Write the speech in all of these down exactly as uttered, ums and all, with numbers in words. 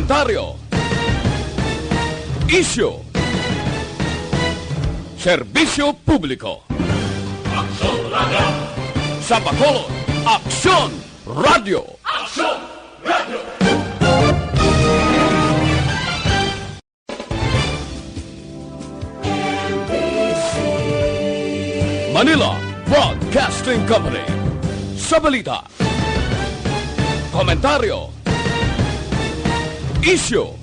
Komentaryo. Isyu. Serbisyo publiko. Aksyon Radio. Sa Bacolod, Aksyon Radio. Aksyon Radio. Manila Broadcasting Company. Sa balita, komentaryo, isyu,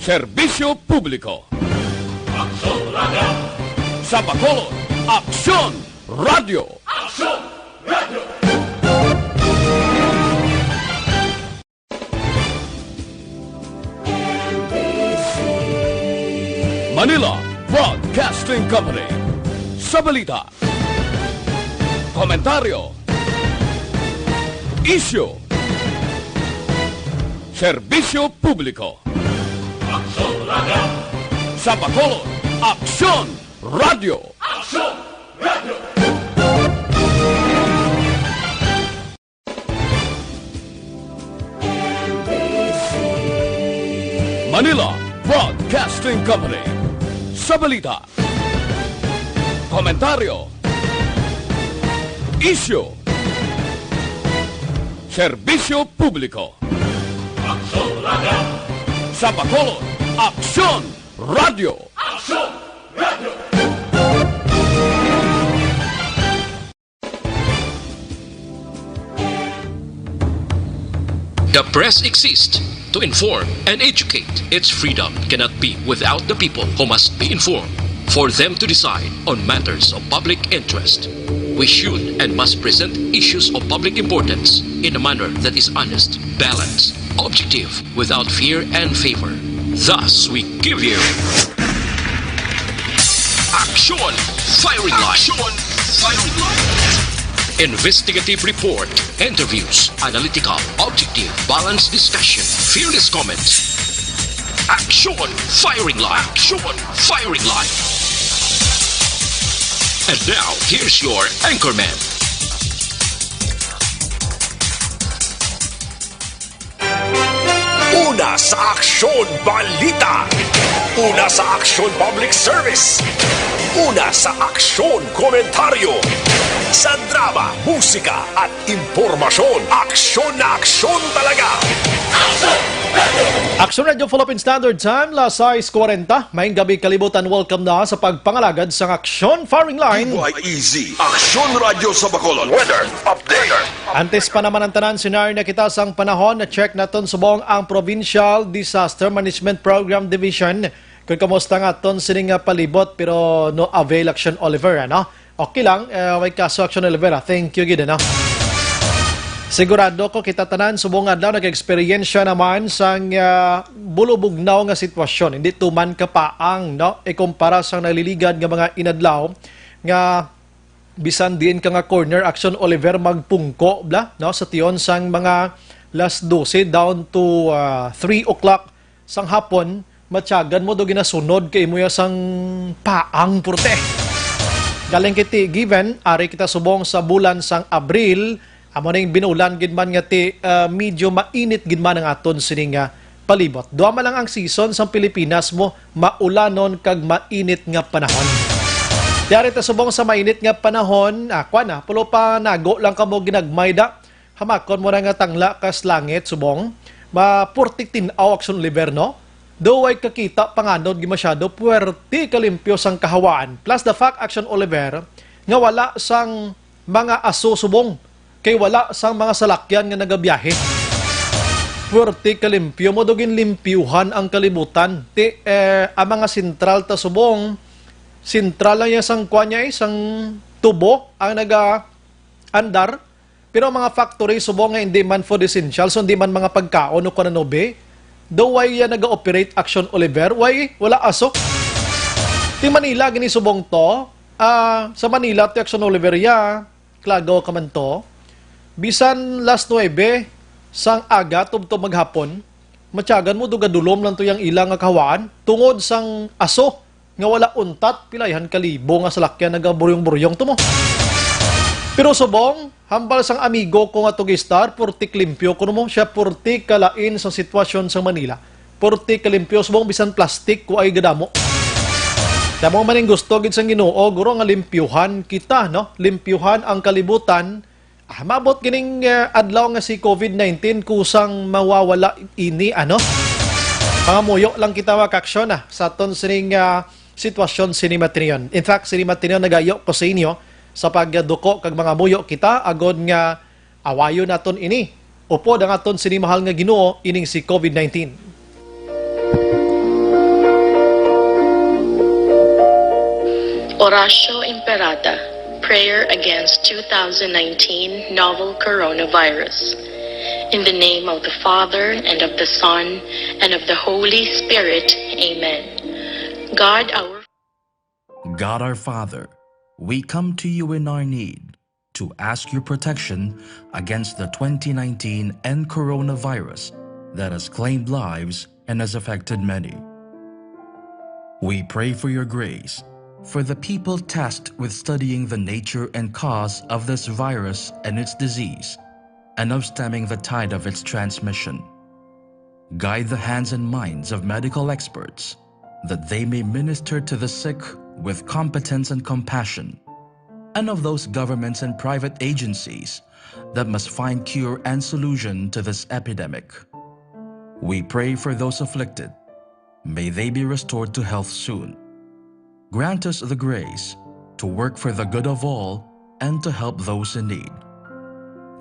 serbisyo publiko. Aksyon Radio. Sa Bacolod, Aksyon Radio. Aksyon Radio. Manila Broadcasting Company. Sa balita, komentaryo, isyu, serbisyo publiko. Aksyon Radio. Sa Bacolod, Aksyon Radio. Aksyon Radio. Manila Broadcasting Company. Sa balita, komentaryo, isyu, serbisyo publiko. Aksyon Radio. Sa Bacolod, Aksyon Radio. Aksyon Radio. The press exists to inform and educate. Its freedom cannot be without the people who must be informed for them to decide on matters of public interest. We should and must present issues of public importance in a manner that is honest, balanced, objective, without fear and favor. Thus, we give you Aksyon Firing Line. Aksyon Firing Line. Investigative report, interviews, analytical, objective, balanced discussion, fearless comments. Aksyon Firing Line. Aksyon Firing Line. And now, here's your anchorman. Una sa aksyon, balita. Una sa aksyon, public service. Una sa aksyon, komentaryo. Sa drama, musika, at impormasyon, aksyon na aksyon talaga. Aksyon Radio Philippine Standard Time, las sais kwarenta. Maayong gabi, kalibutan. Welcome na sa pagpangalagad sang Aksyon Firing Line. D Y E Z, Aksyon Radio sa Bacolod. Weather update. Antes pa naman ang tanan, senaryo na kita sang panahon, na-check naton subong ang Provincial Disaster Management Program Division. Kung kamusta nga aton sini nga palibot, pero no avail, Aksyon Oliver, ano? Okay lang, eh, way kaso, Aksyon Oliver, ah. Thank you gid, ano? Sigurado ko kita tanan subong adlaw nag-eksperyensya naman sang, ah, bulubugnaw nga sitwasyon, hindi tuman kapaang, no? Ikumpara sang naliligad nga mga inadlaw nga bisan diin ka nga corner, Aksyon Oliver, magpungko bala, no? Sa tion sang mga las dose down to, ah, three o'clock sang hapon, matyagan mo do ginasunod kay imo ya sang paang purte. Galing kay ti Given, ari kita subong sa bulan sang Abril, amo ning binulan gid man nga ti, ah, medyo mainit gid man ang aton sini nga palibot. Duha man lang ang season sang Pilipinas mo, maulanon kag mainit nga panahon. Ti ari ta subong sa mainit nga panahon, ah, kwan, ah, pulo pa nago lang kamo ginagmay da. Hamakon mo na nga tangla kas langit subong, mapurti tin-aw, Aksyon Oliver, no? Daw way kakita panganod gi masyado, puwerte kalimpyo sang kahawaan. Plus the fact, Aksyon Oliver, nga wala sang mga aso subong, kay wala sang mga salakyan nga nagabiyahe. Puwerte kalimpyo mo, daw ginlimpyuhan ang kalibutan. Ti, eh, ang mga sentral ta subong, sentral lang yan sang kwan niya, eh, sang tubo ang naga-andar. Pero ang mga factory subong nga hindi man food essential, so hindi man mga pagkaon o kung ano be, daw way ya naga-operate, Aksyon Oliver, way wala aso. Ti Manila gini subong to, ah, sa Manila ti, Aksyon Oliver, ya, klagaw ka man to. Bisan las nuebe sang aga tubtob maghapon, matyagan mo do gadulom lang to yang ila nga kahawaan tungod sang aso nga wala untat, pilayan ka libo nga salakyan nagaburyong-buryong to mo. Pero subong, hambal sang amigo ko nga tugistar, purti limpyo kuno mo siya, purti kalain sa sitwasyon sa Manila. Purti kalimpyo, subong bisan plastic ko ay gadamo. Kamo maning gusto gid sang Ginoo, guro, nga limpyuhan kita, no? Limpyuhan ang kalibutan. Ah, mabot gining, eh, adlaw nga si covid nineteen kusang mawawala ini, ano? Pangamuyo lang kita, mga kaaksyon, ah, sa aton sining, ah, sitwasyon sini matinion. In fact, sini matinion nagayo ko sa inyo sa pagduko kag mangamuyo kita agod nga awayon naton ini. Upod ang aton sini mahal nga Ginoo ining si covid nineteen. Oratio Imperata, prayer against two thousand nineteen novel coronavirus. In the name of the Father, and of the Son, and of the Holy Spirit. Amen. God our God our Father, we come to you in our need to ask your protection against the twenty nineteen N coronavirus that has claimed lives and has affected many. We pray for your grace for the people tasked with studying the nature and cause of this virus and its disease, and of stemming the tide of its transmission. Guide the hands and minds of medical experts that they may minister to the sick with competence and compassion, and of those governments and private agencies that must find cure and solution to this epidemic. We pray for those afflicted. May they be restored to health soon. Grant us the grace to work for the good of all and to help those in need.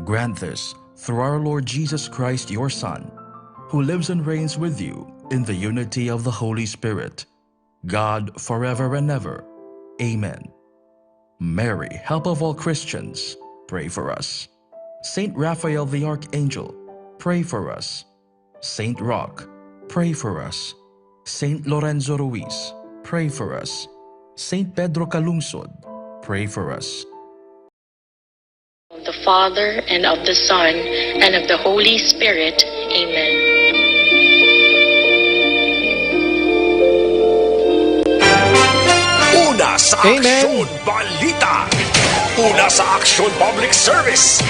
Grant this through our Lord Jesus Christ, your Son, who lives and reigns with you in the unity of the Holy Spirit, God, forever and ever. Amen. Mary, help of all Christians, pray for us. Saint Raphael the Archangel, pray for us. Saint Roch, pray for us. Saint Lorenzo Ruiz, pray for us. Saint Pedro Calungsod, pray for us. Of the Father, and of the Son, and of the Holy Spirit. Amen. Una sa Amen. Aksyon Balita. Una sa Aksyon Public Service.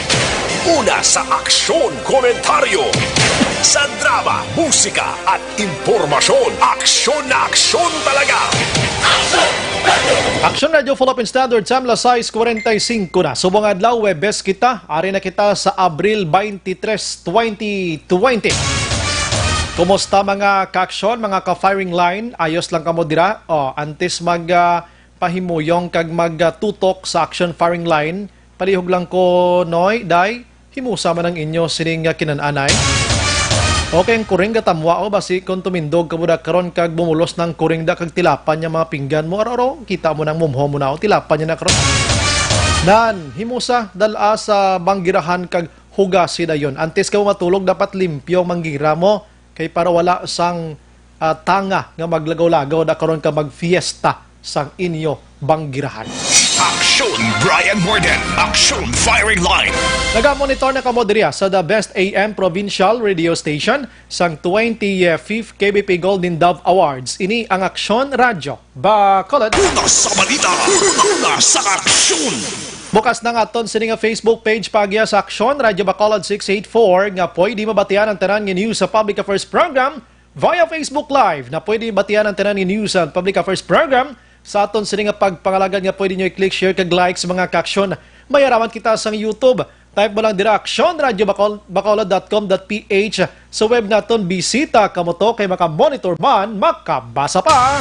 Una sa Aksyon Komentaryo. Sa drama, musika, at impormasyon. Aksyon na aksyon talaga. Aksyon Radio Philippine Standard Time, las sais cuarenta y cinco na. Subong adlaw, Webes kita. Ari na kita sa Abril twenty-three, twenty twenty. Kumusta, mga ka-aksyon, mga ka-firing line? Ayos lang kamo dira? O, antes mag, ah, pahimuyong kag magtutok sa action firing line, palihog lang ko, Noy, Day, himusa man ang inyo sining, ah, kinan-anay. Okay, ang kuring gatamwa, o, basi kon tumindog kamo da karon kag bumulos nang kuring da kag tilapan niya mga pinggan mo, aro-aro, kita mo nang mumho mo na, o, tilapan niya na karon. Nan, himusa, dal-a sa banggirahan kag hugasi dayon. Antes kamo matulog, dapat limpyo ang manggira mo, kay para wala sang, ah, tanga nga maglagaw-lagaw da karon ka magfiesta sang inyo banggirahan. Aksyon Brian Morden, Aksyon Firing Line. Nagamonitor na kamo diriya sa The Best A M Provincial Radio Station sang twenty-fifth K B P Golden Dove Awards. Ini ang Aksyon Radyo Bacolod. Una sa balita, una sa aksyon. Bukas na nga aton sini nga Facebook page pagya sa Aksyon Radyo Bacolod six eight four nga pwede mabatian ang tanan nga news sa Public Affairs Program via Facebook Live, na pwede batian ang tanan nga news sa Public Affairs Program sa aton sini nga pagpangalagad nga pwede nyo i-click, share kag like sa mga ka-aksyon. May araman kita sa YouTube. Type mo lang dira, aksyon radyo bacol, bacolod dot com dot P H. Sa web naton, bisita kamo to kay maka-monitor man, makabasa pa.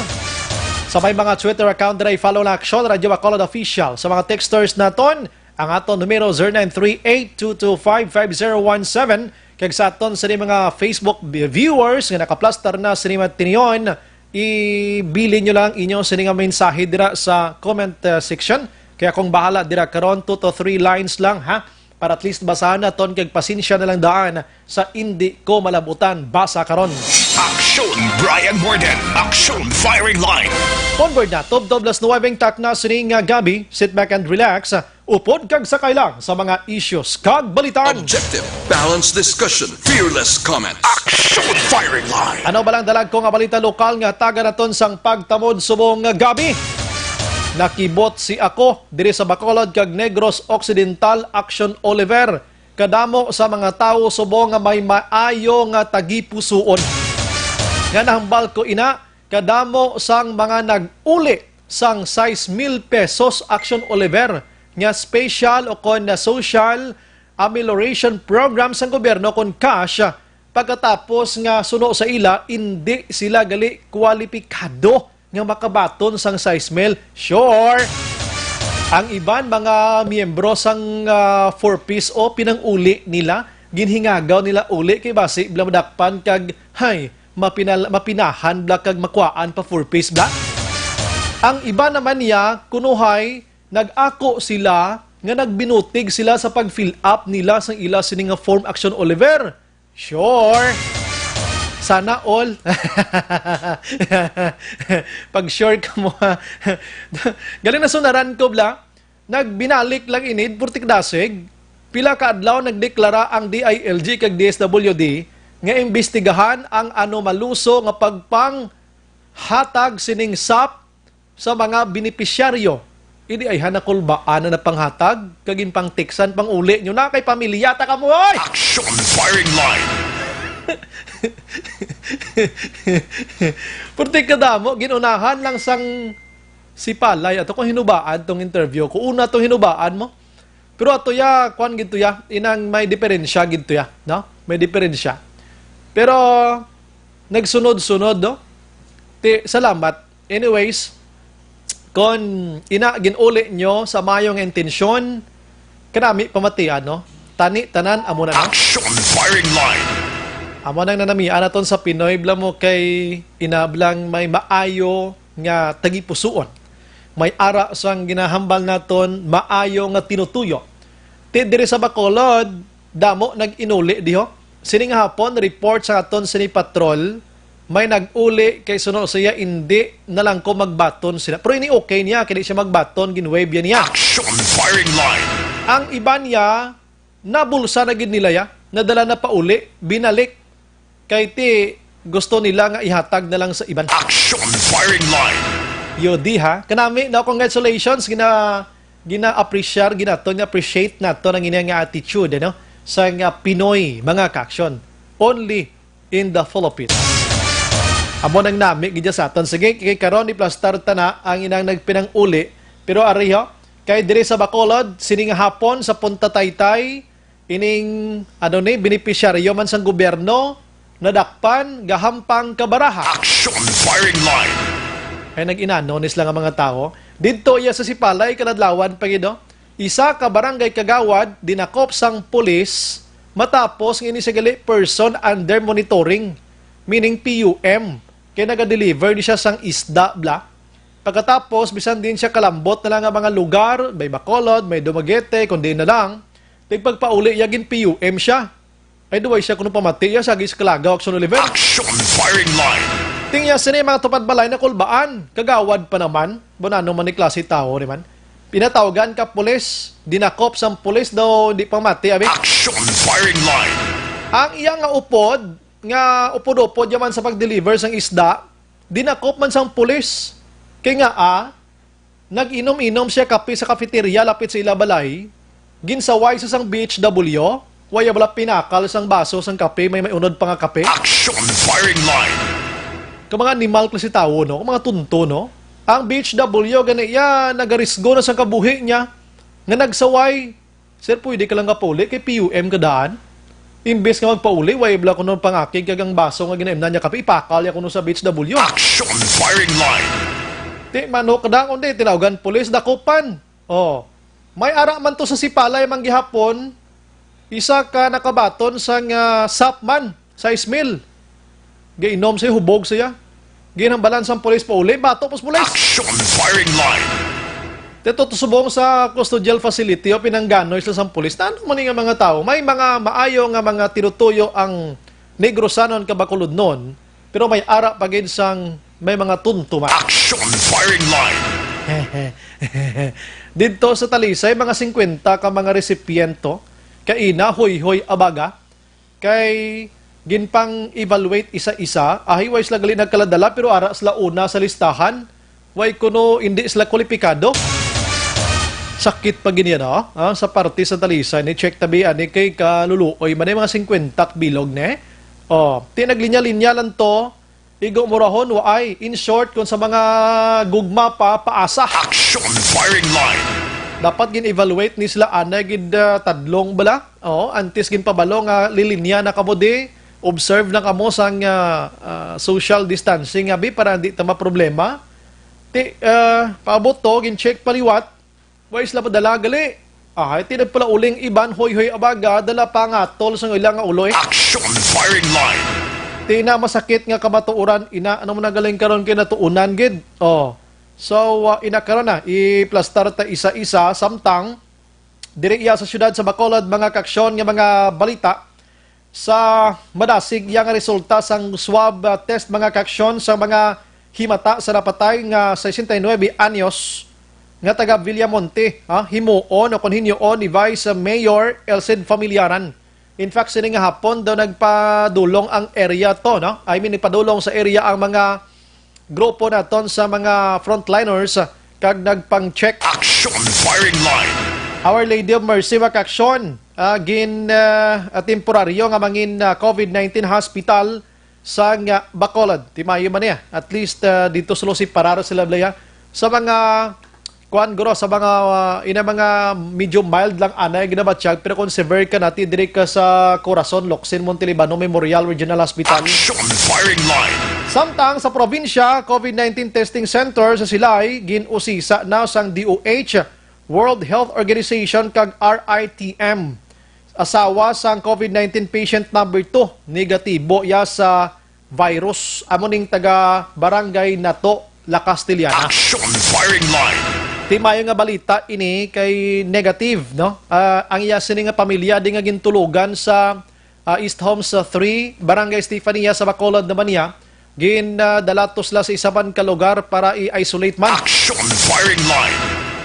Sa may mga Twitter account dira, i-follow na Aksyon Radyo Bacolod Official. Sa mga texters naton, ang aton numero, zero nine three eight two two five five zero one seven. Kag sa aton sa mga Facebook vi-, viewers nga nakaplastar na sa mga tinion, ibilin nyo lang inyo sini nga mensahe dira sa comment, uh, section. Kaya kung bahala dira karon, two to three lines lang, ha, para at least basahan naton, kag pasensya na lang daan sa indi ko malabutan basa karon. Aksyon Brian Morden, Aksyon Firing Line. Onward na, tubtob las nuwebe takna sini nga gabi, sit back and relax. Upod kag sakay lang sa mga issues kag balitan. Objective, balanced discussion, fearless comments. Action Firing Line! Ano ba lang dalag ko nga balita lokal nga taga naton sang pagtamod subong nga gabi? Nakibot si ako diri sa Bacolod kag Negros Occidental, Action Oliver. Kadamo sa mga tawo subong nga may maayo nga tagipusoon. Nga nahambal ko ina, kadamo sang mga nag-uli sang sais mil pesos, Action Oliver, nga special o kon na social amelioration program sang gobyerno kon cash, pagkatapos nga suno sa ila, indi sila gali kwalipikado nga makabaton sang sais mil. Sure! Ang iban mga miyembro sang, ah, Four Ps o pinanguli nila, ginhingagaw nila uli kay basi bala madakpan kag, hay, mapinal-, mapinahan bala kag makuhaan pa Four Ps bala. Ang iba naman niya, kunuhay, nag-ako sila nga nagbinutig sila sa pag-fill up nila sang ila sini nga form, Action Oliver. Sure. Sana all. Pag sure ka mo, ha. Galing na sunaran ko, bla. Nagbinalik lang inid, Purtik Dasig. Pila ka adlaw nagdeklara ang D I L G kag D S W D nga imbestigahan ang anomaluso nga pagpanghatag sining sap sa mga benepisyaryo. Ini ay hanakulbaan na napanghatag, kag ginpangtiksan pang uli nyo na kay pamilya ta kamo, oy! Action firing line! Purti kadamo, ginunahan lang sang sipalay. Ato kung hinubaan tong interview ko. Una tong hinubaan mo. Pero ato ya, kwan gid to ya, inang may diferensya gid to ya, no? May diferensya. Pero nagsunod-sunod, no? Ti, salamat. Anyways, kon ina ginuli nyo sa mayo nga intensyon, kanami pamatian, no? Tani tanan amo na, no? Action firing line! Amo nang nanamian naton sa Pinoy, bla mo kay ina blang may maayo nga tagipusuon. May ara sang ginahambal naton maayo nga tinutuyo. Ti diri sa Bacolod, damo nag-inuli diho. Sini nga hapon, report sa aton sini patrol, may nag-uli kay suno siya, indi na lang ko magbaton sila. Pero ini okay niya, kini siya magbaton, gin-wave yan niya. Action firing line! Ang iba niya, nabulsa na gid nila ya, nadala na pauli, binalik. Kay ti gusto nila nga ihatag na lang sa iban. Action firing line! Yodi ha, kanami, no, congratulations, gina, gina-appreciate, ginaton, appreciate nato ang ina nga attitude, ano, sa nga Pinoy, mga ka-action. Only in the Philippines. Amo nang nami gid sa aton. Sige, kay karon iplastar ta na ang inang nagpinanguli. Pero ari ho, kay diri sa Bacolod, sini nga hapon sa Punta Taytay, ining, ano ni, benepisyaryo man sang gobyerno, nadakpan, gahampang kabaraha. Action firing line! Ay, nag-inano ni sila nga mga tawo. Didto iya sa Sipalay, Kaladlawan pa gid, oh. Isa ka barangay kagawad dinakop sang pulis matapos nga ini siya gali person under monitoring, meaning P U M, kay naga-deliver ni siya sang isda, bla. Pagkatapos, bisan din siya kalambot na lang nga mga lugar, may Bacolod, may Dumaguete, kundi na lang, tigpagpauli iya gin P U M siya. Ay, duway siya kuno pamati iya sa gis kalagaw, Action Oliver. Action firing line! Tingya sini mga tupad balay na kulbaan, kagawad pa naman. Bunano man ni klase tawo ni man. Pinatawgan ka pulis, dinakop sang pulis daw di pamati, abi. Action firing line! Ang iya nga upod, nga upod-upod yaman sa pag-deliver sang isda, dinakop man sang pulis. Kay nga, ah, nag-inom-inom siya kape sa cafeteria lapit sa ila balay. Ginsaway sa sang B H W, waya bala pinakal sang baso sang kape, may, may unod pa nga kape. Action firing line! Ka mga animal klase tawo, no? Ka mga tunto, no? Ang B H W gani iya nagarisgo na sang kabuhi niya nga nagsaway. Sir, pwede ka lang kapauli kay P U M ka daan. Imbes nga magpauli, way bala kuno pangakig kag ang baso nga ginaimnan niya kape, ipakal niya kuno sa B H W. Action firing line! Ti, manok da, kundi tinawgan pulis, dakupan. Oh. May ara man to sa Sipalay man gihapon, isa ka nakabaton sang, ah, sapman, sais mil. Gainom siya, hubog siya. Ginhambalan sang pulis pauli, bato pos pulis. Action firing line! Dito to subong sa custodial facility o pinangganoy sila sang pulis. Tano man nga mga tawo, may mga maayo nga mga tinutuyo ang Negrosanon kag Bacolodnon, pero may ara pa gid sang may mga tunto man. Action firing line! Didto sa Talisay, mga singkwenta ka mga resipiento, kaina, hoy-hoy, abaga, kay ginpang-evaluate isa-isa, ahi way sila gali nagkaladala, pero ara sila una sa listahan. Way kuno hindi sila kwalipikado. Sakit pa gid yan, oh. Ah, sa parte sa Talisay, ni-check tabi ani kay kaluluoy man, mga singkwenta bilog, ne? Oh, ti naglinya-linya lang to. Igo murahon, waay. In short, kung sa mga gugma pa, paasa. Action firing line. Dapat gin-evaluate ni sila, anay gid, ah, tadlong bala. Oh, antes ginpabalo nga lilinya na kamo di, observe na kamo sang, ah, ah, social distancing, abi, para hindi ta maproblema. Ti, ah, paabot to, gin-check pa liwat. Way sila madala gali. Ah, ti nagpalauling iban, hoy-hoy abaga, dala pa nga tol sa ila nga uloy. Action firing line. Ti na masakit nga kamatuoran, ina, ano man nagaling karon kay natuunan gid. Oh. So, ah, ina karon na, iplastar ta isa-isa, samtang diri iya sa siyudad sa Bacolod, mga kaaksyon, nga mga balita. Sa madasig iya nga resulta sang swab, ah, test, mga kaaksyon, sa mga himata sa napatay nga sesenta y nuebe anyos nga taga Villamonte, ha, himuon o kon hinyoon ni Vice Mayor Elcid Familiaran. In fact, sini nga hapon daw nagpadulong ang area to, no? I mean, nagpadulong sa area ang mga grupo naton sa mga frontliners, ah, kag nagpang-check. Action firing line. Our Lady of Mercy, mga kaaksyon, ah, gin, ah, ah, temporaryo nga mangin, ah, COVID nineteen hospital sa nga Bacolod. Timayo man niya. At least, ah, dito sila si parar sila, Blaya. Sa mga, kuan, guro, sa mga, ah, ina mga medyo mild lang anay ginabatyag, pero kung severe ka nati, diri ka sa Corazon, Locsin, Montelibano Memorial Regional Hospital. Action firing line. Samtang sa probinsya, COVID nineteen testing center sa Silay, gin-usisa na sang D O H, World Health Organization kag R I T M. Asawa sang COVID nineteen patient number two, negatibo ya sa virus. Amo ning taga Barangay Nato, La Castellana. Action firing line. Ti mayo nga balita ini kay negative, no? Ah, ang iya sini nga pamilya di nga gintulugan sa, ah, East Homes, ah, three, Barangay Estefania sa Bacolod naman niya. Gin, ah, dala to sila sa isa man ka lugar para i-isolate man. Action firing line.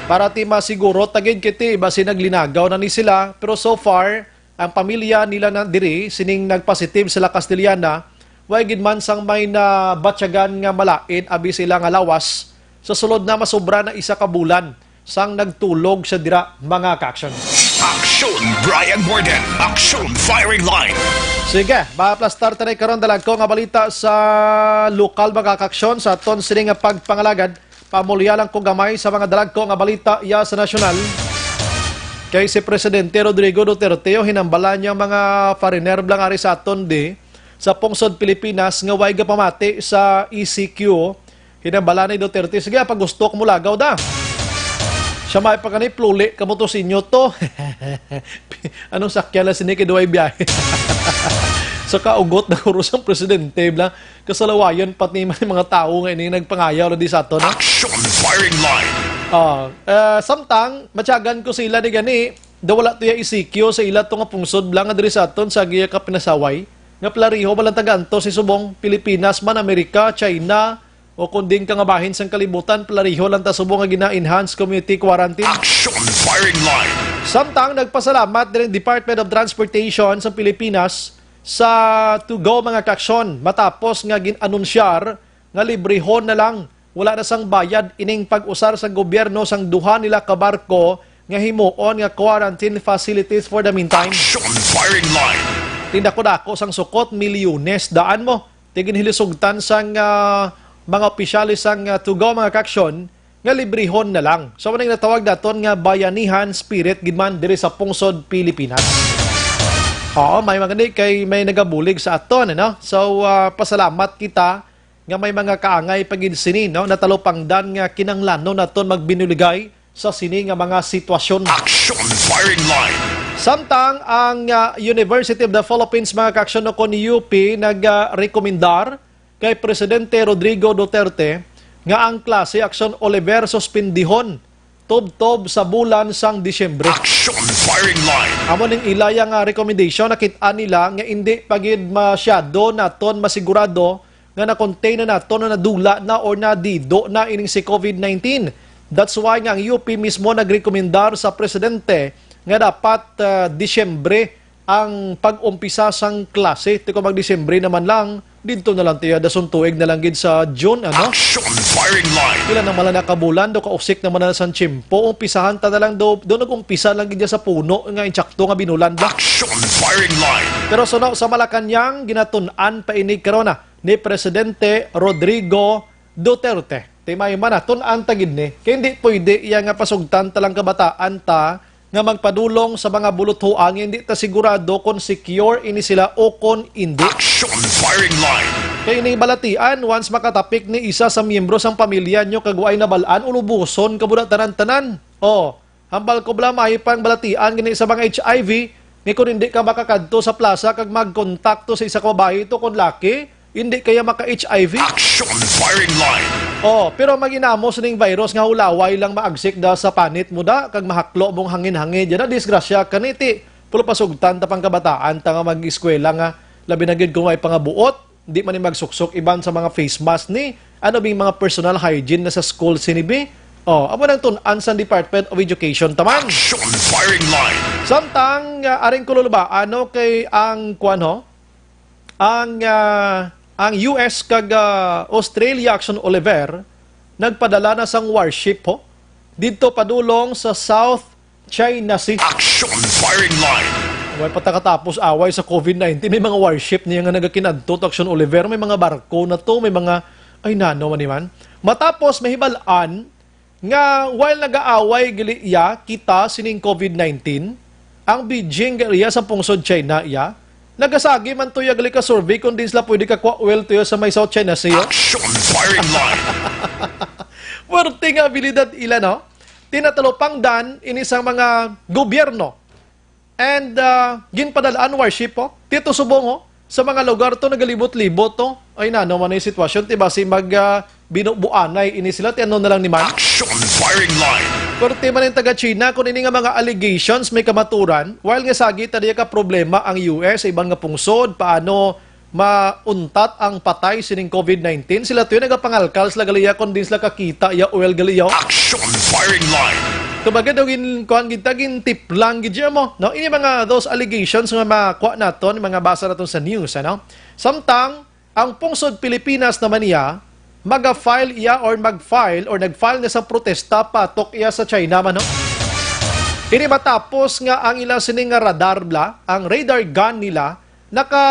Para ti masiguro tagid kiti basi naglinagaw na ni sila, pero so far ang pamilya nila na diri sining nagpositive sila Castellana, way gid man sang may nabatyagan nga malain abi sila nga lawas sa sulod na masobra na isa ka bulan sang nagtulog sa dira, mga kaaksyon. Action Brian Warden. Action firing line. Sige, maplastar ta na karon dalagko nga balita sa lokal, mga kaaksyon, sa aton sini nga pagpangalagad. Pamulya lang ko gamay sa mga dalagko nga balita iya sa nasyonal. Kay si Presidente Rodrigo Duterte, o, hinambalan niya mga foreigner blang ari sa aton di sa pungsod Pilipinas nga way gapamati sa E C Q. Hinambalan ni Duterte, "Sige, pag gusto ko mulagaw da." Siya may pagkani, "Pluli kamo to sinyo to." Anong sakyan lang sini kay duway biyahe? Sa kaugot na kurus ang presidente, bla. Kasalawayan pati man yung mga tao nga ini nagpangayaw na di sa ato, no? Action firing line. Ah, eh, samtang, matyagan ko sila ni gani, daw wala to ya E C Q sa ila to nga pungsod, bla, nga diri sa aton sa giya ka pinasaway. Nga plariho, walang taga-anto si subong Pilipinas man, Amerika, China, o kung din ka nga bahin sang kalibutan, plariho lang ta subong nga gina-enhance community quarantine. Action firing line. Samtang nagpasalamat din ang Department of Transportation sa Pilipinas sa Tugaw, mga kaaksyon, matapos nga gin-anunsyar nga librehon na lang, wala na sang bayad ining pag-usar sa gobyerno sang duha nila ka barko nga himuon nga quarantine facilities for the meantime. Action firing line. Tindako-dako sang sukot, milyones daan mo. Ti ginhilisugtan sang, ah, mga opisyales sang, ah, Tugaw, mga kaaksyon, nga librehon na lang. So, maning natawag naton nga bayanihan spirit gid man diri sa pungsod Pilipinas. Oo, may mga ni kay may nagabulig sa aton, ano? So, ah, pasalamat kita nga may mga kaangay pa gid sini, no? Natalupangdan nga kinanglanon naton magbinuligay sa sini nga mga sitwasyon. Action firing line. Samtang ang, ah, University of the Philippines, mga kaaksyon, o kon U P, nag, ah, rekomendar kay Presidente Rodrigo Duterte nga ang klase aksyon Oliver suspendihon tubtob sa bulan sang Disyembre. Action firing line. Amo ning ilaya nga recommendation, nakit-an nila nga indi pa gid masyado naton masigurado nga na-contain na nato, na nadula na or nadido na ining si COVID nineteen. That's why nga ang U P mismo nagrekomendar sa presidente nga dapat, ah, Disyembre ang pag-umpisa sang klase. Ti kung mag-Disyembre naman lang, Didto na lang tiya, dason tuig na lang gid sa June, ano? Action firing line. Pila na man lang na ka bulan, do kausik na man na sang tiyempo. Umpisahan ta na lang do, do nag-umpisa lang gid sa puno nga insakto nga binulan ba? Action firing line. Pero suno sa Malacañang, ginatun-an pa ini karon na ni Presidente Rodrigo Duterte. Ti may man na, tun-an ta gid ni. Kay hindi pwede iya nga pasugtan ta lang kabataan ta nga magpadulong sa mga buluthoan nga hindi ta sigurado kon secure ini sila o kon indi. Action firing line. Kay ining balatian, once makatapik ni isa sa miyembro sang pamilya nyo kag way nabal-an, ulubuson kamo na tanan-tanan. Oh, hambal ko bala may pang balatian gani sa mga H I V, nga kung hindi ka makakadto sa plaza kag magkontakto sa isa ka babayi to kon laki, hindi kaya maka-H I V. Action firing line. Oh, pero maginamos ning virus nga hulaway lang maagsik da sa panit mo da, kag mahaklo mong hangin-hangin. Diyan na, disgrasya ka ni ti. Pulo pasugtan ta pang kabataan ta nga mag-eskwela nga, labi na gid kung may pangabuot, di man ni magsuksok iban sa mga face mask ni, ano bing mga personal hygiene na sa school sini bi? Oh, amo nang tun-an sang Department of Education taman. Action firing line. Samtang, ah, aring kululba, ano kay ang kwan ho? Ang, ah, ang U S kag, ah, Australia, Action Oliver, nagpadala na sang warship ho didto padulong sa South China Sea. Action firing line. Way pa ta katapos away sa COVID nineteen, may mga warship niya nga nagakinadto, Action Oliver, may mga barko na to, may mga, ay nano man ni man. Matapos mahibal-an nga while nagaaway gali iya kita sining COVID nineteen, ang Beijing gali iya sa pungsod China iya, nagasagi man tuya gali ka survey kung din sila pwede kakuha oil tuya sa may South China Sea. Action firing line. Puwerte nga abilidad ila, no? Tinatalupangdan ini sang mga gobyerno. And, ah, ginpadalaan warship, oh. Tito Subong, oh, sa mga lugar to nagalibot-libot to. Ay, nano man yung sitwasyon, ti basi mag, ah, binubuanay ini sila, ti ano na lang ni man? Action firing line. Korte man yung taga China, kung ini nga mga allegations may kamaturan, while nga sagi ta diya ka problema ang U S sa iban nga pungsod, paano mauntat ang patay sining COVID nineteen, sila tuyo nagapangalkal sila gali iya, kung din sila kakita iya oil gali iya. Action firing line. Kumbaga daw gin, kuan gid ta, gintiplang gid siya mo, no? Ini mga those allegations nga makuha naton, mga basa naton sa news, ano? Samtang ang pungsod Pilipinas naman niya, maga-file iya or mag-file or nag-file na sa protesta patok iya sa China man, no? Ini matapos nga ang ila sini nga radar bla, ang radar gun nila, naka,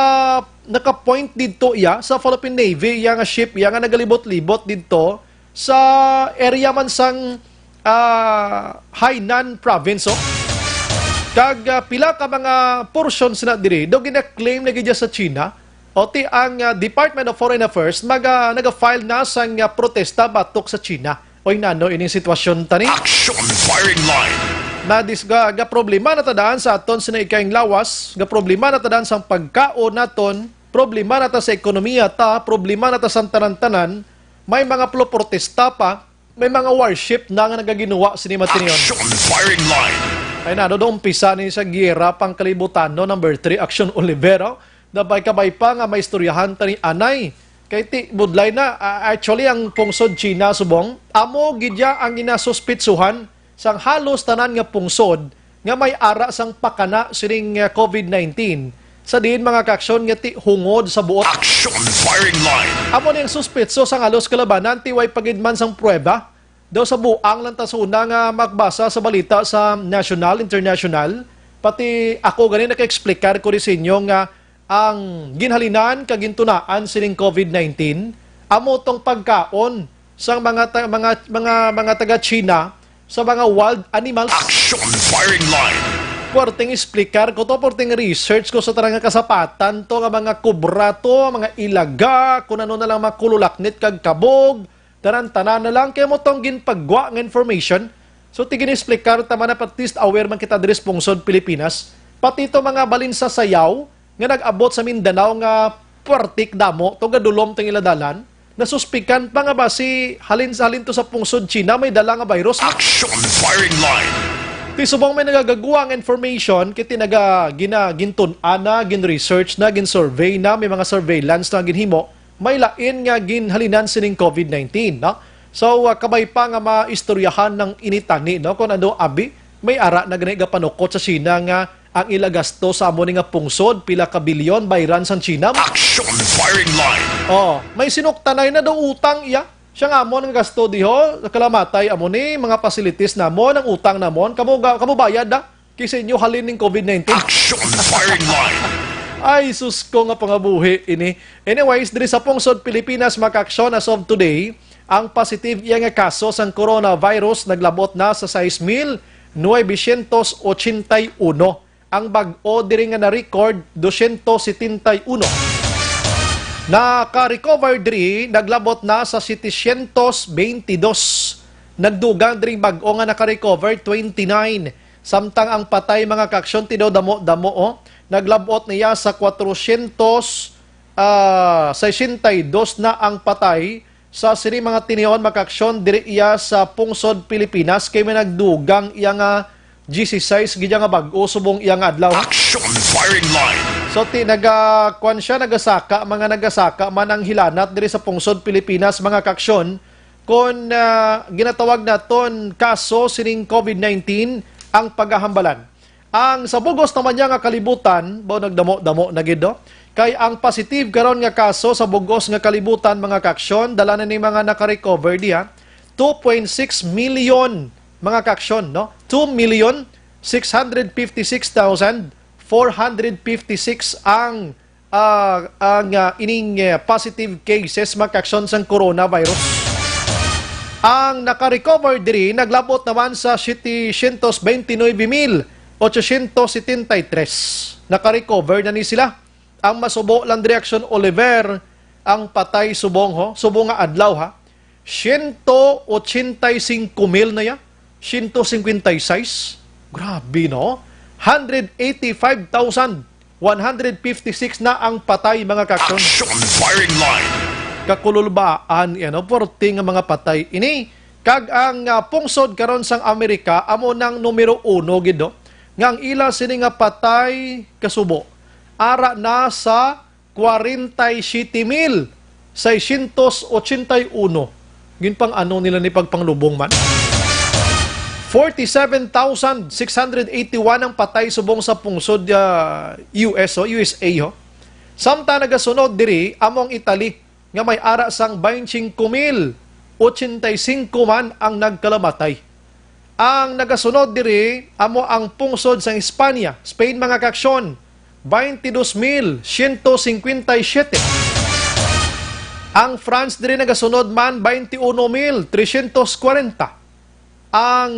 naka-point didto iya sa Philippine Navy, iya nga ship iya nga nagalibot-libot didto sa area man sang, ah, Hainan province, oh. Kag, ah, pila ka mga portions na diri, daw gina-claim na gid sa China. O ti ang, ah, Department of Foreign Affairs maga, naga-file na sang, ah, protesta batok sa China. Oy, nano ining sitwasyon tani? Action firing line. Na dis-, ga, ga problema na ta daan sa aton sa naikaing lawas, ga problema na ta daan sa pagkaon naton, problema na ta sa ekonomiya ta, problema na ta sa tanan-tanan, may mga ploprotesta pa, may mga warship na nga nagaginuwa sini matinion. Action firing line. Ay na, do umpisa ni sa giyera pang kalibutan, no? Number three, Action Olivero. Nabay-kabay pa nga maistoryahan ta ni anay. Kay ti, budlay na, ah, actually, ang pungsod China, subong, amo gid ya ang ginasuspitsuhan sang halos tanan nga pungsod nga may ara sang pakana sining, ah, COVID nineteen. Sa diin mga kaaksyon nga ti hungod sa buot. Action firing line. Amo ni ang suspitso sang halos kalabanan ti way pa gid man sang pruweba. Daw sa buang lang ta sa una nga magbasa sa balita sa national, international, pati ako gani naka-explicar ko rin sa inyo nga ang ginhalinan kag gintunaan sining COVID nineteen, amo tong pagkaon sang mga ta-, mga, mga, mga taga-China sa mga wild animals. Action firing line. Puwerteng explicar ko to, puwerteng research ko sa tarang nga kasapatan to, nga mga kubra to, mga ilaga, kung ano na lang, mga kululaknit kag kabog, tanan-tanan na lang, kay mo tong ginpagwa nga information. So, ti gin-explicar ta man, at least aware man kita diri sa pungsod Pilipinas. Pati to mga balin sa sayaw nga nag-abot sa Mindanao nga puwertik damo, to gadulom tong ila dalan. Nasuspikan pa nga basi halin sa halin to sa pungsod China may dala nga virus. Action firing line. Ti subong may nagagagwa nga information, kiti naga-, gina-, gintun-an na, gin-research na, gin-survey na, may mga surveillance na ginhimo, may lain nga ginhalinan sining COVID nineteen, no? So, ah, kabay pa nga maistoryahan ng initani, no? Kung ano, abi, may ara na gani gapanukot sa China nga ang ila gasto sa amo ni nga pungsod, pila ka bilyon bayran sang China. Action Firing Line. Oh, may sinuktanay na daw utang iya. Siya nga amo nga gasto diho, kalamatay amo ni mga facilities namon, ang utang namon, kamo ga-, kamo bayad na. Kay sa inyo halin ning covid nineteen. Action Firing Line. Ay, sus ko nga pangabuhi ini. Anyways, diri sa pungsod Pilipinas, mga kaaksyon, as of today, ang positive iya nga kaso sang coronavirus naglabot na sa sais mil nuwebesyentos ochentay uno. Ang bag-o diri nga na-record, dosyentos setenta y uno. Naka-recover diri, naglabot na sa setecientos beintidos. Nagdugang diri bag-o nga naka-recover, twenty-nine. Samtang ang patay, mga kaaksyon, tidaw damo-damo, oh. Naglabot niya sa kwatrosyentos, ah, sesenta y dos na ang patay sa sini mga tinion, mga kaaksyon, diri iya sa pungsod Pilipinas, kay may nagdugang iya nga dieciséis gid nga bag-o subong iya nga adlaw. Action Firing Line. So, ti-, naga-, kwan siya, nagasaka, mga nagasaka man ang hilanat diri sa pungsod Pilipinas, mga kaaksyon, kon, ah, ginatawag naton kaso sining covid nineteen ang pagahambalan. Ang sa bug-os naman niya nga kalibutan, ba, nagdamo-damo na gid, no? Kay ang positive karon nga kaso sa bug-os nga kalibutan, mga kaaksyon, dala na ni mga naka-recover diha, two point six million, mga kaaksyon, no? Two million six hundred fifty-six thousand four hundred fifty-six ang, ah, ang, ah, ining, eh, positive cases, mga kaaksyon, sang coronavirus. Ang naka-recover diri naglabot naman sa setecientos beintinuebe mil ochocientos setenta y tres. Naka-recover na ni sila. Ang masubo lang diri, Action Oliver, ang patay subong, ho, subong nga adlaw, ha. Siyento ochenta y singko mil na ya. Siyento singkwenta y sais. Grabe, no? Hundred eighty-five thousand one hundred fifty-six na ang patay, mga kaaksyon. Action Firing Line. Kakululbaan, ano, porte nga mga patay ini. Kag ang, ah, pungsod karon sang Amerika amo nang numero uno gid, no? Nga ang ila sini nga patay kasubo ara na sa kwarenta y siyete mil seiscientos ochenta y uno. Ginpang-ano nila ni pagpanglubong man? Forty-seven thousand six hundred eighty-one ang patay subong sa pungsod, ah, U S, ho, U S A, ho. Samtang nagasunod diri amo ang Italy, nga may ara sang baynte singko mil ochenta y singko man ang nagkalamatay. Ang nagasunod diri amo ang pungsod sang Espanya, Spain, mga kaaksyon, baynte dos mil siyento singkwenta y siyete. Ang France diri nagasunod man, baynte uno mil tresyentos kwarenta. Ang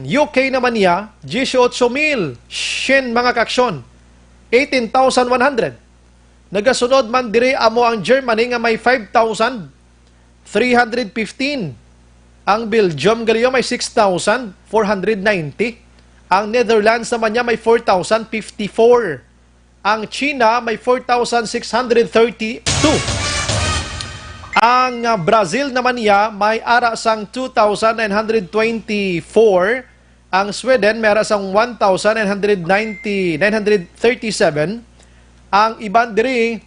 U K naman niya, dieciocho mil syen, mga kaaksyon, eighteen thousand one hundred. Nagasunod man diri amo ang Germany nga may five thousand three hundred fifteen. Ang Belgium galiyo may six thousand four hundred ninety. Ang Netherlands naman niya may four thousand fifty-four. Ang China may four thousand six hundred thirty-two. Ang, ah, Brazil naman niya may ara sang two thousand nine hundred twenty-four. Ang Sweden may ara sang one thousand nine hundred ninety, nine hundred thirty-seven. Ang iban diri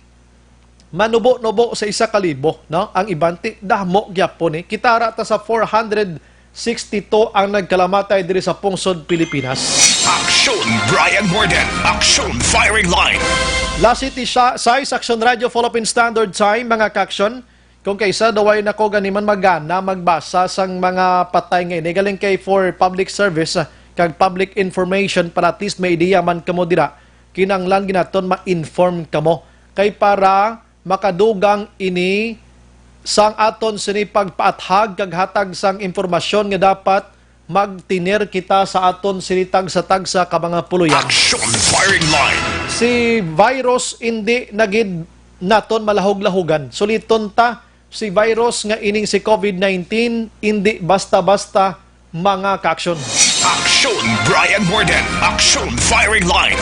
manubo-nubo sa isa ka libo, no? Ang iban ti damo gyapon, eh. Kita ara ta sa four hundred sixty-two ang nagkalamatay diri sa pungsod Pilipinas. Action Brian Morden, Action Firing Line. Las siete sais, Action Radio, Philippine Standard Time, mga kaaksyon. Kung kaisa daw ay nako gani man magana magbasa sang mga patay nga ini, galing kay for public service, ah, kag public information, para at least may ideya man kamo dira, kinahanglan gid naton ma-inform kamo. Kay para makadugang ini sang aton sini pagpaathag kag hatag sang impormasyon nga dapat magtener kita sa aton sini tagsa-tagsa ka mga puloy-an. Action Firing Line. Si virus indi na gid naton malahog-lahogan. Suliton ta, si virus nga ining si covid nineteen indi basta-basta, mga kaaksyon. Action Brian Morden. Action Firing Line.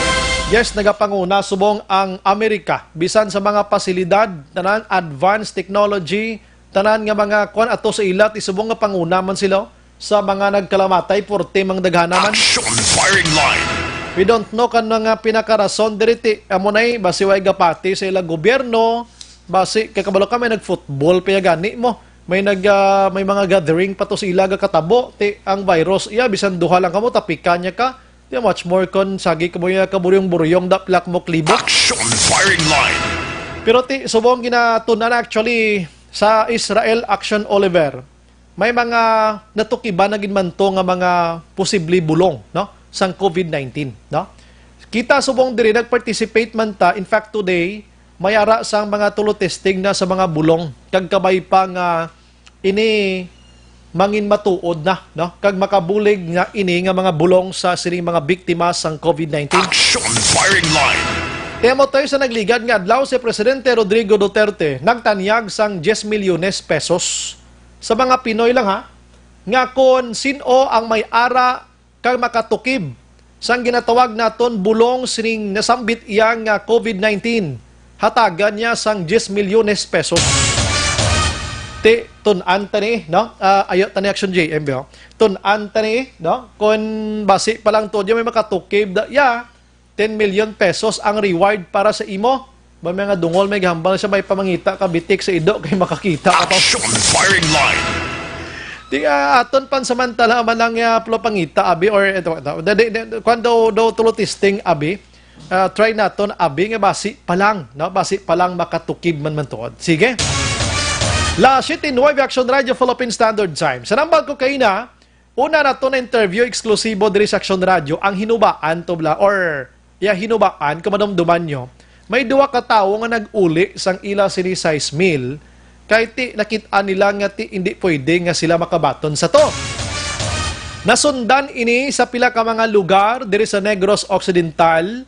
Yes, nagapanguna subong ang Amerika. Bisan sa mga pasilidad, tanan, advanced technology, tanan nga mga kuan ato sa ila, ti subong nga panguna man sila sa mga nagkalamatay, porte mang daghana man. Action Firing Line. We don't know kan mga pinakarason diri, ti amo nay basi way gapati sa ila gobyerno, basi kay kabalo ka may nag-football pa ya gani mo. May nag, ah, may mga gathering pa to sa ila gakatabo, ti ang virus iya bisan duha lang kamo tapikan niya ka. Di much more kon sagi ka mo yung kaburyong-buryong, daplak mo klibok. Action firing line. Pero ti, subong ginatun-an actually sa Israel Action Oliver, may mga natukiban na gid man to nga mga posible bulong, no, sang COVID nineteen, no? Kita subong diri nag-participate man ta. In fact, today, may ara sang mga tulo testing na sa mga bulong, kag kabay pa nga ini mangin matuod na, no? Kag makabulig nga ini nga mga bulong sa sining mga biktima sang COVID nineteen. Action firing line. Kaya mo tayo sa nagligad nga adlaw, si Presidente Rodrigo Duterte nagtanyag sang diyes milyones pesos sa mga Pinoy lang, ha, nga kon sin-o ang may ara kag makatukib sang ginatawag naton bulong sining nasambit iya nga COVID nineteen, hatagan niya sang diyes milyones pesos. Ti, tun-an ta ni, no? Ah, ayo ta ni Action J M, no? Tun-an ta ni, no? Kon basi pa lang to, di may makatukib da, ya, ten million pesos ang reward para sa imo. Ba, may nga dungol, may gahambal siya, may pamangita ka, bitik sa ido, kay makakita ka pa. Action firing line. Di, ah, aton pansamantala man lang, ah, plo pangita, abi, or, ito, ito, da, di, di, kwan daw, daw tulo testing, abi, ah, try naton, abi, nga basi pa lang, no? Basi pa lang makatukib man man tuod. Sige. La siete nueve Action Radio Philippine Standard Time. Sa nambag ko kaina, una nato na interview eksklusibo diri sa Action Radio, ang hinubaan to bla, or ya hinubaan, kung madumduman nyo, may duwa ka tawo nga nag-uli sang ila sini sais mil, kay ti nakit-an nila nga ti hindi pwede nga sila makabaton sa to. Nasundan ini sa pila ka mga lugar diri sa Negros Occidental,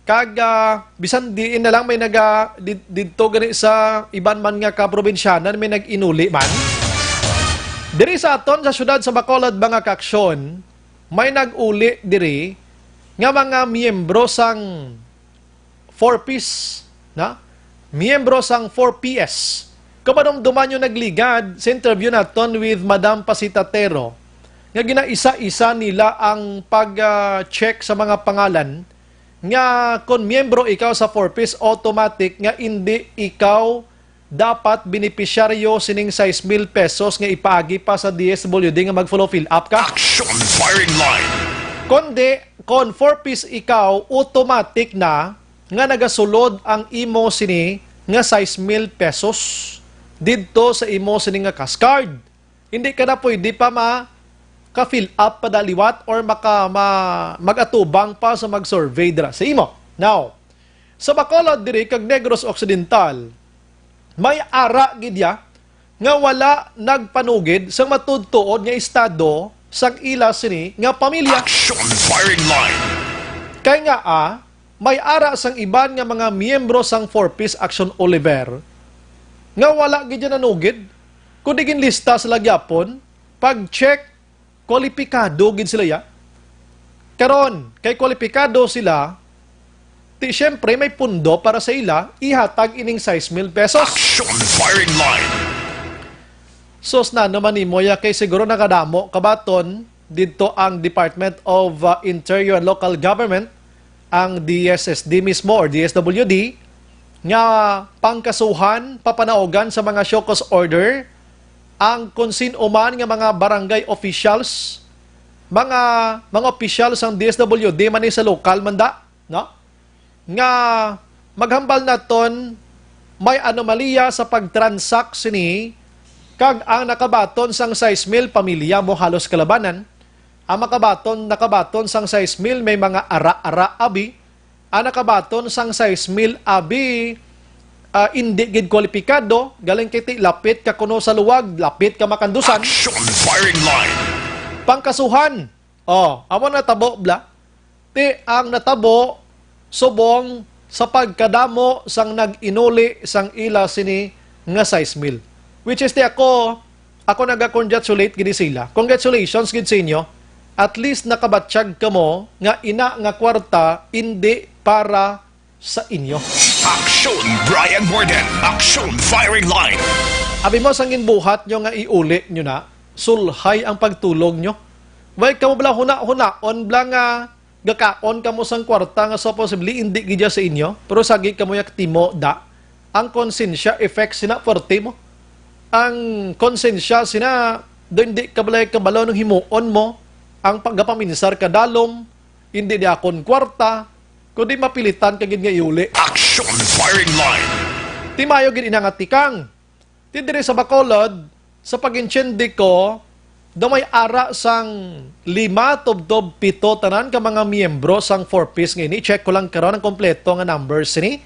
kag, ah, bisan diin na lang may naga-, di-, didto gani sa iban man nga kaprobinsyanan may nag-inuli man. Diri sa aton sa siyudad sa Bacolod, mga kaaksyon, may nag-uli diri nga mga miyembro sang four Ps, na? Miyembro sang four Ps. Kung madumduman nyo nagligad sa interview naton with Madam Pasita Tero, nga ginaisa-isa nila ang pag, ah, check sa mga pangalan, nga kon miyembro ikaw sa four Ps, automatic nga indi ikaw dapat benepisyaryo sining sais mil pesos nga ipaagi pa sa D S W D nga mag-follow fill up ka. Action firing line. Kundi, kon four Ps ikaw, automatic na nga nagasulod ang imo sini nga sais mil pesos didto sa imo sini nga cash card. Hindi ka na pwede pa ma-, ka-fill up pa da liwat or maka-, ma-, mag-atubang pa sa mag-survey dira sa imo. Now, sa Bacolod diri kag Negros Occidental, may ara gid ya nga wala nagpanugid sang matuod-tuod nga estado sang ila sini nga pamilya. Action firing line. Kay nga, ah, may ara sang iban nga mga miyembro sang four Ps Action Oliver nga wala gid ya nanugid, kundi ginlista sila gyapon pag-check, kwalipikado gid sila ya. Karon, kay kwalipikado sila, ti siyempre may pundo para sa ila ihatag ining sais mil pesos. Action firing line. Sus, na naman nimo ya, kay siguro nakadamo kabaton didto ang Department of, uh, Interior and Local Government, ang D S S D mismo or D S W D, nga pangkasuhan, papanaugan sa mga show cause order ang kon sin-o man nga mga barangay officials, mga, mga opisyal sang D S W D man ni sa lokal man da, no? Nga maghambal naton may anomalya sa pag-transact sini, kag ang nakabaton sang sais mil pamilya mo halos kalabanan. Ang makabaton, nakabaton sang sais mil may mga ara-ara abi. Ang nakabaton sang sais mil abi, ah, indi gid kwalipikado, galing kay ti lapit ka kuno sa luwag, lapit ka makandusan. Action firing line. Pangkasuhan. Oh, amo natabo bla. Ti ang natabo subong sa pagkadamo sang nag-inuli sang ila sini nga sais mil. Which is, ti ako, ako naga-congratulate gid sila. Congratulations gid sa inyo. At least nakabatyag kamo nga ina nga kwarta indi para sa inyo. Action Brian Morden. Action firing line. Abi mo, sang ginbuhat nyo nga iuli nyo na, sulhay ang pagtulog nyo. Way kamo bala huna-hunaon bala nga gakaon kamo sang kwarta nga supposedly indi gid ya sa inyo, pero sagi kamo yak timo da. Ang konsensya effect sina, puwerte mo. Ang konsensya sina, do hindi ka balay kabalo nung himuon mo ang pagapaminsar ka dalom, Hindi di akon kwarta, kundi mapilitan ka gid nga iuli. Action Firing Line. Timayo gid ina nga tikang. Ti diri sa Bacolod, sa pag-intindi ko, daw may ara sang lima tubtob pito tanan ka mga miyembro sang Four Ps nga ini. I-check ko lang karon ang kompleto nga numbers ni,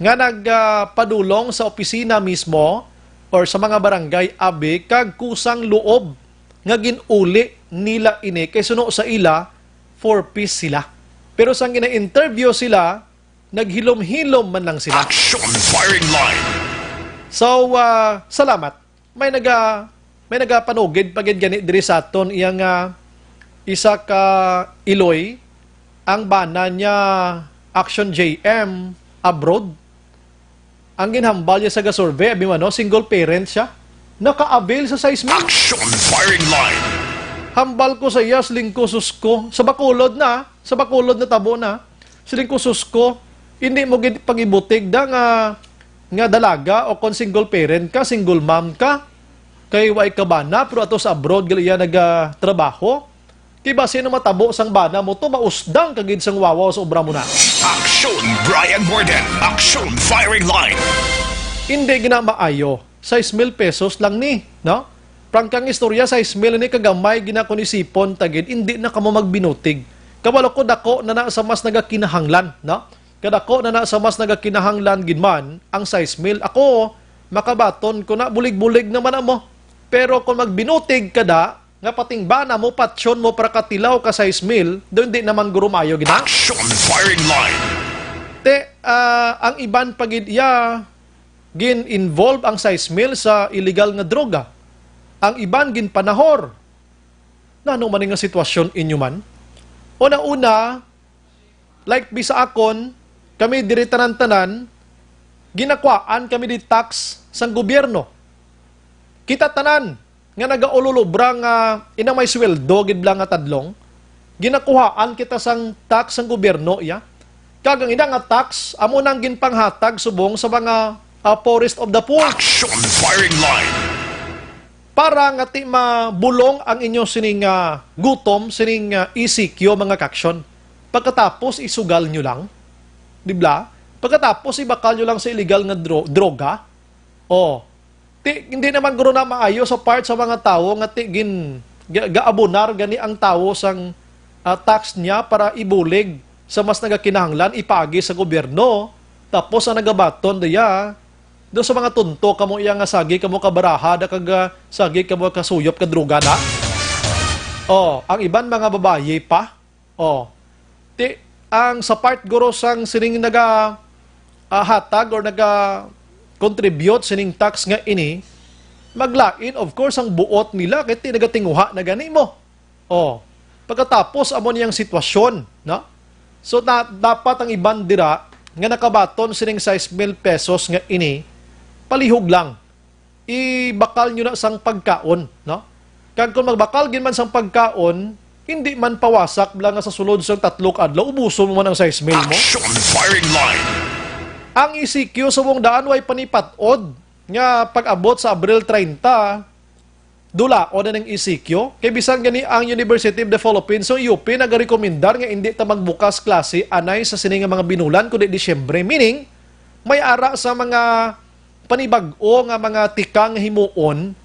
nga nagpadulong sa opisina mismo or sa mga barangay abi kag kusang loob nga gin-uli nila ini kay suno sa ila, Four Ps sila. Pero sang gina-interview sila, naghilom-hilom man lang sila. Action Firing Line. So, ah, salamat. May naga, may nagapanugid pa gid gani diri sa aton, iya nga isa ka iloy, ang bana niya, Action J M, abroad. Ang ginhambal niya sa gasurvey, abi man, no, single parent siya. Naka-avail sa sais mil. Action Firing Line. Hambal ko sa iya, siling ko, "Sus ko, sa Bacolod na, sa Bacolod na tabo na." Siling ko, "Sus ko, hindi mo gid pag-ibutig da nga, nga dalaga o kon single parent ka, single mom ka. Kay way ka bana, pero ato sa abroad, gali iya nagatrabaho. Kay basi ano matabo sang bana mo to, mausdang ka gid sang wawaw sa obra mo na." Action Brian Morden. Action Firing Line. Hindi gina maayo. Sais mil pesos lang ni, no? Prangkang istorya, sais mil ni, kagamay gina kon isipon ta gid, hindi na kamo magbinutig. Kabalo ko, dako na na sa mas nagakinahanglan, no? Kadako na na sa mas nagakinahanglan gid man ang sais mil. Ako, makabaton ko na, bulig-bulig naman amo. Pero kung magbinutig ka da, nga pating bana mo, patyon mo para katilaw ka sais mil, do hindi naman guro maayo gid na. Action Firing Line. Te, ah, ang iban pa gid iya, gin-involve ang sais mil sa illegal nga droga. Ang iban ginpanahor. Nano man nga sitwasyon inyo man? Una-una, like, bisa akon, kami diri tanan-tanan, ginakwaan kami di tax sang gobyerno. Kita tanan nga nagaululubra nga ina may sweldo gid bala nga tadlong, ginakuhaan kita sang tax sang gobyerno, iya. Kag ang ina nga tax, amo nang ginpanghatag subong sa mga, ah, poorest of the poor. Action Firing Line. Para nga ti mabulong ang inyo sining, ah, gutom, sining, ah, E C Q, mga kaksyon. Pagkatapos, isugal nyo lang. Di ba? Pagkatapos, ibakal nyo lang sa illegal nga dro-, droga. Oh. Ti, hindi naman guro na maayo sa part sa mga tawo nga ti gin-, ga-, gaabunar gani ang tawo sang, ah, tax niya para ibulig sa mas nagakinahanglan, ipaagi sa gobyerno. Tapos ang nagabaton diya, do sa mga tunto kamo iya nga sagi kamo kabaraha da kag, ah, sagi kamo kasuyop ka droga da. Oh, ang iban mga babayi pa. Oh, ti, ang sa part guro sang sining naga, ah, hatag or naga contribute sining tax nga ini, maglain, of course, ang buot nila kay ti nagatinguha na gani mo. Oh, pagkatapos amo niyang sitwasyon, no? So, na, dapat ang iban dira nga nakabaton sining sais mil pesos nga ini, palihog lang, ibakal nyo na sang pagkaon, no? Kag kung magbakal gid man sang pagkaon, hindi man pawasak bala nga sa sulod sang tatlo ka adlaw, ubuson mo man ang sais mil mo. Action Firing Line. Ang E C Q subong daan way panipat-od nga pag-abot sa Abril treinta, dulaon na ning E C Q. Kay bisan gani ang University of the Philippines o U P nagarekomendar nga indi ta magbukas klase anay sa sini nga mga binulan, kundi Disyembre. Meaning, may ara sa mga panibag-o nga mga tikang himuon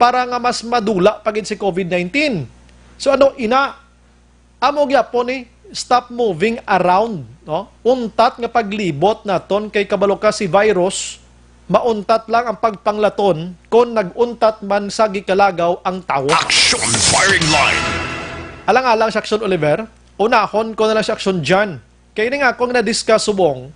para nga mas madula pa gid si COVID nineteen. So ano ina, amo gyapon ni stop moving around, no? Untat nga paglibot naton kay kabalo ka si virus, mauntat lang ang pagpanglaton kon nag-untat man sa gikalagaw ang tawo. Action Firing Line. Alang-alang si Action Oliver, unahon ko na lang si Action John. Kay ini nga akong na-discuss subong,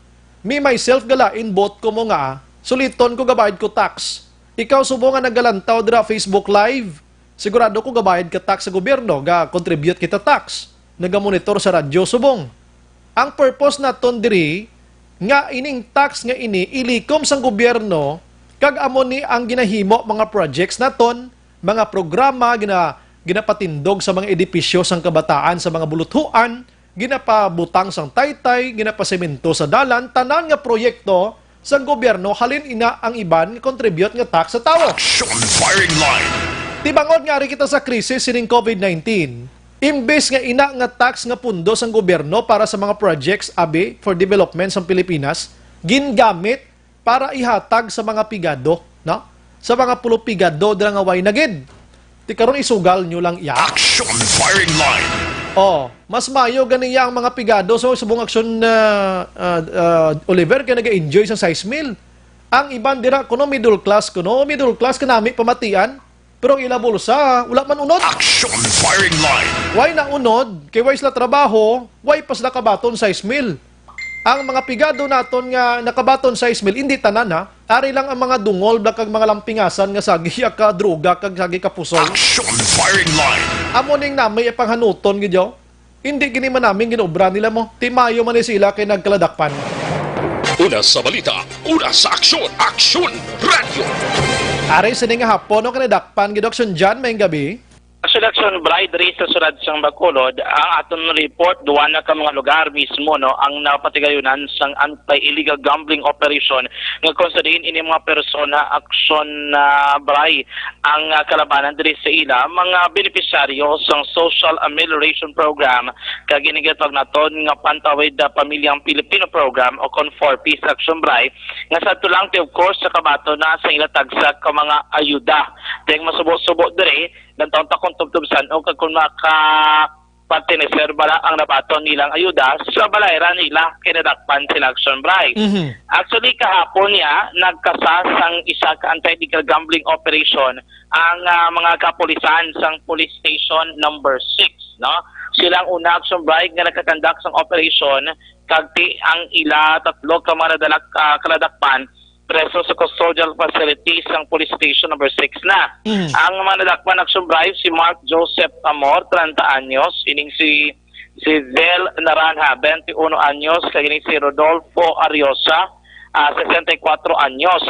me myself galain bot ko mo nga, suliton ko gabayad ko tax. Ikaw subong nga nagalantaw dira Facebook Live, sigurado ko gabayad ka tax sa gobyerno, ga-contribute kita tax, nagamonitor sa radyo subong. Ang purpose naton diri nga ining tax nga ini ilikom sang gobyerno kag amo ni ang ginahimo mga projects naton, mga programa gina-, ginapatindog sa mga edipisyo sang kabataan sa mga buluthuan, ginapabutang sang taytay, ginapasemento sa dalan, tanan nga proyekto sang gobyerno, halin ina ang iban nga contribute nga tax sa tawo. Action Firing Line. Ti bangod nga ari kita sa krisis sining COVID nineteen, Imbes nga ina nga tax nga pundo sang gobyerno para sa mga projects, abi, for development sang Pilipinas, gingamit para ihatag sa mga pigado, no? Sa mga pulo pigado dira nga way na gid. Ti karon isugal nyo lang iya. Action firing line. Oh, mas mayo gani iya ang mga pigado. So, subong aksyon, ah, ah, ah, Oliver, kay naga-enjoy sa sais mil. Ang iban dira, kuno middle class, kuno middle class, kanami pamatian. Pero ang ila bulsa, wala man unod. Action firing line. Way na unod, kay way sila trabaho, way pa sila kabaton sais mil. Ang mga pigado naton nga nakabaton sais mil, hindi tanan, ha. Ari lang ang mga dungol, bla, kag mga lampingasan nga sagi ka droga, kag sagi ka pusoy. Action firing line. Amo ning nami ipanghanuton gid, yo. Hindi gini man namin ginobra nila mo. Ti mayo man ni sila kay nagkaladakpan. Una sa balita, una sa aksyon, Aksyon Radyo. Ari sini nga hapon, no, kanadakpan gid, Aksyon Jan, may gabi. Aksyon, Aksyon Bri, diri sa sulod sang Bacolod, ang aton report, duwa na ka mga lugar mismo, no, ang napatigayunan sang anti-illegal gambling operation nga kung sa diin ini mga persona, Aksyon, ah, Bri, ang, ah, kalabanan diri sa ila, mga benepisyaryo sang Social Amelioration Program, kag ini ginatawag naton nga Pantawid, ah, Pamilyang Pilipino Program o kon four Ps Aksyon Bri, nga sa tulang ti, of course, sa kabaton na sa ila tagsa ka mga ayuda. Ding masubo-subo diri, nagtaon ta kung tubtob san-o kag kung maka pertenecer bala ang nabaton nilang ayuda sa balayra nila kay nadakpan sila Aksyon Bri. Mhm. Actually, kahapon niya, nagkasa sang isa ka anti-illegal gambling operation ang, ah, mga kapulisan sang Police Station Number Six, no? Sila ang una Aksyon Bri nga nagkakandak sang operation, kag ti ang ila tatlo ka mga nadalak-, ah, kaladakpan preso sa custodial facility sang Police Station Number Six na. Mhm. Ang mga nadakpan Aksyon Bri, si Mark Joseph Amor, treinta anyos, ining si, si Zel Naranja, twenty-uno anyos, kag ining si Rodolfo Ariosa, ah, sesenta y cuatro anyos.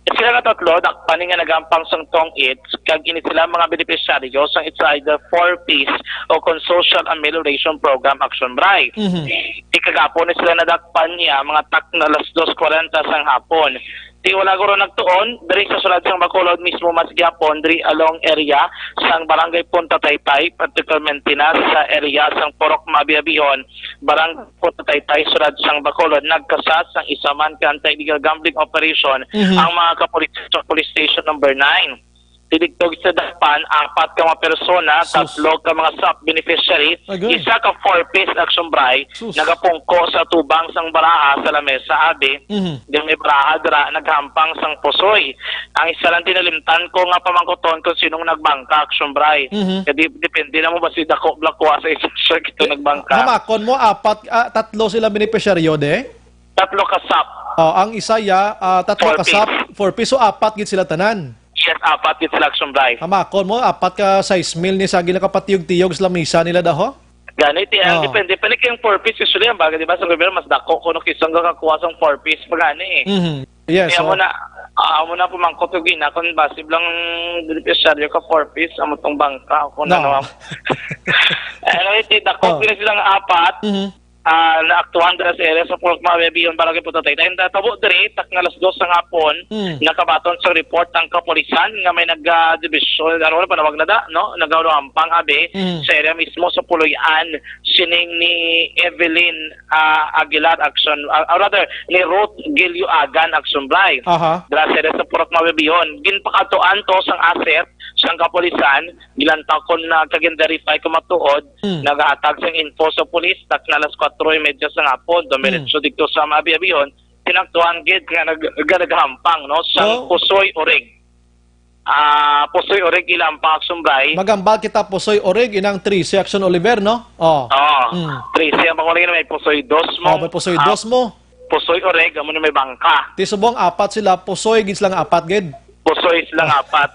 Sila nga tatlo, dakpan ni nga nagampang sang tong-its, kag ini sila mga benepisyaryo sang It's Either four Ps o kon Social Amelioration Program Aksyon Bri. Mhm. Ikagapon ni sila nadakpan niya mga takna alas dos kwarenta sang hapon. Ti wala guro nagtuon, diri sa sulod sang Bacolod mismo, mas gihapon diri along area sang Barangay Punta Taytay, particularmente na sa area sang Purok Mabiabihon, Barangay Punta Taytay, sulod sang Bacolod, nagkasa sang isa man ka anti-illegal gambling operation Mhm. ang mga kapulis sa Police Station Number Nine. Ti didto sa dakpan, apat ka mga persona, Sus. tatlo ka mga sap beneficiary, Agay. isa ka four Ps Aksyon Bri, Sus. nagapungko sa tubang sang baraha sa lamesa, abi. Mhm. Di may baraha dira, naghampang sang pusoy. Ang isa lang tinalimtan ko nga pamangkuton kung sinong nagbangka, Aksyon Bri. Mhm. Kay di-, depende na mo ba si dako bala kuha sa isa siya kito nagbangka. Hamakon mo, apat, ah, tatlo sila benepisyaryo, de? Tatlo ka sap. Oh, ang isa ya, ah, tatlo Four ka sap, Ps. four Ps, so apat gid sila tanan. Yes, apat gid sila Aksyon Bri. Hamakon mo, apat ka sais mil ni sa ginakapatiyog-tiyog sa lamisa nila daho? Gani, ti, ang Oh. depende pa ni kay ang four Ps usually, ang bagay, di ba, sa gobyerno, mas dako kuno kaysa ang kakakuha sang four Ps pa gani eh. Mhm. Yes, Kaya so mo na, ah, mo na pumangkot ko gina, kung basi lang benepisyaryo ka four Ps, amo tong bangka, kung No. ano. Ano, ti, dako Oh. gid silang apat. Mhm. Ah, naaktuhan dira sa area sa Purok Mabiabihon, Barangay Punta Taytay. Ang natabo diri, takna alas dos sa hapon, Mm. nakabaton sa report ang kapulisan nga may nagadibisyon, ano, panawag na da, no? Nagaulampang abi Mm. sa area mismo sa Puloy-an, sining ni Evelyn, ah, Aguilar Action, ah, or rather, ni Ruth Gilio Agan Action Bri. Aha. Dira sa area sa Purok Mabiabihon. Ginpakadtuan to sang asset sang kapulisan, gilantaw kon na kag gin-verify kung matuod, Hmm. nagahatag sang info sa pulis, takna alas kwatro y medya sa hapon, dumiretso Hmm. didto sa Mabiabihon, tinaktuhan gid nga nag-, nga naghampang, no, sang Oh. pusoy urig. Ah, pusoy urig ilang pang Action Bri. Magambal kita pusoy urig inang trese Action Oliver, no? Oh. Oh, Hmm. trese ang panguling may pusoy dos mo. Oh, may pusoy Ah, dos mo. Pusoy urig, amo ni may bangka. Ti subong apat sila, pusoy gid sila nga apat gid. Pusoy sila nga apat.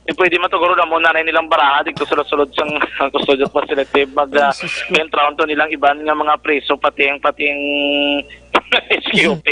Eh, pwede man to, guro, na mo nanay nilang baraha, dito sulod-sulod sang custodial facility, mag, Ay, ah, sus ko. Entraon to nilang iban nga mga preso, pati ang, pati ang S Q P.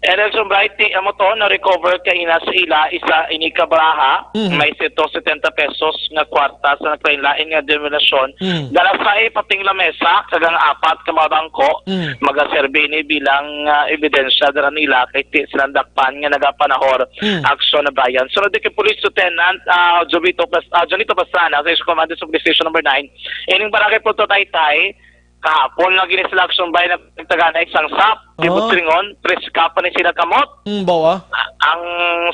Action Bright, ti amo to, na-recover kaina sa ila isa ini ka baraha, Mhm. may sento setenta pesos nga kwarta sa naglain-lain nga denominasyon. Mhm. Dala sa ipating lamesa kag ang apat ka mga bangko, Mhm. magaserbi ini bilang, ah, ebidensya dala nila kay ti sila dakpan nga nagapanahor Mhm. aksyon na bayan. Sunod kay Police Lieutenant, ah, Jovito Pas-, ah, Jonito Pastrana sa Commander sa Police Station Number Nine, ining Barangay Punto Taytay, kahapon lang gini sila aksyon bay nagtagana isang sap. Oh. Ibot silingon, preska pa ni sila kamot. Mm, bawa. Ang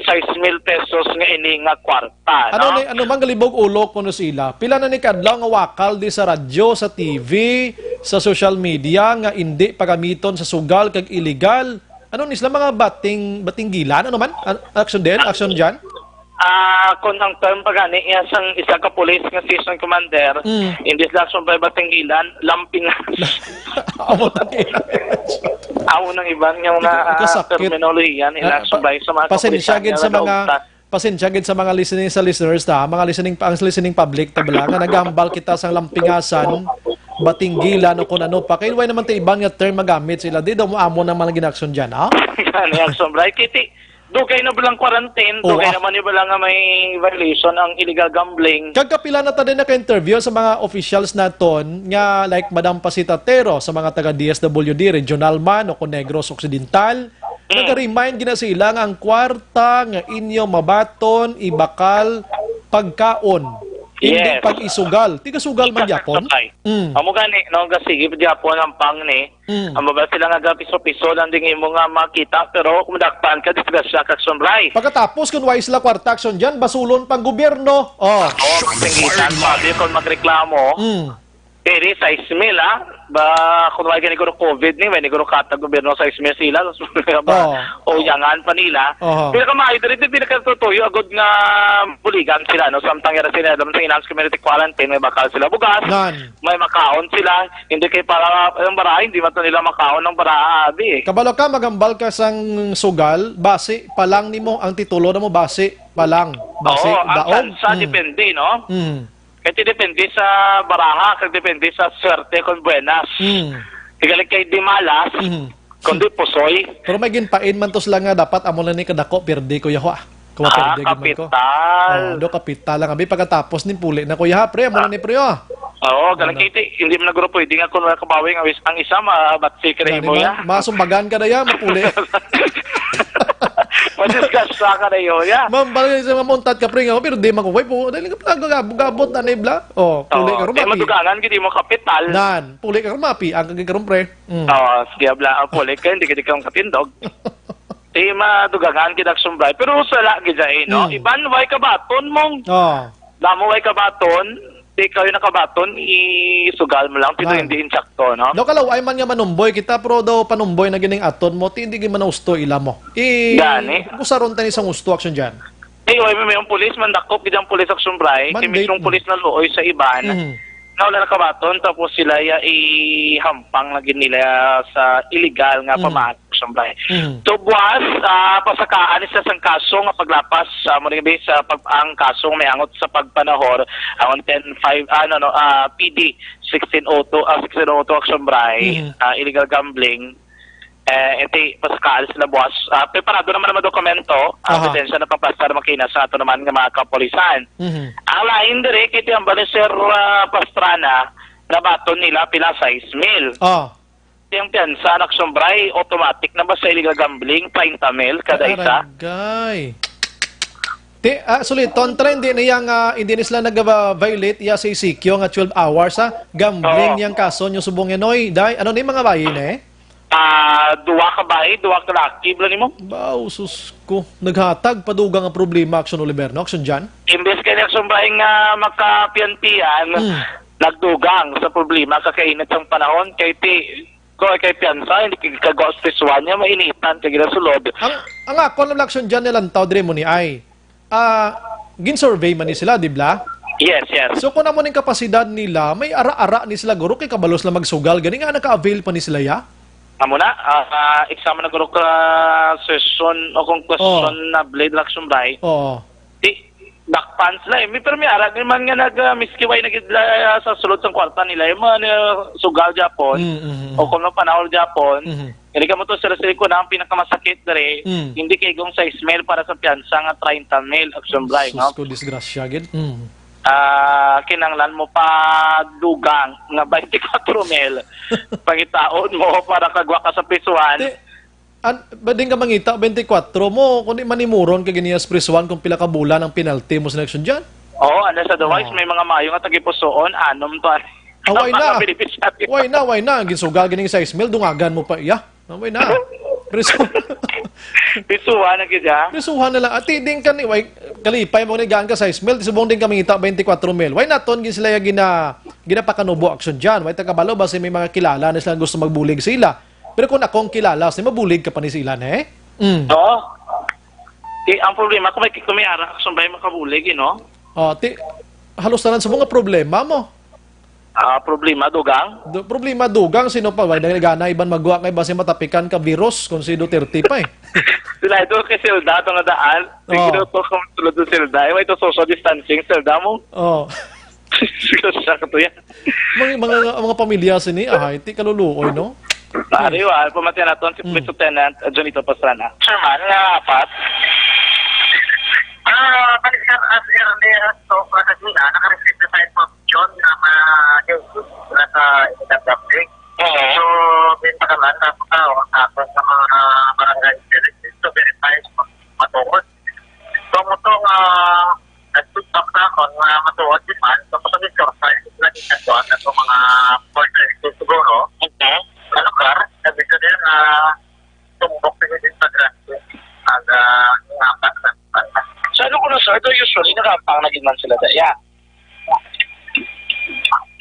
sais mil pesos nga ini nga kwarta, Ano no? ni, ano man galibog ulo kuno sila? Pila na ni kadlaw nga wakal di sa radyo, sa T V, sa social media nga indi pagamiton sa sugal kag illegal? Ano ni sila mga bating, batinggilan? Ano man? An-, action din? Action dyan? Ah, kung ang term pa gani iya sang isa ka police nga station commander, Mm. hindi sila action by batinggilan, lampingan. Amo na kaya. Amo nang iban nga mga, ah, Kasakit. terminolohiya nila Ah, action pa-, by sa mga pasensya kapulisan gid nga sa mga, nagaugtad. Pasensya gid sa mga listening, sa listeners ta, mga listening, ang listening public ta bala, nga nagahambal kita sang lampingasan, batinggilan o kung ano pa. Kay way naman ta iban nga term magamit sila, di daw mo amo naman ang ginaksyon dyan, ha? Gani action by. Kiti, dugay na balang quarantine, Oo, dugay ah. naman yung bala nga may violation ang illegal gambling. Kag kapila na ta din naka-interview sa mga officials naton nga, like, Madam Pasita Tero sa mga taga D S W D, regional man o kung Negros Occidental, Mm. nag-remind gina sila nga ang kwarta nga inyo mabaton, ibakal, pagkaon, hindi Yes. pag-isugal. Tiga sugal man Ika gyapon? sakay. Mm. Amo gani, no, nga sige gyapon ang pang ni. Mm. Amo ba sila nga piso-piso lang din imo nga makita, pero kung madakpan ka, disgrasya ka, action by. Pagkatapos, kung way sila kwarta, action dyan, basulon pang gobyerno. Oh. Oh, pagpingitan, sabi, kung magreklamo, Mm. pwede, sais mil, ah. Ba, kung way gani guro covid ni, way ni guro kata gobyerno, sais mil sila, tapos ba, Oh. o yangan pa nila. Oho. Pila ka maayo, diri, diri, pinakatutuyo, agod nga buligan sila, no? Samtang yara sila, alam sa enhanced community quarantine, may bakal sila bugas, Nan. may makaon sila, hindi kay para, ang baraha, hindi man to nila makaon ng baraha, abi, eh. Kabalo ka, magambal ka sang sugal, basi pa lang nimo ang titulo na mo, basi pa lang, basi Oo, ang daog. Tansa, Mm. depende, no? Mm. Kay ti depende sa baraha, kag depende sa swerte kung buenas. Mm. Tigalig kay di malas, Mm. kundi pusoy. Pero may ginpain man to sila nga dapat amo lang ni kadako, pirdi, kuya, ho, ah. Kung Ah, mapirdi gid man ko. kapital. Oh, do kapital lang. Abi, pagkatapos ni puli na, kuya, ha, pre, amo na ni, pre, oh. Oo, galing Ano? kay ti, hindi man nagro pwede nga kung wala kabawi nga wis-, ang isa, mabatsi ka na Gani imo, man, ya. masumbagan ka na, ya, mapuli. Madisgrasya ka na, yo, ya. Ma'am, bagay sa mga muntat ka, pre, nga, pero di man ko, way po, dali ka pala, gabot-gabot na, nibla. Oh, puli Oo, ka, kaya rumapi. madugangan, gid mo kapital. Nan, puli ka, rumapi, ang kagay karon, pre. Mm. Oo, sige, abla, ang puli ka, hindi ka, di ka katindog. Di madugangan, gid, action by. Pero sala, gid, eh, no? Mm. Iban, way kabaton mong. Oh. Damo, way kabaton. Di kayo nakabaton, isugal mo lang, pero Nan. hindi insakto, no? Do, kalaw, ay man nga manumboy kita, pero do panumboy na gining aton mo, ti hindi gid man usto ila mo. I-, Gani. Gusaron tani sang usto, action dyan. Ay, oy, may, may ang pulis, mandakop gid ang pulis, action by. Kay Mandate mismong mo. pulis na luoy sa iban. Mhm. Na wala nakabaton, tapos sila ya ihampang na gid nila sa illegal nga Mhm. pamahaw, action by. Mhm. So, buwas, ah, pasakaan sila sang kaso nga paglapas, ah, mo rin sa pag-, ang kaso may angot sa pagpanahor, ang ten five, ah, no, no, ah, P D sixteen oh two, ah, sixteen oh two, action by, Mhm. ah, illegal gambling. Eh, iti, pasakaan sila buwas. Ah, preparado naman ang mga dokumento, ah, Aha. ebidensya na papasar makina sa ato naman nga mga kapulisan. Mhm. Ang lain diri, kiti ang bali, Sir, ah, Pastrana, nabaton nila pila sais mil. Oh. Yung piyansa, action by, automatic na ba sa illegal gambling, treinta mil kada isa? Aragay. Ti, ah, suliton, Trey, hindi na yang, ah, hindi na sila nag-violate iya sa C Q nga twelve hours, ha? Gambling Oo. yang kaso nyo subong yan, oy. Day, ano ni mga bayi, eh? Ah, duwa ka bayi, duwa ka laki, bala nimo? Baw, sus ko. Naghatag, padugang ang problema, action Oliver, no? Action dyan? Imbes kay action by nga makapian-pian, Hmm. nagdugang sa problema, kakainit ang panahon, kay ti, ko kay piyansa, hindi kay kagawa sa prisuhan niya, mainitan kay ginasulod. Ang, ang ako lang action dyan nilang tao, diri mo ni ay, ah, gin-survey man ni sila, di bla? Yes, yes. So, kung amo ning kapasidad nila, may ara-ara ni sila, guro, kay kabalo sila magsugal. Gani nga, naka-avail pa ni sila, ya? Amo na, ah, ah, exam na guro ka session o kung Oh. question na blade action by. Oo. Di, dak-, Fans na eh. May, pero may ara man nga nag, ah, miski way nagidla, ah, sa sulod sang kwarta nila, yung mga, ah, sugal Japon, Mm, mm, mm. o kung panahon Japon, Mhm. hindi ka mo to sila sila ko na ang pinakamasakit dere, Mm. hindi kay gong sais mil para sa piyansa nga treinta mil action bray, Sus no? ko, disgrasya gid. Mm. Ah, kinanglan mo pa dugang nga twenty-four mil pangitaon mo para kagwa ka sa prisuhan. Ti-, an-, ba din ka mangita twenty-four mo, kundi manimuron ka gini sa prisuhan kung pila ka bulan ang penalty mo sa election dyan? Oo, ano sa otherwise, Oo. may mga maayo nga tagipusoon, anom to, ah. Ah, why na? Mga beneficiary. Why na? Why na? Ang ginsugal ganing sais mil, dungagan mo pa iya. Ah, why na? Priso-, Pisuhan na gid, ah. Prisuhan na lang. Ati, din ka ni, why, kalipay mo ni gaan ka sais mil, subong din kami ngita twenty-four mil. Why not? Ton, gin sila yung gina, ginapakanubo action dyan. Why taga balo ba si may mga kilala na sila gusto magbulig sila? Pero kung akong kilala, si mabulig ka pa ni sila, ne? Mm. Oo. Eh, ang problema, kung may, kung may ara, kung may makabulig, you know? Oh, ti, halos tanan sa mga problema mo. Ah, problema, dugang? Du-, problema, dugang, sino pa? Wala na gana, iban magwa kay basi matapikan ka virus, kung si Duterte pa eh. Sila ito kay Zelda, ito nga daan. Oh. Siguro to kung sulod sa Zelda. Eh, ito social distancing, Zelda mo. Oh. Siguro siya ka to yan. Mga, mga, mga pamilya sini, ahay, ti kaluluoy, no? Pare, wa, pamatian naton si Mm. Police Lieutenant, uh, Junito Pastrana. Sir man, nga apat? Ah, balik, sir, as early as to, uh, kanina, naka-receive na tayo po John na mga cases na sa Iligan Gambling. Oo. So, may pagkaman na po tao ang tapos sa mga barangay services to verify kung matuod. So, mo to, ah, nag-feedback sa akon nga matuod di man. So, kapag i-verify, lagi na to ang ato mga border services siguro. Mhm. Sa lugar, sabi ko din na tumbok sa Instagram. Ang, ah, nga, So, ano ko na, sir? Ito usually, nagampang na gid man sila daya.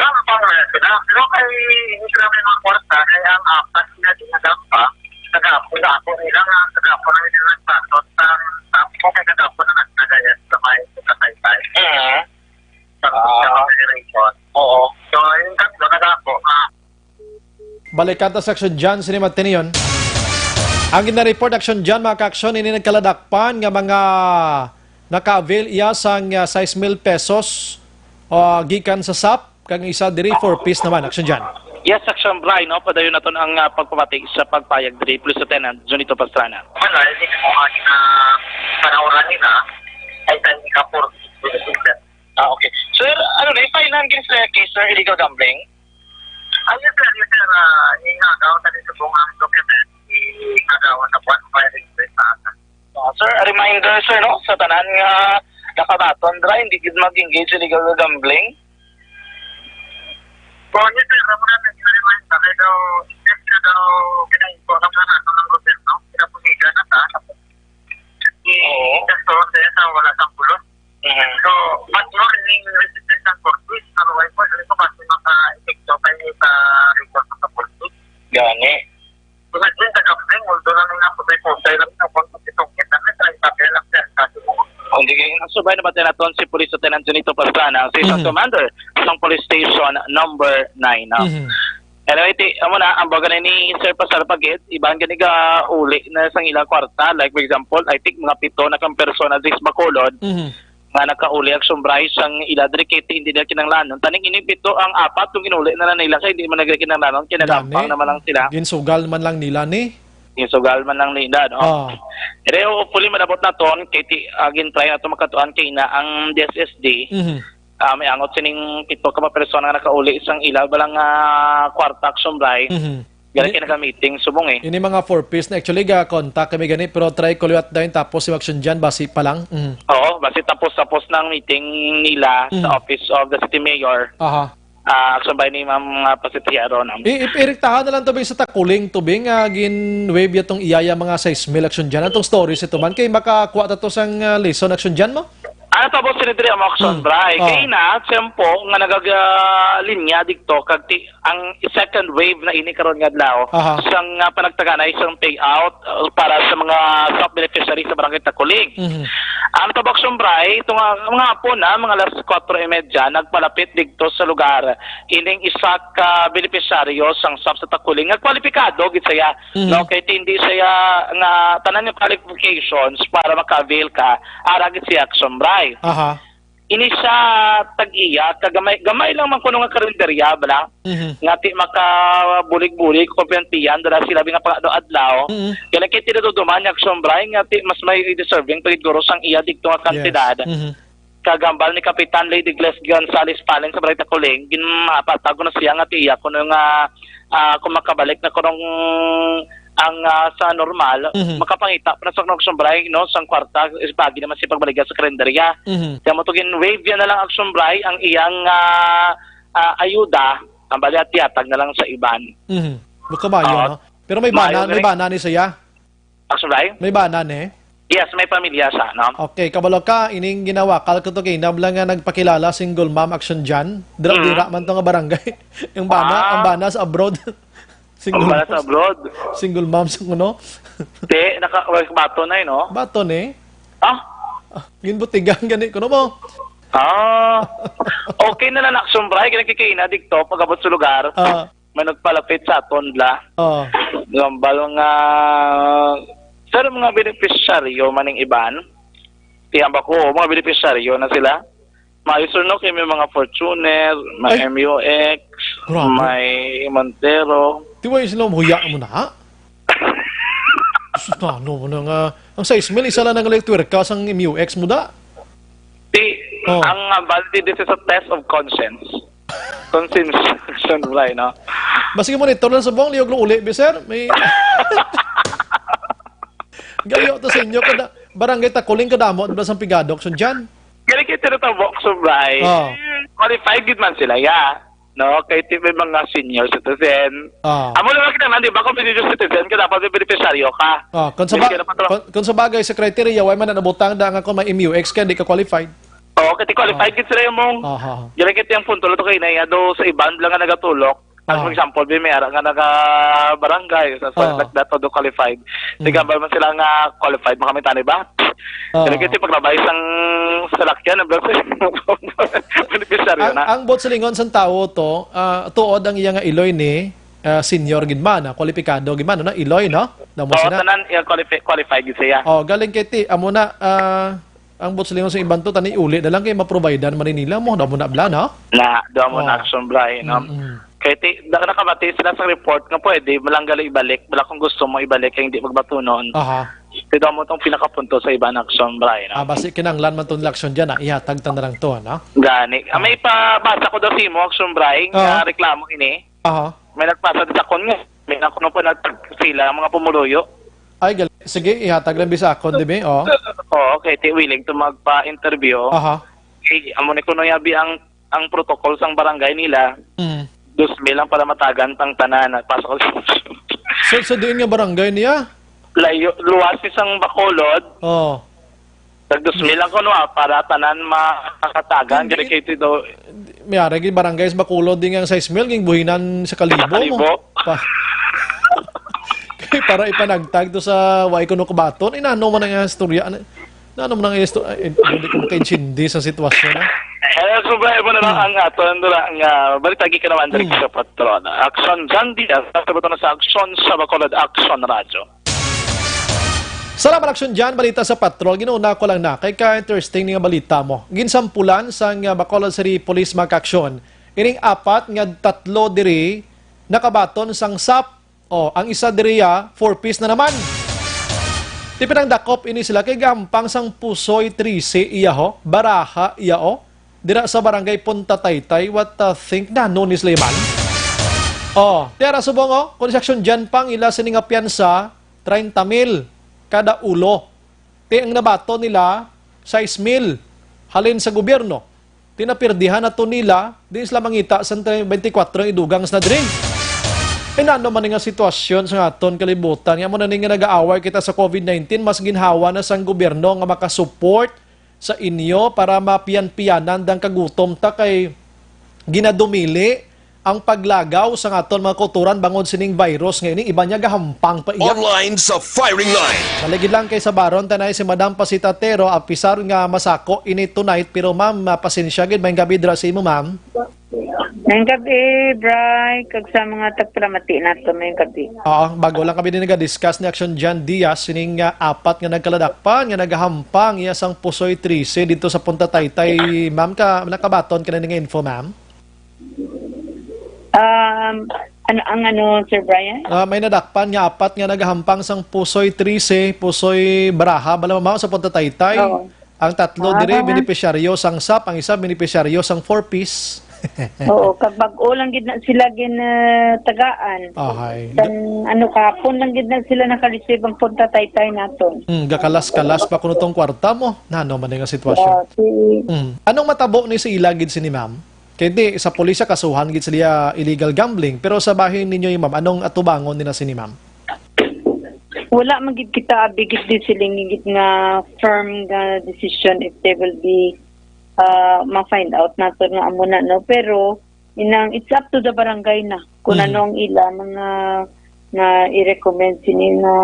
Gampang na sila. Pero kay, hindi sila may mga kwarta, kaya ang apat na ginagampang, nagapo na ako nila nga, nagapo na nila nagpasok sa, sa ako kay nagapo na nagtagayan sa may sa Taytay. Mhm. Sa Ah. sa mga generation. Oo. So, yung tatlo, nagapo nga. Balikan ta sa Action John, sini Martinion. Ang gina-report, Action John, mga ka-action, ini nagkaladakpan nga mga naka-avail iya sang, ah, sais mil pesos, ah, gikan sa sap, kag isa diri four piece naman, Action John. Yes, Action Bray, no? Padayon naton ang, ah, pagpamati sa pagpayag diri, Police Lieutenant Junito Pastrana. Wala, hindi ko mga gina-, panauran nila, ay tayo ni Kapur. Ah, okay. Sir, ano na, i-file na ang case, sir, illegal gambling? Ayun, sir, yun, sir, ah, ingagaw, tani sa bungang document, ingagaw sa buwan, filing, sir, sa akin. Ah, sir, a reminder, sir, no, sa tanan nga nakabaton dira, hindi gid mag-engage illegal gambling. Oh, yes, sir. Amo na, nag-remind na kay daw, yes, na daw, kinainform na nato ng gobyerno, kinapuligan na ta. Oo. Ikasto, sir, sa wala sang pulos. Mhm. So, but mo ning resistance ng court, please, otherwise po, sabi ko, mas maka-epekto kayo sa report sa police. Gani. Imagine, taga-Pring, although lang na ako, may pusay lang na ako, kasi itong kita na, tayo sabi lang, sir, kasi mo. Hindi kayo, ang subay na ba natin si Police Lieutenant Junito Pastrana, ang Station Mhm. Commander sa Police Station Number Nine, no? Mhm. Anyway, ti, amo na, ang baga na ni Sir Pastor Pagit, iban gani ga uli na sang ilang kwarta. Like, for example, I think mga pito na kang persona diri sa Bacolod, Mhm. nga nakauli ang sumbray sang ila diri kay hindi nila kinahanglanon. Taning ini pito ang apat kung ginuli na na nila kay hindi man nila kinahanglanon, kinagampang Gani. naman lang sila. Ginsugal man lang nila ni. Ginsugal man lang nila, no? Ah. Pero hopefully, malabot na ton, kay ti, ah, gintry na to makatuan kay na ang D S S D. Mhm. Ah, may angot sining pito ka mga persona nga nakauli sang ila balang, ah, kwarta kag sumbray. Mhm. Gani Ini kay naka-meeting subong eh. Ini mga four Ps na actually ga-contact kami gani, pero try ko liwat dayon tapos si Action John basi pa lang. Mhm. Oo, basi tapos-tapos na ang meeting nila sa Mhm. office of the city mayor. Aha. Ah, action by ni Ma'am, ah, Pasitero, no? I-, i-, irektahan na lang tubing sa Takuling, tubing, ah, gin-wave ya tong iyaya mga sais mil Action John. Atong story sa tuman kay makakuha ta to sang, ah, lesson Action John mo? Ano pa po sila diri ang mga Hmm. Bray? Oh. Kay na, tiyempo nga nagag-, ah, linya dito, kag ti-, ang second wave na ini karon nga adlaw, Aha. sang, ah, panagtaganay sang payout, ah, para sa mga sap beneficiary sa Barangay Takuling. Mhm. Ang tabok sumbray, ito nga, mga hapon na, mga alas kwatro y medya, nagpalapit dito sa lugar. Ining isa ka beneficiaryo sang sap sa Takuling, nga kwalipikado gid siya, Mhm. no? Kay hindi siya nga tanan nga qualifications para maka-avail ka, ara gid siya sumbray. Aha. Ini siya tag-iya, kagamay, gamay lang man kuno nga karinderya, bala. Mhm. Nga ti makabulig-bulig, kumpiyanpiyan, dala sila nga pang-adlaw-adlaw. Mhm. Kaya lang kay tinaduduman niya, Action Bray, nga ti mas may deserving pa gid guro sang iya dito nga Yes. kantidad. Mhm. Kagambal ni Kapitan Lady Gles Gonzales Palen sa Barita Kuling, ginmapatag na siya nga ti iya kuno nga, ah, kung makabalik na kuno ang, ah, sa normal, Mhm. makapangita pa na sa kuno, Action Bray, no, sang kwarta, is pagi naman siya pagbaligya sa karinderya. Mhm. Kaya mo to gin-waive yan na lang, Action Bray, ang iyang, ah, ah, ayuda, ang bali at tiyatag na lang sa iban. Mhm. Buka mayo, Oo. no? Pero may Mayo bana, may gani. bana ni siya? Action Bray? May bana ni? Yes, may pamilya siya, no? Okay, kabalo ka, ining ginawa, kal ko to kay nabla nga nagpakilala, single mom, Action Jan. Dira, Mhm. dira man to nga barangay. Ang bana, Ah. ang bana sa abroad. Single Ang bana mom. sa abroad. Single mom sa kuno. Te, naka, well, bato na eh, no? Bato ni? Ah? Ah, ginbutigan gani kuno mo. Ah. Okay na lang, Action Bray, kaya kikina dito, pag-abot sa lugar. Ah. May nagpalapit sa aton la. Oh. Gambal nga, sir, mga benepisyaryo maning iban. Tiyamba ko, mga benepisyaryo na sila. Maayos no, kay may mga Fortuner, may Ay. M U X, Grabe. may Montero. Ti wa sila huya mo na, ha? Sus, na, ano mo na nga? Ang sais mil, isa lang nang electric ka sang M U X mo da? Ti, Oh. ang, uh, valid, this is a test of conscience. Conscience, Action Bray, no? Basig monitor lang sa buong liyog uli, bi, sir. May gayo to sa inyo. Kada, barangay Takuling, kadamo, di ba, sang pigado, Action Jan? Kaya kita na tabok, Action Bray. Oh. Qualified gid man sila, ya. No, kay ti may mga senior citizen. Ah. Amo lang kita, di ba, kung senior citizen ka, dapat may beneficiaryo ka. Ah, kung sa Hindi ba-, ka na patro- kung, kung sa bagay, sa criteria, why man na nabutang da nga kung may M U X ka, di ka qualified? Oo, kasi qualified Ah. gid sila yung mong. Aha. Dili kit yung punto lang to kay na do sa iban lang nga nagatulok. As Ah. for example, bi may ara nga naga barangay, sa Ah. that, that do qualified. Mm. Nagambal man sila nga qualified, makamit ani ba? Ah. Dili kit paglabay sang salakyan, ang beneficiaryo Ang, na. ang buot silingon sang tawo to, ah, tuod ang iya nga iloy ni, ah, senior gid man, ah, kwalipikado gid man, no? Iloy, no? Damo Oo, sina. tanan, yeah, qualifi-, qualified gid siya. Oh, galing kay ti, amo na, ah, ang buot silingon sa iban to, tani uli na lang kay maprovidean man nila mo, damo na bla, no? Na, damo na Oh. Action Bray, no? Mm-mm. Kay ti, da-, nakabati sila sa report nga pwede, malanggal ibalik, wala kung gusto mo ibalik, kay hindi magbatunon. Aha. Ti damo tong pinakapunto sa iban, Action Bray, no? Ah, basi kinanglan man tong election dyan, ah. Ihatag ta na lang to, no? Gani. Ah, may Ah. pabasa ko daw sa imo, Action Bray, nga Ah. reklamo ini. Aha. May nagpasa sa akon nga, may na kuno pa nagtag sila ang mga pumuluyo. Ay, gal-, sige, ihatag lang bi sa akon, di ba? Oh. Oo, kay ti willing to magpa-interview. Aha. Kay amo ni kuno yabi ang, ang protocol sang barangay nila. Mm. Dos mil lang para matagan pang tanan. Pasok. So, sa diin nga barangay niya? Layo, luwas ni sang Bacolod. Oh. Tag dos mil lang kuno, ah, para tanan makatagan, Hindi. Dedicated daw. May ara gid barangay sa Bacolod din nga sais mil, ging buhinan sa kalibo mo. Sa kalibo. Pa-, kay para ipanagtag to sa wa kuno kabaton, inano man ang istorya? Ano, ano man ang istorya? Ay, hindi ko makaintindi sa sitwasyon, ah. Eh, so ba, mo na lang Hmm. ang aton, ano lang, ah, balita gikan naman diri Hmm. sa Patron. Action Jan Diaz, sa buto na sa Action sa Bacolod, Action Radyo. Salamat, Action Jan. Balita sa Patrol. Ginauna ko lang na. Kay ka-interesting ni nga balita mo. Ginsampulan sang, ah, Bacolod City Police, mga ka-aksyon. Ining apat nga tatlo diri nakabaton sang sap. Oh, ang isa diri, ah, four piece na naman. Ti pinangdakop ini sila kay gampang sang Pusoy trese iya ho, Baraha iya ho. Dira sa barangay Punta Taytay, what, uh, think na, no, ni Sleman? Oh, ti ara subong, oh, kung sa Action Jan pang ila sini nga piyansa, treinta mil kada ulo. Ti ang nabaton nila, sais mil. Halin sa gobyerno, ti napirdihan na to nila, di sila mangita sa twenty-four ang idugang sa nadring. Inano man nga sitwasyon sa aton kalibutan, nga mo na ni nga nag-aaway kita sa COVID nineteen, mas ginhawa na sang gobyerno nga makasupport sa inyo para mapiyan-piyanan dang kagutom ta kay ginadumili ang paglagaw sa aton mga kautoran bangod sining virus nga ini, iban niya gahampang pa iya. Online sa firing line. Naligid lang kay sa baron tanay si Madam Pasita Tero, apisar nga masako ini tonight, pero ma'am, ah, pasensya gid, may gabi dira sa imo, ma'am. Ngayong gabi, Bri, kag sa mga tagpalamati nato ngayong gabi. Oo, bago lang kami din naga-discuss ni Action Jan Diaz, sining, ah, apat nga nagkaladakpan nga nagahampang iya sang Pusoy trese dito sa Punta Taytay. Ma'am, ka, nakabaton ka na nga info, ma'am? Um, ano, ang ano, Sir Brian? Ah, may nadakpan nga apat nga nagahampang sang Pusoy trese, Pusoy Baraha, bala, ma'am, sa Punta Taytay. Oo. Ang tatlo Ah. diri benepisyaryo sang sap, ang isa benepisyaryo sang four Ps. Oo, kag bag-o lang gid na sila gin, ah, tagaan. Ahay. Sang, ano, kahapon lang gid na sila naka-receive ang Punta Taytay naton. Hmm, gakalas-kalas pa kuno tong kwarta mo. Nano man nga sitwasyon? Ah, si Hmm. Anong matabo ni sa ila gid sini, ma'am? Kay di, sa pulis siya, kasuhan gid sila illegal gambling. Pero sa bahin ninyo, ma'am, anong atubangon nila sini, ma'am? Wala man gid kita abi gid di siling gid nga firm nga decision if they will be, ah, ma-find out nato nga amo na, no? Pero inang, it's up to the barangay na kung Mhm. ano ang ila mga, nga i-recommend sini nga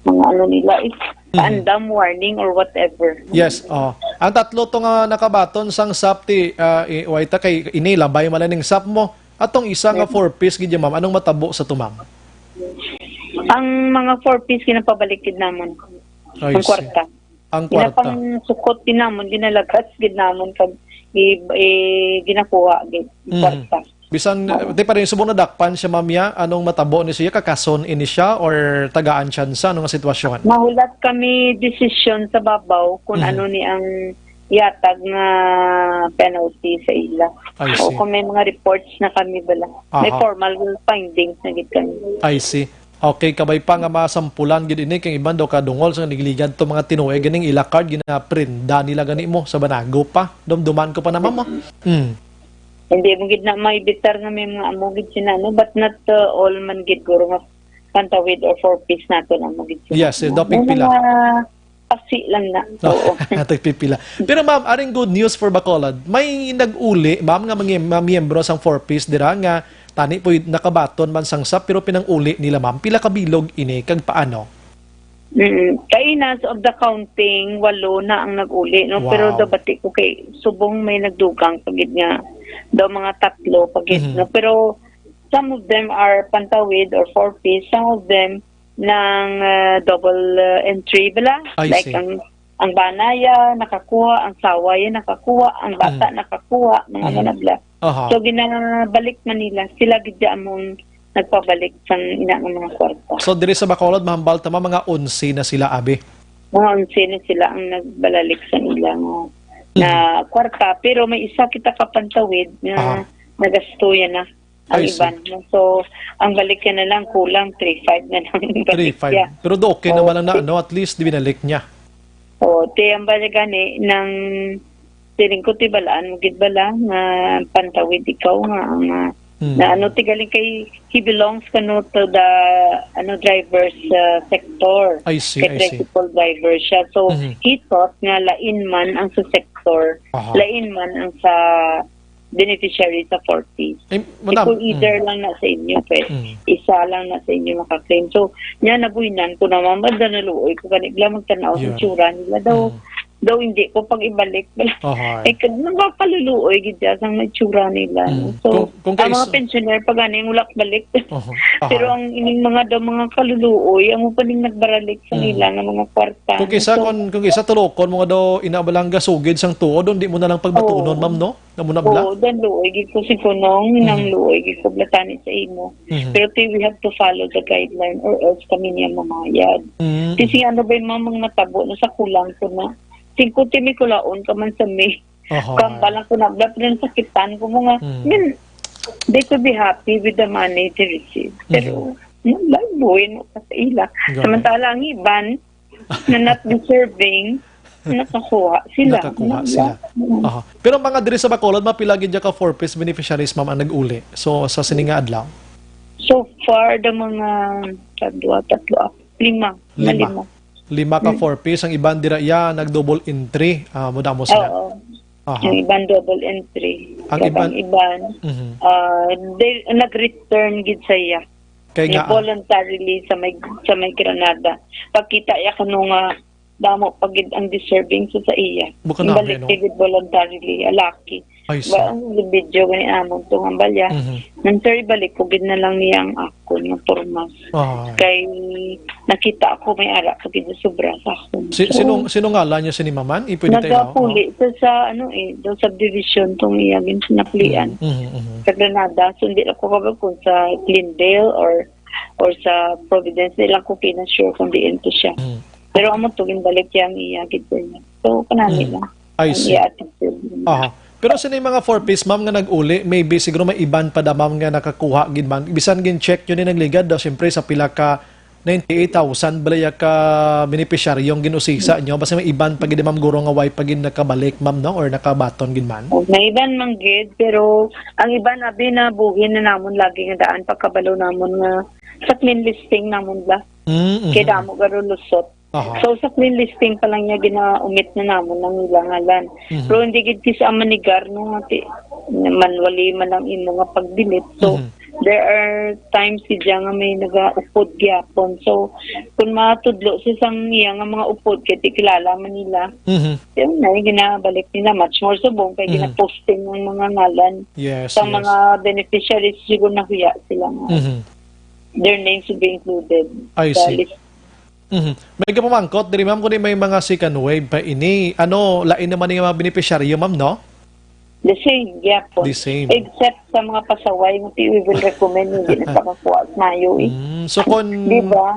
mga ano nila, is Mhm. Andam warning or whatever. Yes, oh. Ang tatlo to nga nakabaton sang sap ti, ah, i-, way ta kay ini labay man lang ning sap mo. Atong isa nga Yes. four Ps gid, ma'am. Anong matabo sa to, ma'am? Ang mga four Ps ginapabalik gid namon. I Ang see. kwarta. Ang kwarta. Ginapangsukot gid namon, ginalagas gid namon kag i-, i-, ginakuha gid ang Mhm. kwarta. Bisan, Oo. di pa rin subong nadakpan siya, ma'am, ya? Anong matabo ni siya? Kakason ini siya or tagaan tsansa? Ano nga sitwasyon? Mahulat kami desisyon sa babaw kung Mhm. ano ni ang yatag nga penalty sa ila. I O see. kung may mga reports na kami bala. May Aha. formal findings na gid kami. I see. Okay, kabay pa nga masampulan gid ini kay iban daw kadungol sa nagligad to mga tinuoy ganing ila card ginaprinda nila gani mo sa banago pa. Dumduman ko pa naman mo. Mm. Hindi mo gid na maibitar nga may mga amo gid sina, no? But not, uh, all man gid guro nga pantawid or four Ps nato na mo gid sina. Yes, eh, daw May pigpila. mga pasi lang na. No, Oo. Natagpipila. Pero ma'am, aring good news for Bacolod. May nag-uli, ma'am, nga mga, mga miyembro sang four Ps dira nga tani po'y nakabaton man sang sap, pero pinang-uli nila, ma'am. Pila ka bilog ini, kag paano? Mm. Kay as of the counting, walo na ang nag-uli, no? Pero Wow. daw bati ko kay subong may nagdugang pa gid nga daw mga tatlo pa gid, Mhm. no? Pero some of them are pantawid or four Ps, some of them ng, uh, double, uh, entry bala. I Like see. ang, ang bana ya nakakuha, ang sawa ya nakakuha, ang bata Mm. nakakuha, mga Mm. ano na bala. Aha. So, ginabalik man nila. Sila gid ya among nagpabalik sang ina nga mga kwarta. So, diri sa Bacolod, mahambal ta, mga onse na sila, abi? Mga onse na sila ang nagbalalik sa ila nga, Mm. na kwarta. Pero may isa kita kapantawid nga Aha. nagasto ya na ang I see. iban. So, ang balik niya na lang, kulang three five na lang ang balik Three five. niya. Pero do okay Oo. naman lang na, ano, at least, binalik niya. Oo, te, ang balik gani, nang siling ko, ti, balaan mo gid bala nga pantawid ikaw nga, nga, Mm. na ano, ti, galing kay, he belongs kano to the, ano, driver's, uh, sector. I see, Kay I see. tricycle driver siya. So, Mhm. he thought nga lain man ang sa sector, Aha. lain man ang sa beneficiary sa four Ps. Eh, madam, Kung either mm. lang na sa inyo, pwede. Mm. Isa lang na sa inyo makaklaim. So, niya nabuhinan ko naman, madanaluoy ko kanila, magtanaw sa Yeah. itsura nila daw. Mm. Daw hindi ko pag ibalik. Oho, ay. Eh, kag nakakaluluoy gid siya sang itsura nila, no? Mm. So, Kung, kung ang mga kaisa pensioner pa gani, wala balik. Oho. Pero Aha. ang ining mga daw, mga kaluluoy, amo pa ning nagbaralik sa Mm. nila nga mga kwarta. Kung kisa, So, kung, kung kisa tulokon mo nga daw, ina ba lang gasugid sang tuod, di mo na lang pagbatunon, Oo. ma'am, no? Nga mo na bala? Oo, dan luoy gid ko si Kunong, nang Mhm. luoy gid ko blatani sa imo. Mhm. Pero ti, we have to follow the guideline or else kami niya mamayad. Mm. Kasi ano ba yung mamang natabo na sa kulang ko na? Singko ti may kulaon ka man sa may Oho. kambal ang kunabla, pero nasakitan ko mo nga. Mm. I mean, they could be happy with the money they receive. Pero, Mhm. wala, buhay mo ka sa ila. Grabe. Samantala, ang iban, na not deserving, nakakuha sila. Nakakuha Ano sila. ba? Mm. Aha. Pero mga diri sa Bacolod, mapila gid ka four Ps beneficiaries, ma'am, ang nag-uli? So, sa sini nga adlaw? So far, the mga tatlo, tatlo, ah, lima. Lima. Lima. Lima ka Mm. four Ps, ang iban dira iya nag-double entry. Ah, mo damo sila. Oo. Aha. Ang iban double entry. Ang Kag iban ang iban, Mhm. ah, they, nag-return gid sa iya. Kay Nga nga, ah. voluntarily sa may, sa may Granada. Pagkita iya kuno nga damo pa gid ang deserving sa, sa iya. Bukan Ang na, balik ano? Kay gid voluntarily, a lucky. I see. Ba, ang video gani amon to nga balya. Mhm. Nang, sir, ibalik ko gid na lang niya ang akon nga porma. Ah. Kay nakita ako may ara pa gid sobra sa akon. Si, So, sinong, sinong ngalan niya sini, maman? Ipwede tayo, nagapuli sa, sa, ano, eh, daw subdivision tong iya gin-, sinaplian. Mm, mhm, mhm. Sa Granada. So, hindi ako kabalo kung sa Glendale or, or sa Providence. Di lang ko kina-sure kung diin to siya. Mm. Pero amo to, ginbalik niya ang iya gid niya. So, kanami Mm. lang. I Ang see. iya attitude. Aha. Pero sini mga four Ps, ma'am, nga nag-uli, maybe siguro may iban pa da, ma'am, nga nakakuha gid man. Bisan gin-check nyo ni nagligad daw, siyempre, sa pila ka ninety-eight thousand balaya ka benepisyaryong gin-usisa nyo. Basta may iban pa gid, ma'am, guro nga way pa gid nakabalik, ma'am, no? Or nakabaton gid man. May iban man gid, pero ang iban, abi, nabuhin na namon lagi nga daan, pagkabalo namon nga sa clean listing namon la. Mm, mhm. Kay damo garo lusot. Aha. So, sa clean listing pa lang niya ginaumit na namon ang ilang ngalan. Mhm. Pero hindi gid kis-a manigar, no, nga ti-, manually man ang imo nga pag-delete. So, Mhm. there are times gid nga may nagaupod gyapon. So, kung matudlo sa sang iya nga mga upod, kay ti kilala man nila, Mhm. yun na, yung ginabalik nila. Much more subong kay Mhm. ginaposting ang mga ngalan Yes, sa yes. mga beneficiaries, siguro nahuya sila nga Mhm. their names should be included I sa see. list. Mhm. May kapamangkot diri, ma'am, kundi may mga second wave pa ini. Ano, lain naman yung mga beneficiaryo, ma'am, no? The same, gyapon. The same. Except sa mga pasaway, nga ti-, we will recommend, hindi na sa kakuha sa mayo, eh. Mm, so, kung Di ba?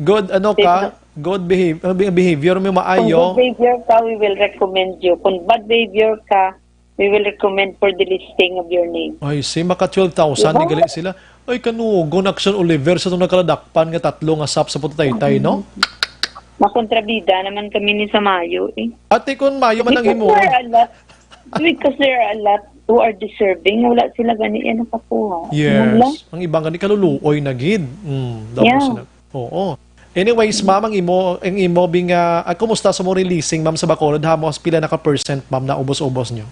good, ano Di ka, ba? good behave-, uh, be-, behavior mo Kung maayo. good behavior ka, we will recommend you. Kung bad behavior ka, we will recommend for the listing of your name. Ay, si maka twelve thousand Diba? ni gali sila. Ay, kanugon, Action Oliver, sa itong nakaladakpan nga tatlo nga sap sa Putataytay, no? Makontrabida naman kami ni sa mayo, eh. Ate, kung mayo man ang Because himuon. there are a lot, because there are a lot who are deserving, wala sila gani, eh, nakakuha. Ano lang? Yes. Ang iba gani kaluluoy na gid. Mm, daw Yeah. sila. Oo. Anyways, ma'am, ang imo, ang imo bing, ah, ah, kumusta sa mo releasing, ma'am, sa Bacolod? Hamos pila na ka percent, ma'am, na ubos-ubos nyo?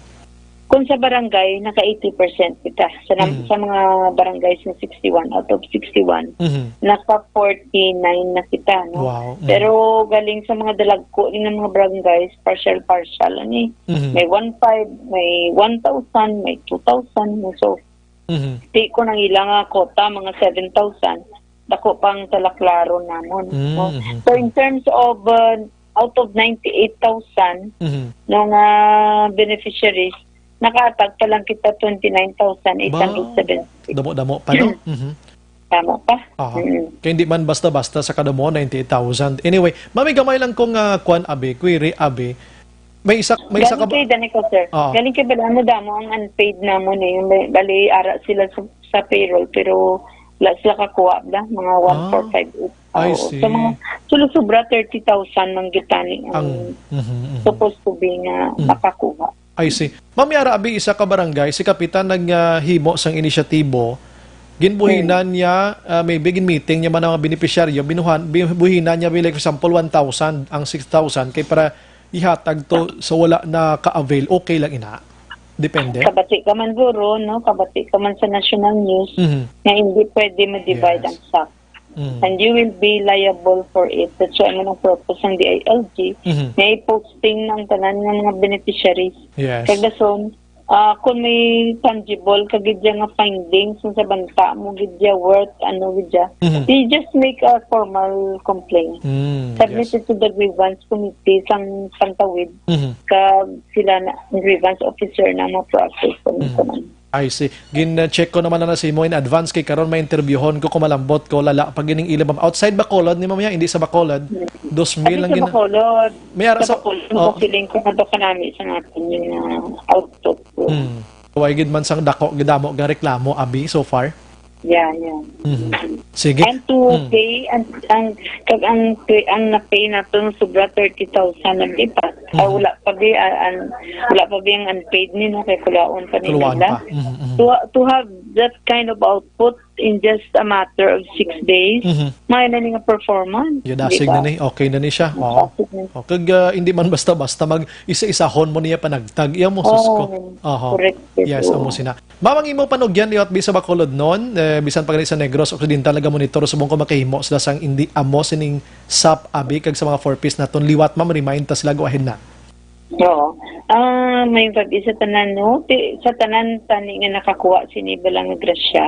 Kung sa barangay, naka eighty percent kita. Sa nam-, Mm. sa mga barangays na sixty-one, out of sixty-one, Mhm. naka forty-nine na kita, no? Wow. Mm. Pero galing sa mga dalagko ni nga mga barangays, partial-partial, ani. Mhm. May one five, may one thousand, may two thousand, no? So, Mhm. Ti ko nang ila nga quota, mga seven thousand, dako pang talaklaro namon, Mm, no? mhm. So, in terms of, uh, out of ninety-eight thousand, Mhm. no, nga beneficiaries, nakaatag pa lang kita twenty-nine thousand eight hundred seventy. Ba, damo-damo pa, no? Mhm. Tama pa? Aha. Mm. Kaya hindi man basta-basta sa kadamo, ninety-eight thousand. Anyway, mami, gamay lang kong, ah, kwan, abi, query, abi. May isa, may isa ka Galing ba? Kay Danico, sir. Oo. Galing kay Bala, ano, damo ang unpaid namon eh. Yung ba-, bali, ara sila sa, sa payroll, pero wala sila kakuha, bla? Mga Ah, one four five eight. I Oo. see. So, mga, sulo-sobra thirty thousand man gitani ang Ang, mhm, mhm. supposed to be nga Mm. makakuha. I see. Ma'am Yara, abi, isa ka barangay, si Kapitan nag, ah, himo sang inisyatibo. Ginbuhinan Hmm. niya, ah, maybe gin-meeting niya man ang mga beneficiaryo, binuhan, bi-, buhinan niya, like, for example, one thousand, ang six thousand, kay para ihatag to sa wala na ka-avail, okay lang ina? Depende? Kabati ka man, guro, no? Kabati ka man sa national news Mhm. na hindi pwede ma-divide Yes. ang sap. Mhm. And you will be liable for it. That's why ang purpose ng D I L G, Mhm. na i-posting ng tanan ng mga beneficiaries. Yes. Kag dason, ah, kung may tangible ka gid dyan nga findings, kung sa banta mo gid dyan, worth, ano gid dyan, Mhm. you just make a formal complaint. Mm, Submit yes. it to the grievance committee sang Pantawid, Mhm. kag sila na, ang grievance officer na mo-process kung Mhm. kuman. I see. Gin-check ko naman na, na sa imo in advance, kay karon may interviewon ko kung malambot ko, lala pa gining ila, ma'am. Outside Bacolod ni, ma'am, ya? Hindi sa Bacolod. Hmm. Dos mil Abi lang sa gina-, Bacolod. May ara Sa sa, Bacolod, oh. Feeling ko na to kanami sa natin yung, ah, output ko. Hmm. Way gid man sang dako, gidamo nga reklamo, abi, so far? Yeah, yeah. Mhm. Sige. And to Mm. pay, ang, ang, kag ang pay, ang na-pay nato nga sobra thirty thousand ang lipat. Ah, Mhm. wala pa bi, ah, ang, wala pa bi ang unpaid ni, no? Kay kulaon pa ni Kulaon nila. pa. Mhm, mhm. To, to have that kind of output in just a matter of six days, Mhm. may na ni nga performance, Yun, di dasig ba? na ni. Okay na ni siya. Oo. Dasig na. O, kag, ah, hindi man basta-basta mag-isa-isahon mo niya panagtag. Iya mo, sus ko. Oo. Aha. Correct, correct. Yes, Oo. amo sina. Ma'am, ang imo panugyan liwat bi sa Bacolod non, eh, bisan pa gani sa Negros Occidental, nagamonitor subong ko makahimo sila sang indi amo sining sap abi kag sa mga four Ps naton liwat, ma'am, remind ta sila, go ahead na. Oo. Ah, may pag-isa tanan, no? Ti-, sa tanan tani nga nakakuha sini bala nga grasya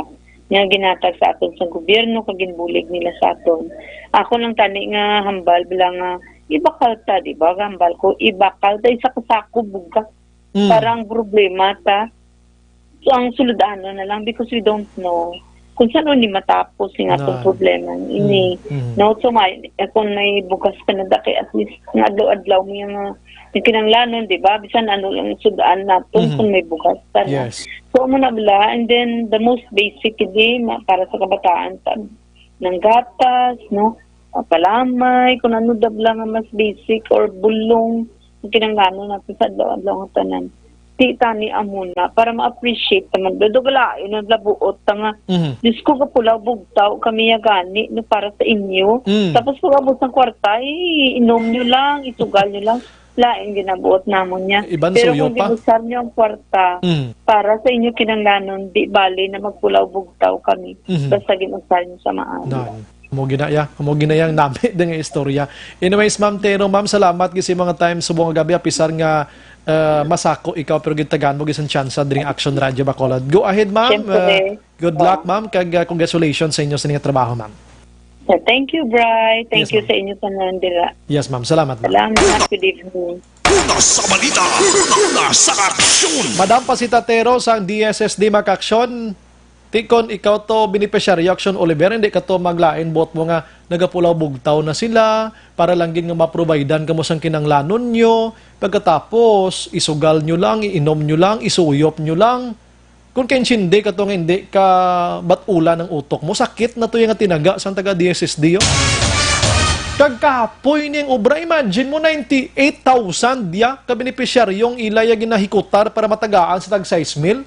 nga ginatag sa aton sa gobyerno kag ginbulig nila sa aton. Ako lang tani nga hambal bala nga ibakal ta, di ba? Hambal ko, ibakal ta isa ka sako bugas. Mm. Parang problema ta. So, ang suludanon na lang because we don't know kung saan ni matapos yung atong Na. problema ini. Mm, mm. No, so may, eh, kung may bugas ka na daki, at least nga adlaw-adlaw mo yung, uh, yung kinanglanon, di ba? Bisan ano lang sudaan natin Mhm. kung may bugas ka na. Yes. So, mo na bala, and then the most basic, di, ma-, para sa kabataan, ta-, ng gatas, no? Ah, palamay, kung ano da bala nga mas basic, or bulong, ang kinanglanon natin sa adlaw-adlaw nga tanan. Di tani amo na, para ma-appreciate naman. Dodo galain ang labuot ta nga, Mhm. "Diyos ko, kapulaw bugtaw kami ya gani, no, para sa inyo." Mm. Tapos pag abot ng kwarta, eh, inom nyo lang, isugal nyo lang. Lain ginabuot namon niya. Iban Pero suyo kung pa. ginusar nyo ang kwarta Mm. para sa inyo kinanglanon, di bali na magpulaw bugtaw kami. Mhm. Basta ginusar nyo sa maayo. Nan. Amo gina ya, amo gina yang nami din nga istorya. Anyways, Ma'am Tero, ma'am, salamat gid sa mga time subong nga gabi, apisar nga, uh, masako ikaw, pero gitagaan mo gid sang tsansa diri nga Action Radio Bacolod. Go ahead, ma'am. Siyempre. Uh, good luck, Oo. ma'am, kag, uh, congratulations sa inyo sa inyong trabaho, ma'am. So, thank you, Bri. Thank Yes, you ma'am. sa inyo tanan dira. Yes, ma'am. Salamat, ma'am. Salamat. Good evening. Una sa balita, una sa aksyon. Madam Pasita Tero sang D S S D Makaksyon, ti kon ikaw to beneficiary Action Oliver, hindi ka to maglain buot mo nga nagapulaw bugtaw na sila para lang gid nga maprovidean kamo sang kinanglanon nyo. Pagkatapos, isugal nyo lang, iinom nyo lang, isuyop nyo lang. Kung kaintindi ka to nga hindi ka bat-ulan ang utok mo, sakit na to yung tinaga sang taga D S S D, oh. Kag kapoy ning obra, imagine mo, ninety-eight thousand diya ka benepisyaryong ila ya ginahikutar para matagaan sa tag sais mil.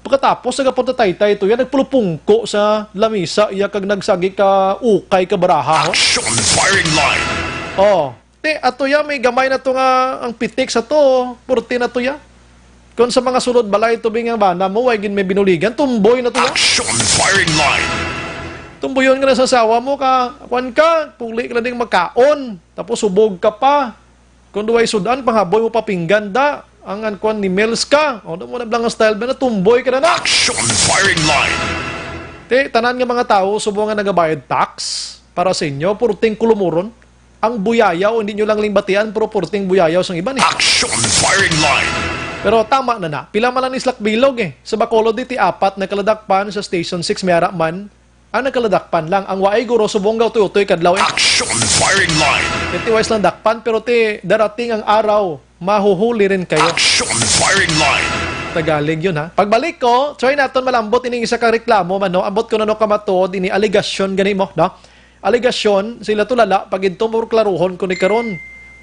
Pagkatapos, nagapunta taytay to yan, nagpulupungko sa lamisa iya kag nagsagi ka ukay ka baraha, oh. Action firing line. Oh. Ti, ato ya, may gamay na to nga ang pitik sa to, purti na to ya. Kung sa mga sulod balay, tubing ang bana mo, way gid may binuligan, tumboy na to ya. Action firing line. Tumboyon ka na sa asawa mo, ka, kwan ka, puli ka na ding makaon, tapos subog ka pa. Kung duway sudan, panghaboy mo pa pinggan da, ang, ang kwan ni Mills ka. O, ano mo na blang style ba na, tumboy ka na na. Action firing line. Ti, tanan nga mga tawo, subong nga nagabayad tax para sa inyo, purting kulumuron. Ang buyayaw, hindi nyo lang limbatian, pero purting buyayaw sang iban, eh. Action firing line. Pero tama na na. Pila man lang ni Slak Bilog, eh. Sa Bacolod, di ti apat na kaladakpan, sa Station six, may ara man. Ang nagkaladakpan lang. Ang waay guro, subong gaw, utoy-utoy kadlaw, eh. Action firing line. Ti wais lang dakpan, pero ti darating ang araw, mahuhuli rin kayo. Action firing line. Tagalog yun, ha? Pagbalik ko, try naton malambot ining isa ka reklamo man, no? Ambot ko na no kamatuod ini aligasyon gani mo, no? Aligasyon, sila to lala, pag ito mo klaruhon ko ni karon.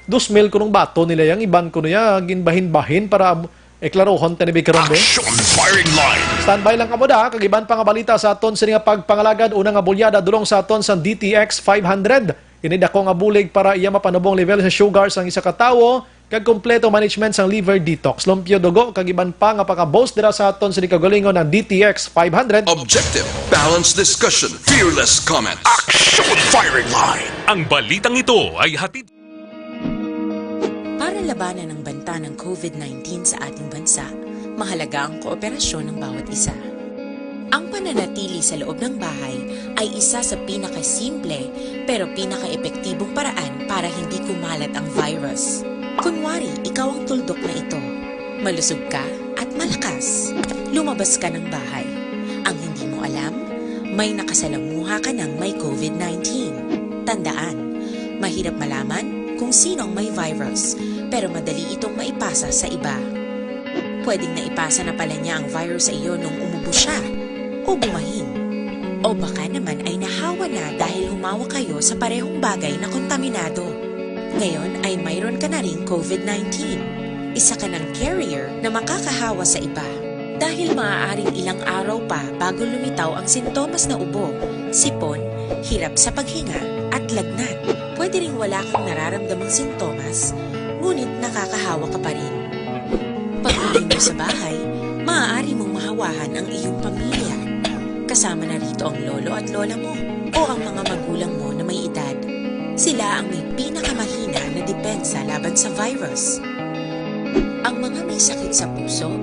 Dos mil kunong bato nila yang iban ko niya, ginbahin-bahin para am-, eh, klaruhon tani bi karon, be. Action firing line. Standby lang kamo da, kag iban pa nga balita sa aton sini nga pagpangalagad, una nga bulyada dulong sa aton sa D T X five hundred. Ini dako nga bulig para iya mapanubong level sa sugar sang isa ka tawo, kag kompleto management sang liver detox, lumpyo dugo, kag iban pa nga paka-boost dira sa aton sini kaugalingon ang D T X five hundred. Objective, balanced discussion, fearless comment. Action firing line. Ang balitang ito ay hatid. Para labanan ang banta ng covid nineteen sa ating bansa, mahalaga ang kooperasyon ng bawat isa. Ang pananatili sa loob ng bahay ay isa sa pinakasimple pero pinakaepektibong paraan para hindi kumalat ang virus. Kunwari, ikaw ang tuldok na ito. Malusog ka at malakas. Lumabas ka ng bahay. Ang hindi mo alam, may nakasalamuha ka ng may covid nineteen. Tandaan, mahirap malaman kung sino ang may virus, pero madali itong maipasa sa iba. Pwedeng naipasa na pala niya ang virus sa iyo nung umubo siya o bumahin. O baka naman ay nahawa na dahil humawak kayo sa parehong bagay na kontaminado. Ngayon ay mayroon ka na ring covid nineteen. Isa ka ng carrier na makakahawa sa iba. Dahil maaaring ilang araw pa bago lumitaw ang sintomas na ubo, sipon, hirap sa paghinga, at lagnat. Pwede ring wala kang nararamdamang sintomas, ngunit nakakahawa ka pa rin. Pag-uwi mo sa bahay, maaari mong mahawahan ang iyong pamilya. Kasama na rito ang lolo at lola mo o ang mga magulang mo na may edad. Sila ang may pinakamahina na depensa laban sa virus. Ang mga may sakit sa puso,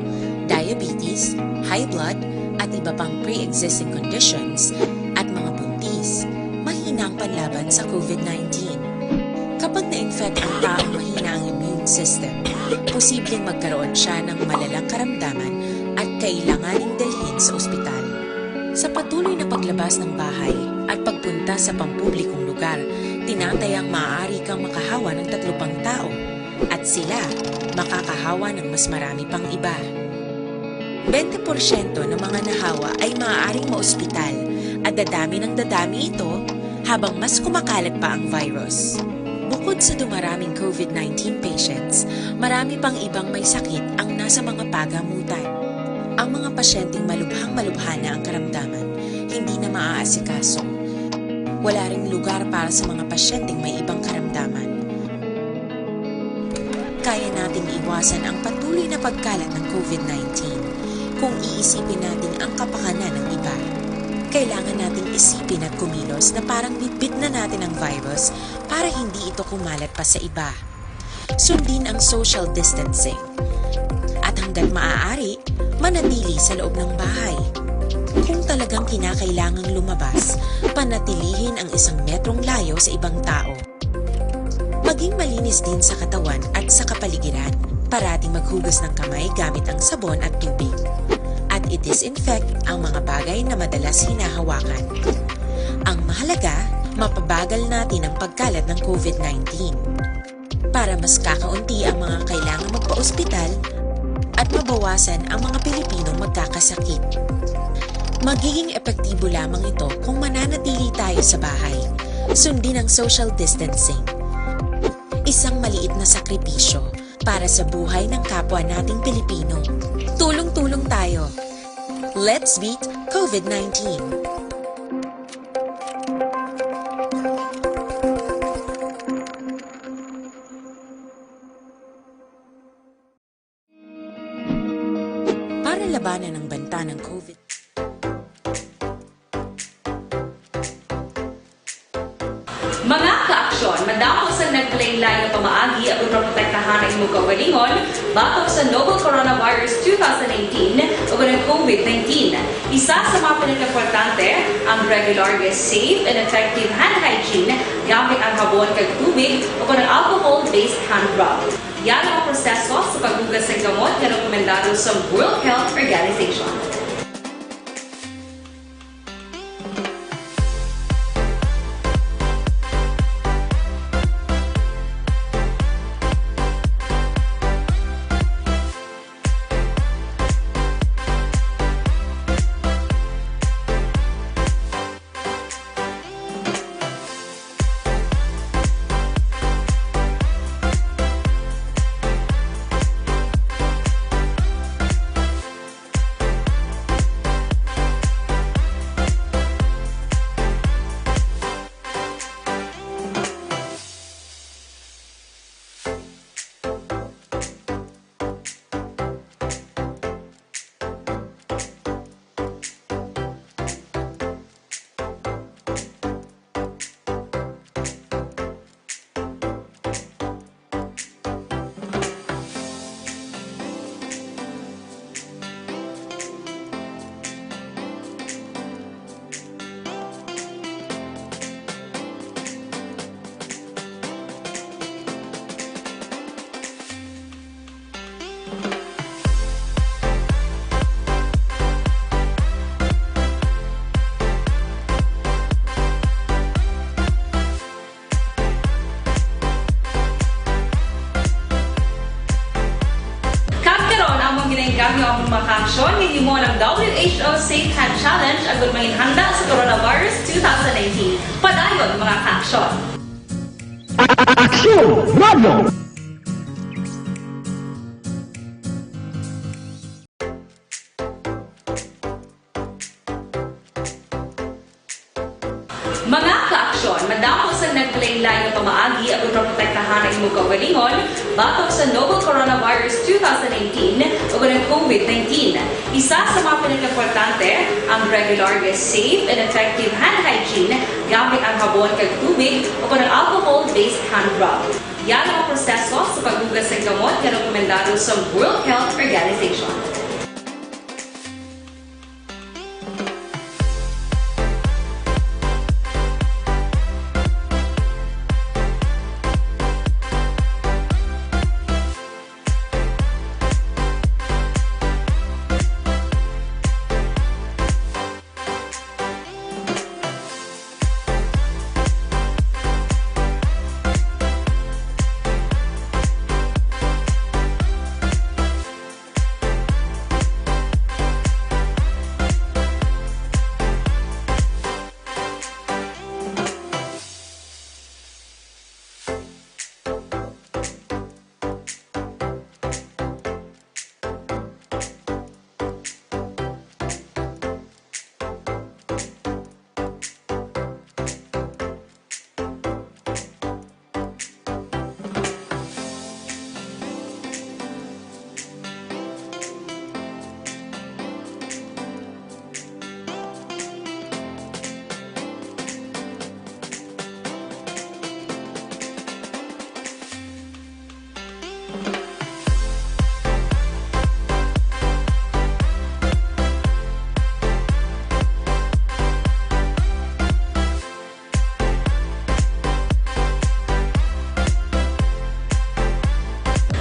diabetes, high blood, at iba pang pre-existing conditions, at mga buntis, mahina ang panlaban sa COVID nineteen. Kapag na-infect ang taong mahina ang immune system, posibleng magkaroon siya ng malalang karamdaman at kailanganing dalhin sa ospital. Sa patuloy na paglabas ng bahay at pagpunta sa pampublikong lugar, tinatayang maaari kang makahawa ng tatlo pang tao at sila makakahawa ng mas marami pang iba. Twenty porsyento ng mga nahawa ay maaaring maospital at dadami ng dadami ito habang mas kumakalat pa ang virus. Bukod sa dumaraming COVID nineteen patients, marami pang ibang may sakit ang nasa mga pagamutan. Ang mga pasyenteng malubhang-malubha na ang karamdaman, hindi na maaasikaso. Wala ring lugar para sa mga pasyenteng may ibang karamdaman. Kaya nating iwasan ang patuloy na pagkalat ng COVID nineteen kung iisipin natin ang kapakanan ng iba. Kailangan nating isipin at kumilos na parang bitbit na natin ang virus para hindi ito kumalat pa sa iba. Sundin ang social distancing. At hanggat maaari, manatili sa loob ng bahay. Kung talagang kinakailangang lumabas, panatilihin ang isang metrong layo sa ibang tao. Maging malinis din sa katawan at sa kapaligiran. Parating maghugas ng kamay gamit ang sabon at tubig. At i-disinfect ang mga bagay na madalas hinahawakan. Ang mahalaga, mapabagal natin ang pagkalat ng COVID nineteen. Para mas kakaunti ang mga kailangang magpa-ospital at mabawasan ang mga Pilipinong magkakasakit. Magiging epektibo lamang ito kung mananatili tayo sa bahay. Sundin ang social distancing. Isang maliit na sakripisyo para sa buhay ng kapwa nating Pilipino. Tulong-tulong tayo. Let's beat COVID nineteen. Para labanan ang banta ng COVID. Mga kaaksyon, madamo sang naglain-lain nga pamaagi aron maprotektahan ang imong kaugalingon batok sa novel coronavirus two thousand nineteen ug ang COVID nineteen. Isa sa mga pinakaimportante, ang regular nga safe and effective hand hygiene gamit ang habon kag tubig o kon ang alcohol-based hand rub. Yara ang proseso sa paghugas sang gamot nga rekomendado sa World Health Organization. Kag karon, amon ginainggangyo ang mga kaaksyon nga himo ng W H O Safe Hand Challenge agud manginhanda sa coronavirus two thousand nineteen. Padayon, mga kaaksyon. Aksyon Radio! Mga kaaksyon, madamo sang naglain-lain nga pamaagi aron maprotektahan ang imong kaugalingon batok sa novel coronavirus two thousand nineteen ug ang COVID nineteen. Isa sa mga pinakaimportante, ang regular nga safe and effective hand hygiene gamit ang habon kag tubig o kon ang alcohol-based hand rub. Yan ang proseso sa paghugas sa gamot nga rekomendado sa World Health Organization.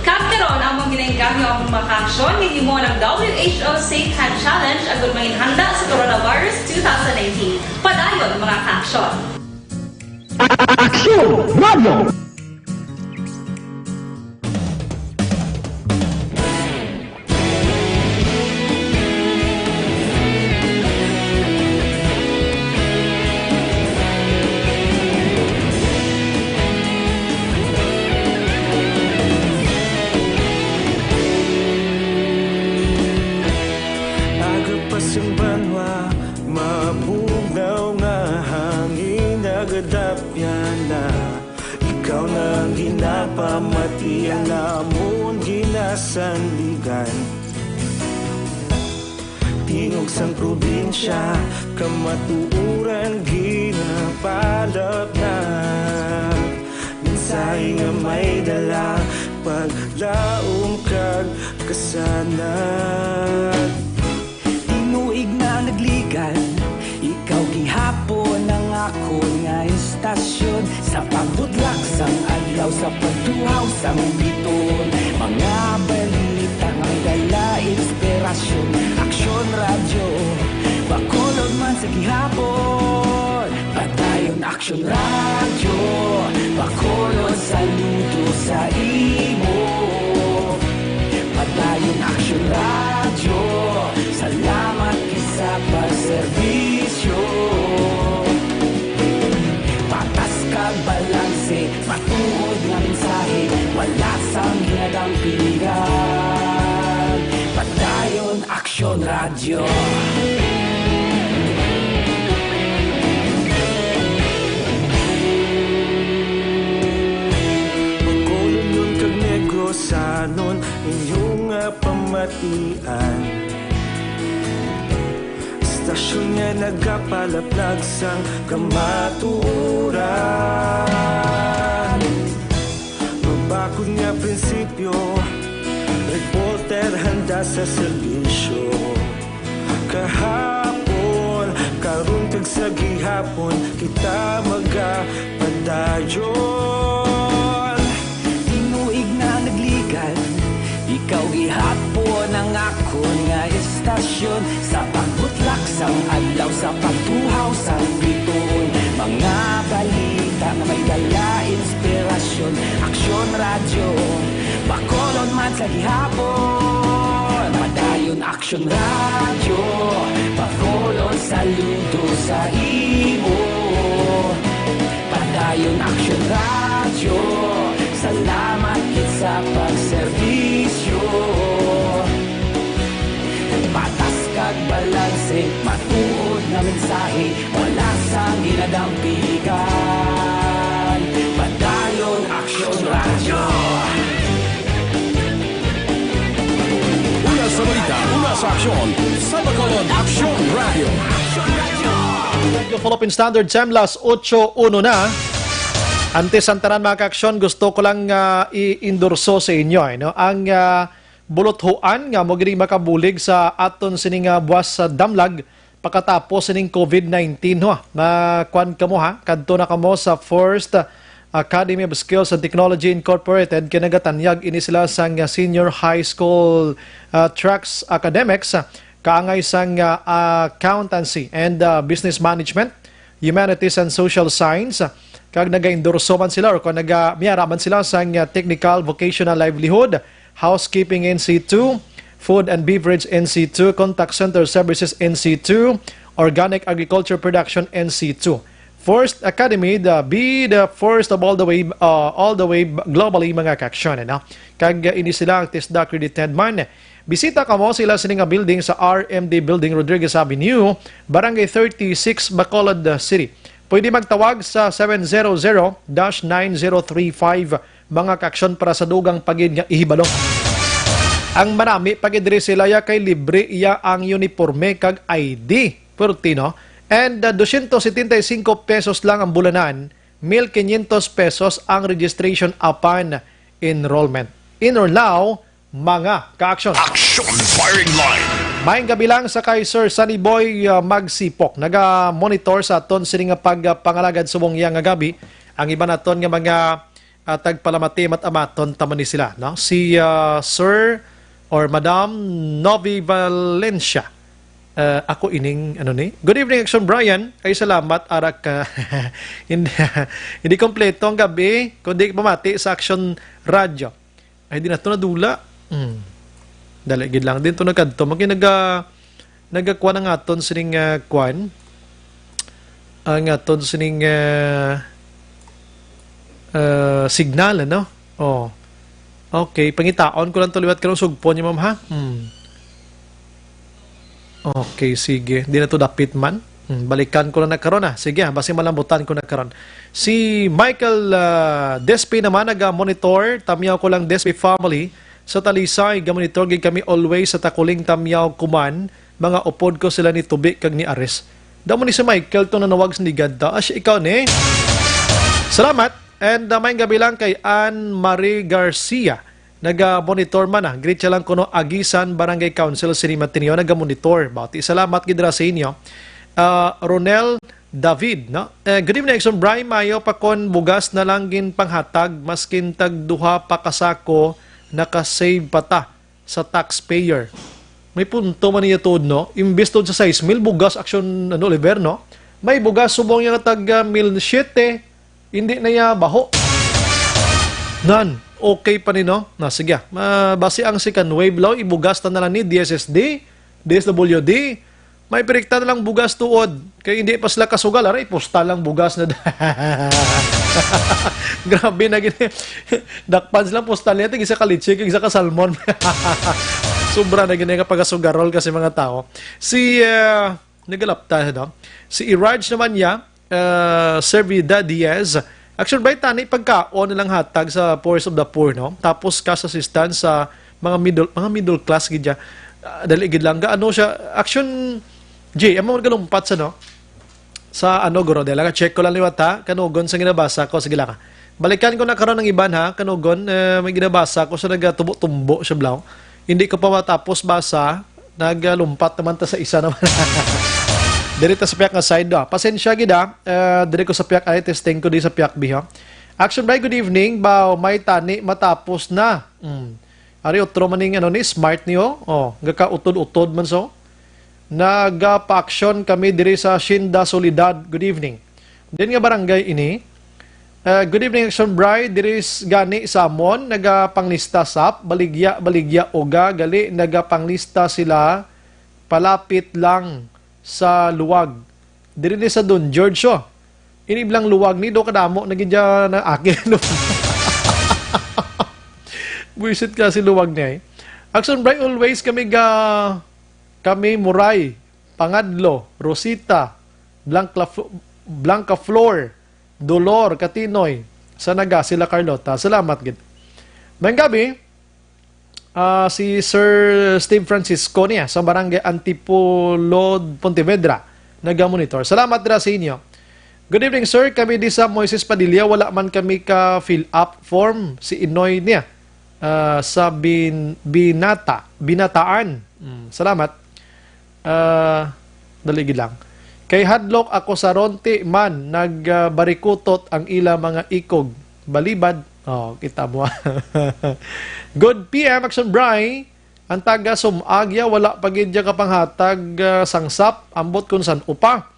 Kag karon, among ginaengganyo ang mga kaaksyon nga himo ng W H O Safe Hand Challenge agud manginhanda sa Coronavirus two thousand nineteen. Padayon, mga kaaksyon. Aksyon Radio! Aga pa sing banwa, mabugnaw nga hangin nagadapyan na. Ikaw na ang ginapamati, ang amon ginasandigan. Tingog sang probinsya, kamatuoran ginapalapnag. Mensahe nga may dala, paglaom kag kasanag. Tinuig na nagligan, ikaw gihapon ang akon nga istasyon. Sa pagbutlak sang adlaw, sa pagtuhaw sang biton, mga balita nga may dala inspirasyon. Aksyon Radyo, Bacolod man sa gihapon. Padayon Aksyon Radyo, Bacolod, saludo sa imo. Padayon Aksyon Radyo, salamat gid sa pagserbisyo. Patas kag balanse, matuod nga mensahe, wala sang ginadampigan. Padayon Aksyon Radyo. Bacolodnon kag Negrosanon, inyo nga pamatian. Istasyon nga nagapalaplag sang kamatuoran. Mabakod nga prinsipyo, reporter handa sa serbisyo. Kahapon, karon kag sa gihapon, kita magapadayon. Tinuig na nagligan, ikaw gihapon ang akon nga istasyon. Sa pagbutlak sang adlaw, sa pagtuhaw sang biton, mga balita nga may dala inspirasyon. Aksyon Radyo, Bacolod man sa gihapon. Padayon Aksyon Radyo, Bacolod, saludo sa imo. Padayon Aksyon Radyo, salamat gid sa pagserbisyo. Patas kag balanse, matuod nga mensahe, wala sang ginadampigan. Padayon Aksyon Radyo. Una sa balita, una sa aksyon, sa Bacolod, Aksyon Radyo. Radyo Philippine Standard Time, las otso uno na. Antes ang tanan, mga kaaksyon, gusto ko lang, ah, i-endorso sa inyo, eh, no? Ang, ah, buluthuan nga mo gini makabulig sa aton sining, ah, buwas sa damlag pakatapos sining covid nineteen, ho. Na kuan kamo, ha, kadto na kamo sa First Academy of Skills and Technology Incorporated, kay nagatanyag ini sila sang, ah, senior high school, ah, tracks academics, ah, kaangay sang, ah, accountancy and, ah, business management, humanities and social science, kag nagaendorso man sila or kung naga-, miyara man sila sang, ah, technical vocational livelihood, housekeeping N C two, food and beverage N C two, contact center services N C two, organic agriculture production N C two. First Academy, the, be the first of all the way, uh, all the way globally, mga kaaksyon, ano? Kag, uh, ini sila ang TESDA accredited man. Bisita kamo sila sini nga building sa R M D Building, Rodriguez Avenue, Barangay thirty-six, Bacolod, uh, City. Pwede magtawag sa seven zero zero dash nine zero three five, mga kaaksyon, para sa dugang pa gid nga ihibalo. Ang manami pa gid diri sila ya kay libre iya ang uniporme kag I D. Pwerte, no? And, uh, dosyentos setenta y cinco pesos lang ang bulanan, mil quinientos pesos ang registration apan enrollment. In or now, mga kaaksyon. Action Firing Line. Maayong gabi lang sa kay Sir Sunny Boy, uh, Magsipok. Naga-monitor sa aton sini nga pagpangalagad subong iya nga gabi. Ang iba naton nga mga, uh, tagpalamati, mat-amaton ta man ni sila, no? Si, uh, Sir or Madam Novi Valencia. Uh, ako ining, ano ni? Good evening, Action Brian. Ay, salamat, arak ka. Hindi, hindi kompleto ang gabi, kundi pamati sa Action Radio. Ay, di na to nadula. Hmm. Dali gid lang. Din to nagkadto. Magi naga-, nagakuha na nga aton sining, ah, kwan. Ang aton sining, ah, ah, signal, ano? Oh. Okay, pangitaon ko lang to liwat karong sugpon niya, ma'am, ha? Hmm. Okay, sige. Di na to dapit man. Hmm, balikan ko lang na karon, ah. Sige, ah, basi malambutan ko na karon. Si Michael, ah, Despi naman naga-monitor. Tamyaw ko lang, Despi family. Sa Talisay, ga-monitor gid kami always sa Takuling, Tamyaw, Kuman. Mga upod ko sila ni Tubi kag ni Ares. Damo ni si Michael to nanawag sa Nigad ta. Ah, siya ikaw ni. Salamat. And, ah, maayong gabi lang kay Anne Marie Garcia. Naga-monitor man, ah. Greet siya lang kuno, Agisan Barangay Council, Sinimatinio, naga-monitor. Bati, salamat gid ra sa inyo. Ah, Ronel David, no? Eh, good evening, Exxon Bry. Mayo pa kon bugas na lang gin panghatag, maskin tag duha pa ka sako, naka-save pa ta sa taxpayer. May punto man niya tuod, no? Imbes tuod sa sais mil, bugas, Action, ano, Oliver, no? May bugas subong niya nga tag, ah, mil siyete, hindi na iya baho. Nan, okay pa ni, no? Na, sige, ah. Ma-, basi ang second wave, law, ibugas ta na lang ni D S S D, D S W D, may pirikta na lang bugas tuod. Kay hindi pa sila kasugal, aray, postal lang bugas na. Grabe na gini. Dakpan sila postal niya, tig isa ka litsi, tig isa ka salmon. Sobra na gini nga pagasugarol kasi mga tao. Si, ah, nagalapta, no? Si Iraj naman niya, ah, Servida Diaz. Action Bright, tani pagkaon nilang hatag sa Poorest of the Poor, no? Tapos cash assistance sa mga middle, mga middle class gid ya. Ah, dali gid lang. Ga-, ano siya, Action J, amo galumpat sa, no? Sa ano, guro, dela ka, check ko lang liwat, ha? Kanugon sa ginabasa ko, sige lang, ha? Balikan ko na karon ang iban, ha? Kanugon, eh, may ginabasa ko sa nagatubo-tumbo siya, blaw. Hindi ko pa matapos basa. Nagalumpat naman ta sa isa naman. Diri ta sa piyak nga side, ah. Pasensya gid, ah. Eh, diri ko sa piyak A, testing ko di sa piyak B, ha. Action Bry, good evening. Baw, may tani matapos na. Mm. Ari otro man ning ano ni, smart niyo. Oh, gakautod-utod man so. Nagapa-action kami diri sa Shinda Soledad. Good evening. Din nga barangay ini? Uh, good evening, Action Bry. Diri s-, gani sa amon, nagapanglista sap, baligya, baligya, uga, gali, nagapanglista sila, palapit lang sa luwag. Diri ni sa Don George, oh. Ini blang luwag ni, do kadamo na gid dyan na akin. Buisit ka si luwag niya, eh. Action Bry, always kami ga, kami Muray, Pangadlo, Rosita, Blanca, Blanca Flor, Dolor, Katinoy, sa Naga, sila Carlota. Salamat gid. Maayong gabi, ah, si Sir Steve Francisco niya sa Barangay Antipolo, Pontevedra, naga-monitor. Salamat dira sa inyo. Good evening, sir. Kami di sa Moises Padilla, wala man kami ka fill up form. Si Inoy niya, ah, sa bin-, binata, binataan. Mm, salamat. Ah, dali gid lang. Kay hadlok ako sa ronti man, nagbarikutot ang ila mga ikog. Balibad. Oh, kita mo. Good P M, Action Bry. Ang taga Sumagya, wala pa gid ya kapanghatag, ah, sang sap, ambot kung san upa.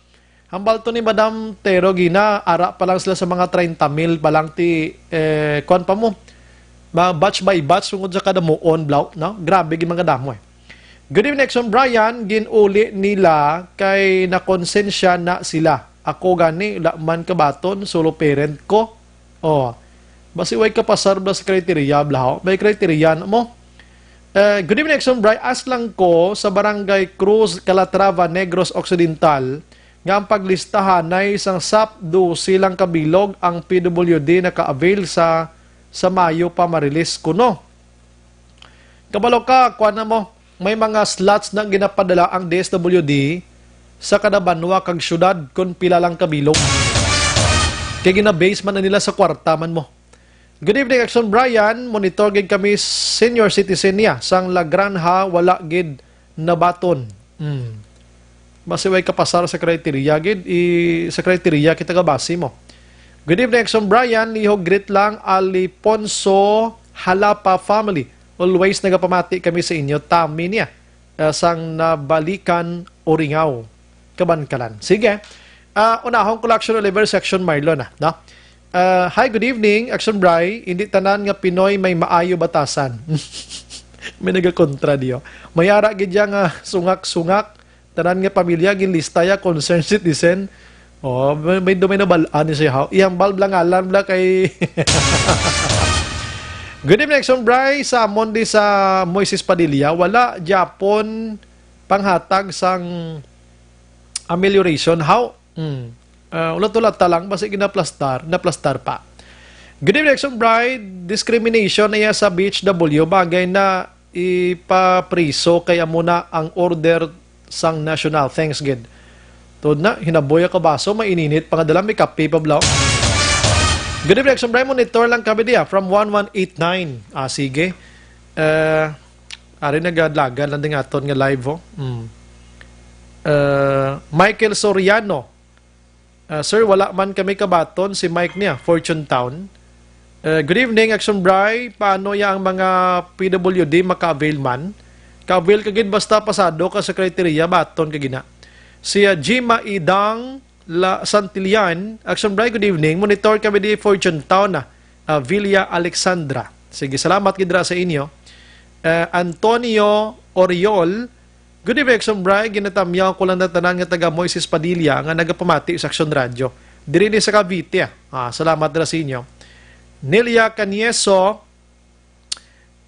Hambal to ni Madam Tero Gina, ara pa lang sila sa mga treinta mil pa lang ti, eh, kwan pa mo. Ba, batch by batch, tungod sa kadamuon, blaw, no? Grabe, gid mga kadamo, eh. Good evening, Action Brian. Ginuli nila kay nakonsensya na sila. Ako gani, wala man kabaton, solo parent ko. Oh, basi way kapasar ba sa criteria, blaw? May criteria na mo? Eh, good evening, Action Brian. Ask lang ko sa Barangay Cruz, Calatrava, Negros Occidental, nga ang paglistahanay sang sap, dose lang kabilog ang P W D naka-avail sa, sa Mayo pa marilis kuno. Kabalo ka, kuan na mo, may mga slots na ginapadala ang D S W D sa kada banwa kag syudad kon pila lang kabilog. Kay gina-base man na nila sa kwarta man mo. Good evening, Action Brian. Monitor gid kami, senior citizen niya. Sang La Granja, wala gid nabaton. Hmm. Basi way kapasar sa criteria gid, i-, sa criteria kita gabasi mo. Good evening, Action Brian. Lihog greet lang, Aliponso Halapa family. Always nagapamati kami sa inyo. Tami niya, ah, sang Nabalikan, Uringaw, Kabankalan. Sige. Ah, unahon ko lang, Action Oliver, Section Marlon, ah, no? Ah, hi, good evening, Action Bry. Hindi tanan nga Pinoy may maayo batasan. May nagakontra diyo. May ara gid ya nga sungak-sungak. Tanan nga pamilya ginlista ya concerned citizen. Oh, may, may dumay na balaan ni siya, ha? Iyang bulb lang, alam lang kay Good evening, Action Bry. Sa amon di sa Moises Padilla, wala gyapon panghatag sang amelioration. How? Hmm. Ah, ulat-ulat ta lang, basi ginaplastar, naplastar pa. Good evening, Action Bright. Discrimination na iya sa B H W, bagay na ipapriso kay amo na ang order sang national. Thanks gid. Tuod na, hinaboy ka baso, maininit pa nga dala, may kape pa, blaw. Good evening, Action Bright. Monitor lang kami diya from one one eight nine. Ah, sige. Eh, ari nagadlagan lang din aton nga live, oh. Hmm. Eh, Michael Soriano. Ah, sir, wala man kami kabaton si Mike niya, Fortune Town. Ah, good evening, Action Bry. Paano ya ang mga P W D maka-avail man? Ka-avail ka gid basta pasado ka sa criteria, baton ka gina. Si, ah, Jima Idang La Santillan, Action Bry, good evening. Monitor kami di Fortune Town, ah, ah, Villa Alexandra. Sige, salamat gid ra sa inyo. Ah, Antonio Oriol, good evening, Action Bry. Ginatamyaw ko lang na tanan nga taga Moises Padilla nga nagapamati sa Action Radio. Diri ni sa Cavite, ah. Ah, salamat ra sa inyo. Nelia Canieso,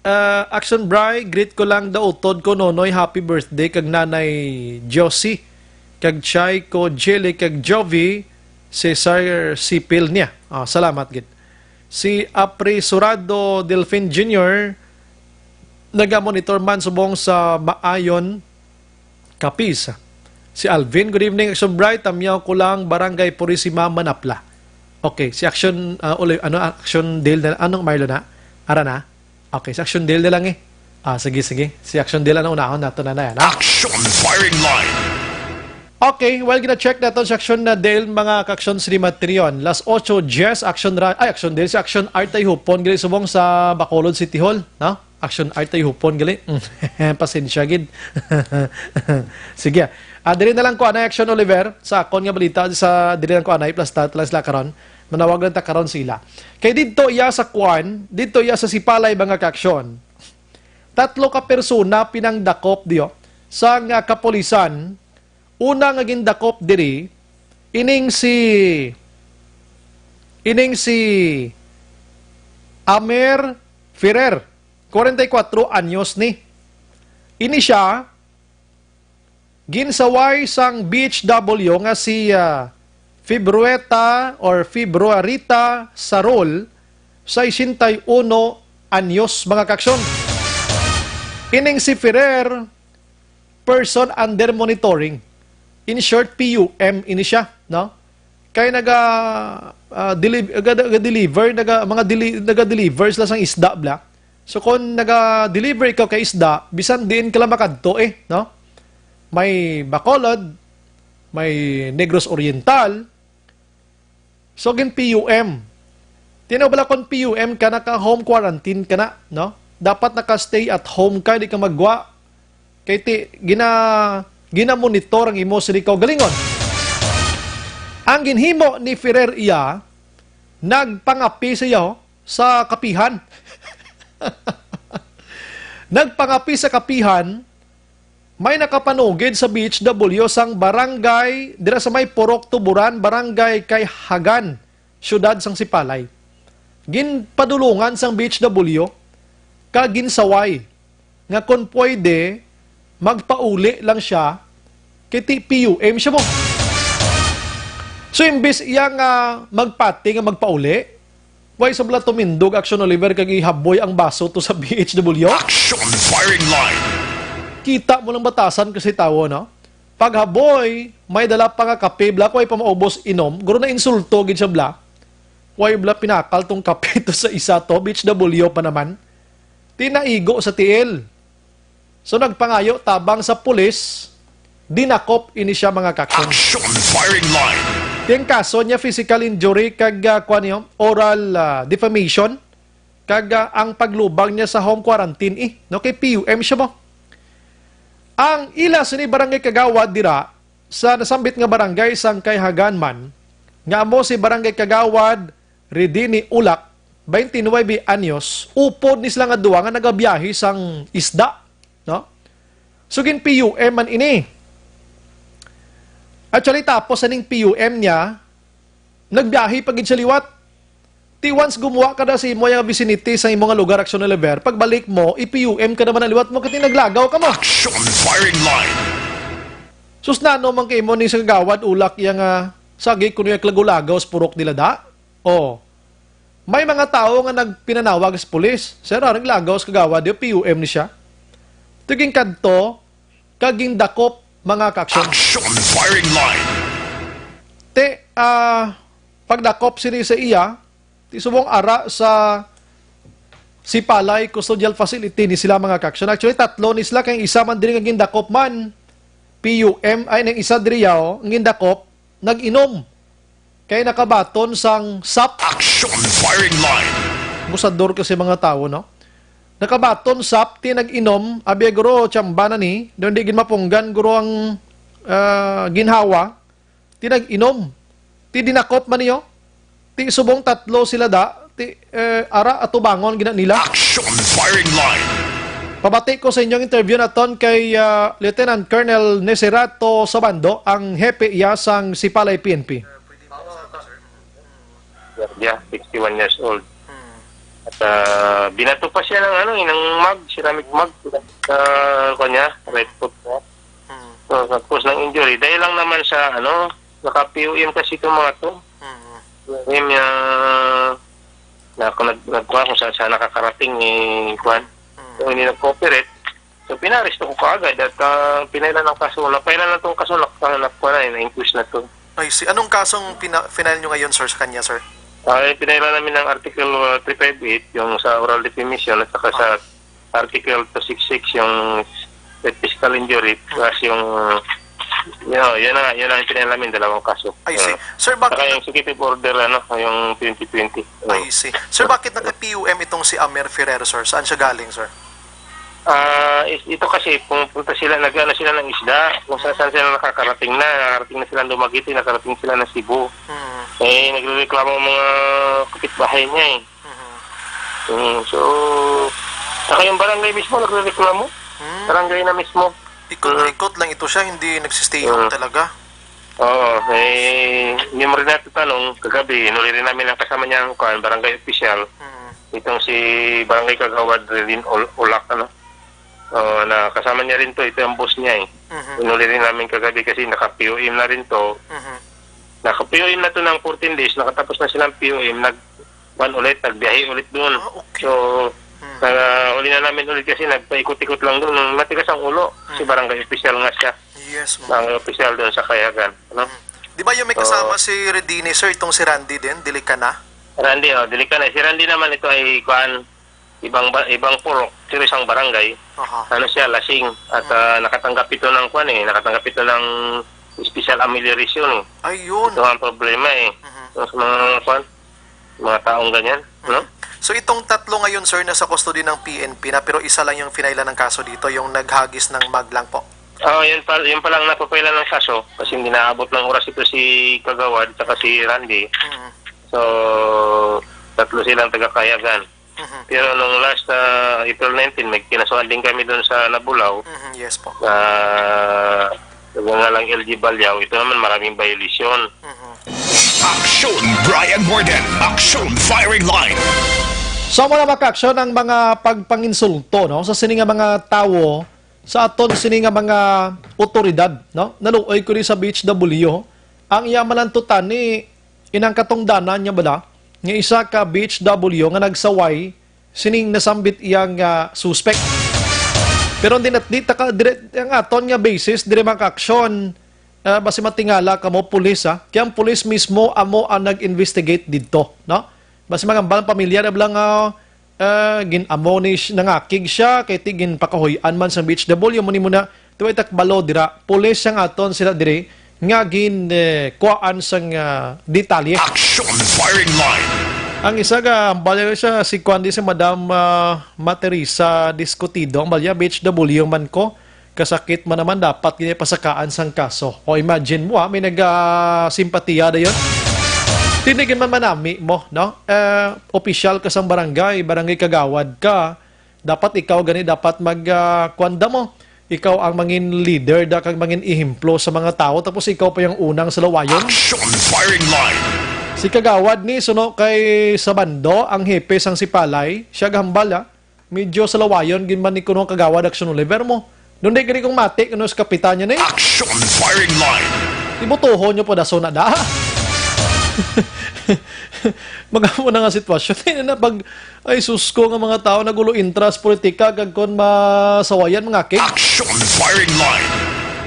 ah, Action Bry, greet ko lang daw utod ko, Nonoy, happy birthday kag Nanay Josie, kag Chay ko, Jelly, kag Jovi, Cesar Sipil niya. Ah, salamat gid. Si Apresurado Delfin Junior, nagamonitor man subong sa Maayon, Capiz. Si Alvin, good evening, Action Bright. Tamyaw ko lang, Barangay Purisima, Manapla. Okay, si Action, ah, Uli-, ano, Action Dale na, anong Marlo na? Ara na? Okay, si Action Dale na lang eh. Ah, sige, sige. Si Action Dale, ano, unahon nato na na yan, ha? Action Firing Line. Okay, well, gina-check nato si Action na Dale, mga ka-Action Cinematrion. Las ocho diez, Action Ra-, ay, Action Dale, si Action Art ay hupon, gali subong sa Bacolod City Hall, no? Action Art ay hupon, gali. Pasensya, gid. Sige. Ah, diri na lang ko, anay, Action Oliver, sa akon nga balita, sa diri lang ko, anay, plus ta-, plus la karon. Manawag lang ta karon sila. Kay didto iya sa kwan, didto iya sa Sipalay, mga ka-Action. Tatlo ka persona pinangdakop diyo sa nga kapulisan. Una nga gindakop diri, ining si, ining si Amer Ferrer, kwarenta y kuwatro anyos ni. Ini siya, ginsaway sang B H W nga si, ah, Fibrueta or Fibruarita Sarol, sesenta y uno anyos, mga ka-Action. Ining si Ferrer, person under monitoring. In short, P U M ini siya, no? kay naga, ah, deli-, naga-, naga-deliver, naga, mga deli-, naga-deliver sila sang isda, bla. So, kung naga-deliver ikaw kay isda, bisan diin ka lang makadto, eh, no? May Bacolod, may Negros Oriental. So, gin-P U M. Tinaw bala, kung P U M ka, naka-home quarantine ka na, no? Dapat naka-stay at home ka, di ka magwa. Kay ti, gina-, gina-monitor ang imo sini kaugalingon. Ang ginhimo ni Ferrer iya, nagpangapi siya, oh, sa kapihan. Nagpangapi sa kapihan, may nakapanugid sa B H W sang barangay, dira sa may Purok Tuburan, barangay kay Hagan, siyudad sang Sipalay. Ginpadulungan sang B H W kag ginsaway nga kon pwede, magpauli lang siya, kay ti P U M siya mo. So, imbis iya nga magpati nga magpauli, why sa bala tumindog, Action Oliver, kag ihaboy ang baso to sa B H W? Action firing line. Kita mo lang batasan kasi tawo, no? Paghaboy, may dala pa nga kape, bla, kay pa maubos inom. Guro na insulto gid siya, bla. Why bla pinakal tong kape to sa isa to? B H W pa naman. Tinaigo sa tiil. So, nagpangayo tabang sa pulis, dinakop ini siya, mga kakson. Action firing line. Ti ang kaso niya, physical injury kag, ah, kuwan niyo, oral, ah, defamation, kag, ah, ang paglubang niya sa home quarantine, eh, no, kay P U M siya mo. Ang ila sini barangay kagawad dira sa nasambit nga barangay sang kay Hagan man, nga amo si barangay kagawad Redini Ulak, twenty-nine anyos, upod ni sila nga duwa nga nagabiyahe sang isda, no? So, gin-P U M man ini. Actually, tapos aning P U M niya, nagbiyahe pa gid siya liwat. Ti once gumuha ka na sa imo nga vicinity sa imo nga lugar, Action Oliver, pagbalik mo, i-P U M ka naman ang liwat mo, kati naglagaw ka mo. Action firing line. Sus, nano man kay mo ni sa kagawad, Ulak, iya nga sagi kuno yung lagaw-lagaw sa purok nila da? Oh. May mga tawo nga nagpinanawag sa pulis. Sir, ah, naglagaw sa kagawad, yung P U M ni siya. Tiging kadto, kag gindakop, mga ka-action. Action firing line. Ti, ah, pagdakop sini sa iya, ti subong ara sa Sipalay Custodial Facility ni sila, mga ka-action. Actually, tatlo ni sila, kay isa man diri nga gindakop man, P U M, ay, nang isa diri yaw, ang gindakop, nag-inom. Kay nakabaton sang sap. Action firing line. Abusador kasi mga tawo, no? Nakabaton sap, ti nag-inom, abi guro, tsamba na ni, daw hindi gid mapunggan, guro, ang, ah, ginhawa, ti nag-inom, ti dinakop man niyo, ti subong tatlo sila da, ti, eh, ara atubangon gina nila. Action firing line. Pabati ko sa inyong interview naton kay, ah, Lieutenant Colonel Neserato Sabando, ang hepe iya sang Sipalay P N P. Guardia, sixty-one years old. Hmm. At, ah, binato pa siya ng, ano, eh, ng mug, ceramic mug, sa kanya, right foot niya. Hmm. So, tapos ng injury, dahil lang naman sa, ano, naka-P U M kasi itong mga to. Hmm. P U M niya, na, kung nag-, nagkuha kung saan, saan nakakarating, eh, kuwan. Hmm. So, hindi nag-cooperate. So, pinaresto ko kaagad at, ah, pinailan ang kaso. Napailan na tong kaso, nak-, ah, nakuha na, eh, na-inquest na to. I see. Anong kasong pina-, final nyo ngayon, sir, sa kanya, sir? Ah, eh, pinailan namin ng Article, ah, three five eight, yung sa oral defamation, at saka sa Article two six six, yung physical injury, plus yung, you know, yun na, yun ang pinailan namin, dalawang kaso. I see. Ah, sir, bakit saka yung executive order, ano, yung twenty twenty. I see. Sir, bakit naka-P U M itong si Amer Ferrer, sir? Saan siya galing, sir? Ah, is-, ito kasi, pumupunta sila, nag-ano sila ng isda, kung saan, saan sila nakakarating na, nakarating na sila ng Dumaguete, nakarating sila ng Cebu. Hmm. Eh, nagrereklamo ang mga kapitbahay niya eh. Mhm. Mm, so, saka yung barangay mismo nagrereklamo. Hmm. Barangay na mismo. Ikot-ikot lang ito siya, hindi nagsistay home talaga. Oo, eh, yung rin natin tanong, kagabi, inuli rin namin ang kasama niya ang kuwan, barangay official. Mm. Itong si Barangay Kagawad Rilin Ul-, Ulak, ano? Oo, na kasama niya rin to, ito ang boss niya eh. Mhm. Inuli rin namin kagabi kasi naka-P O M na rin to. Mhm. Naka-P O M na to ng fourteen days, nakatapos na silang P O M, nag-, kuwan ulit, nagbiyahe ulit doon. Ah, okay. So, Hmm. na, uli na namin ulit kasi nagpaikot-ikot lang doon. Matigas ang ulo, si Hmm. barangay official nga siya. Yes, ma'am. Ang opisyal doon sa Kayagan, ano? Mm. Di ba yung may Oo. kasama si Redini, sir, itong si Randy din? Dili ka na? Randy, oh, dili ka na. Si Randy naman, ito ay, kuan, ibang ba-, ibang purok, pero isang barangay. Aha. Ano siya, lasing. At, Mm. ah, nakatanggap ito ng, kuan, eh, nakatanggap ito ng special amelioration, eh. Ayun. Ito ang problema, eh. Mhm. Yung sa mga, kuan, mga taong ganyan, no? Mhm. So, itong tatlo ngayon, sir, nasa custody ng P N P na, pero isa lang yung finailan ng kaso dito, yung naghagis ng maglang po. Oh, yun pa, yun pa lang napapailan ng kaso kasi hindi naabot ng oras ito si Kagawad at si Randy. Mhm. So, tatlo silang taga-Kayagan. Mhm. Pero nung last, ah, April nineteen, may kinasuhan din kami doon sa Nabulaw. Mhm, yes po. Ah, sa mga lang L G Balyaw, ito naman maraming violation. Mhm. Aksyon Brian Warden, Aksyon Firing Line. So, amo na, mga kaaksyon, ang mga pagpanginsulto, no, sa sini nga mga tawo, sa aton sini nga mga otoridad, no? Naluoy ko ni sa B H W, ang iya man ang tutani, inang katungdanan niya bala, nga isa ka B H W nga nagsaway sining nasambit iyang, ah, suspek. Pero hindi nat-, di ta ka dire-, ang aton nga basis dire, mga kaaksyon, ah, basi matingala kamo pulis, ha? Kaya ang pulis mismo amo ang nag-investigate didto, no? Basi mga hambal pamilya na bala nga, ah, gin-amo ni sh-, nangakig siya, kay ti ginpakahuy-an man sa B H W, mo ni mo na, tuway takbalo dira, pulis ang aton sila diri, nga gin, eh, kuhaan sang, ah, detalye. Action Firing Line. Ang isa ka, hambal niya siya, si kuan di si Madam, ah, Materesa Discutido, ang balya, B H W man ko, kasakit man naman, dapat gid pasakaan sang kaso. O, imagine mo, ah, may nagasimpatiya na yun. Tinigin man manami mo, no? Eh, opisyal ka sang barangay, barangay kagawad ka, dapat ikaw gani, dapat mag, ah, kuwan da mo. Ikaw ang mangin leader da kag mangin ehemplo sa mga tawo, tapos ikaw pa yung unang salawayon. Action Firing Line. Si Kagawad ni suno kay Sabando, ang hepe sang Sipalay, siya gahambal, ah. Medyo salawayon gid man ni kuno Kagawad Action Oliver mo. Doon di gani kong mati kuno sa kapitan niya ni. Action Firing Line. Ibutuhon nyo po da suna da. Magamo na nga sitwasyon. Hindi na pag, ay sus ko, nga mga tao nagulo intras politika, kag kon masawayan, mga king. Action Firing Line.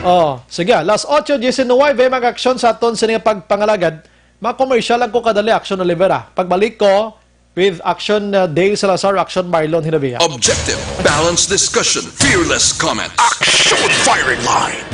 Oh, sige, las otso diecinuebe, mag-aksyon sa aton sini nga pagpangalagad. Ma-commercial lang ko kadali, Action Oliver, ah. Pagbalik ko, with Action, uh, Dale Salazar, Action Marlon Hinabia. Objective, balanced discussion, fearless comment. Action Firing Line.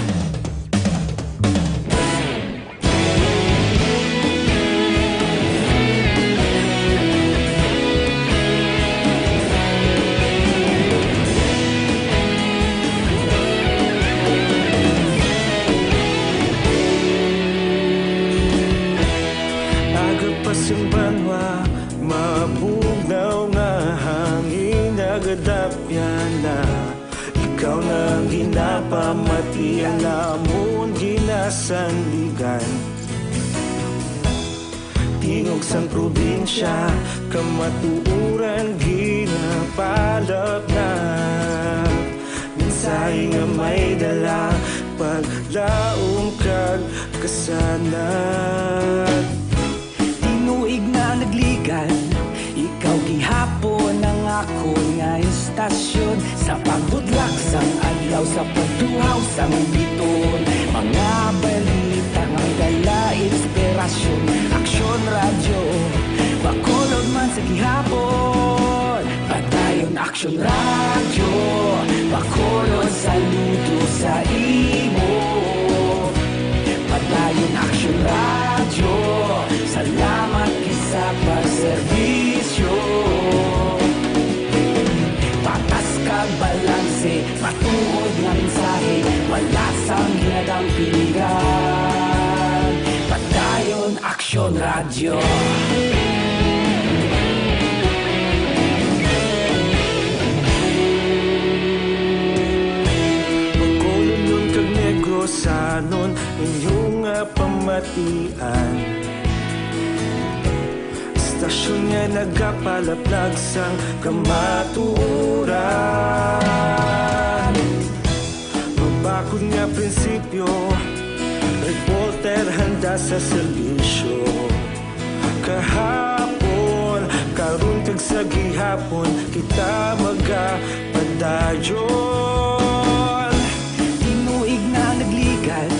Aga pa sing banwa, mabugnaw nga hangin, nagadapyan na. Ikaw na ang ginapamatian, amon ginasandigan. Tingog sang probinsya, kamatuoran ginapalapnap. Mensahe nga may dala, paglaom kag kasanag. Tinuig nga nagligan, ikaw gihapon ang akon nga istasyon. Sa pagbudlak sang adlaw, sa pagtuhaw sang biton, mga balita nga may dala inspirasyon. Aksyon Radyo, Bacolod man sa gihapon. Padayon Aksyon Radyo, Bacolod, saludo sa imo. Padayon Aksyon Radyo, salamat gid sa pagserbisyo. Patas kag balanse, matuod nga mensahe, wala sang ginadampingan. Padayon Aksyon Radyo. Bacolodnon kag Negrosanon, inyo nga pamatian. Istasyon nga nagapalaplag sang kamatuoran. Mabakod nga prinsipyo, reporter handa sa serbisyo. Kahapon, karon kag sa gihapon, kita magapadayon. Tinuig nga nagligan,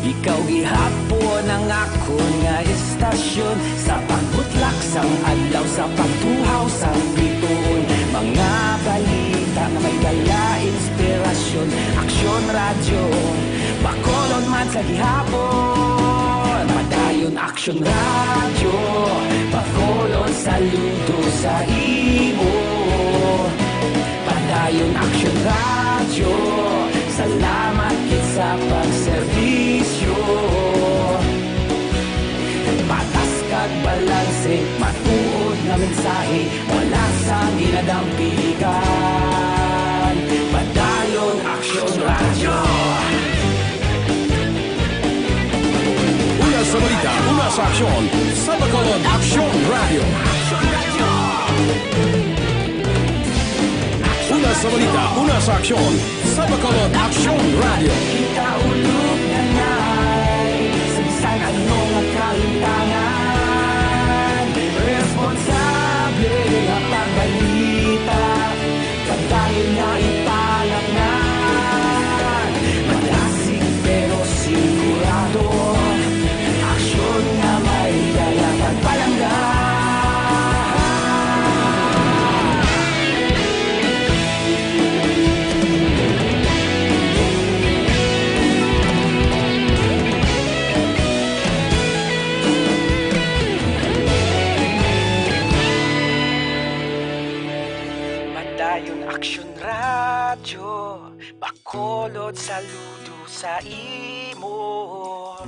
ikaw Gihapon ang akon nga estasyon, sa pagbutlak sang adlaw, sa pagtuhaw sang bituon, mga balita nga may dala inspirasyon. Aksyon Radyo, Bacolod man sa gihapon. Padayon Aksyon Radyo, Bacolod, saludo sa imo. Padayon Aksyon Radyo, salamat gid sa pagserbisyo. Patas kag balanse, matuod nga mensahe, wala sang ginadampigan. Padayon Aksyon Radyo. Una sa balita, una sa aksyon, sa Bacolod Aksyon Radyo. Una sa balita, una sa aksyon, sa Bacolod Aksyon Radyo. Kita ulog na nay, sa bisan ano nga kalimtangan, responsable nga pagbalita, pagdayon nga ipalangnan, madasig pero sigurado, aksyon nga may dala pagpalangga. Padayon Aksyon Radyo, Bacolod, saludo sa imo.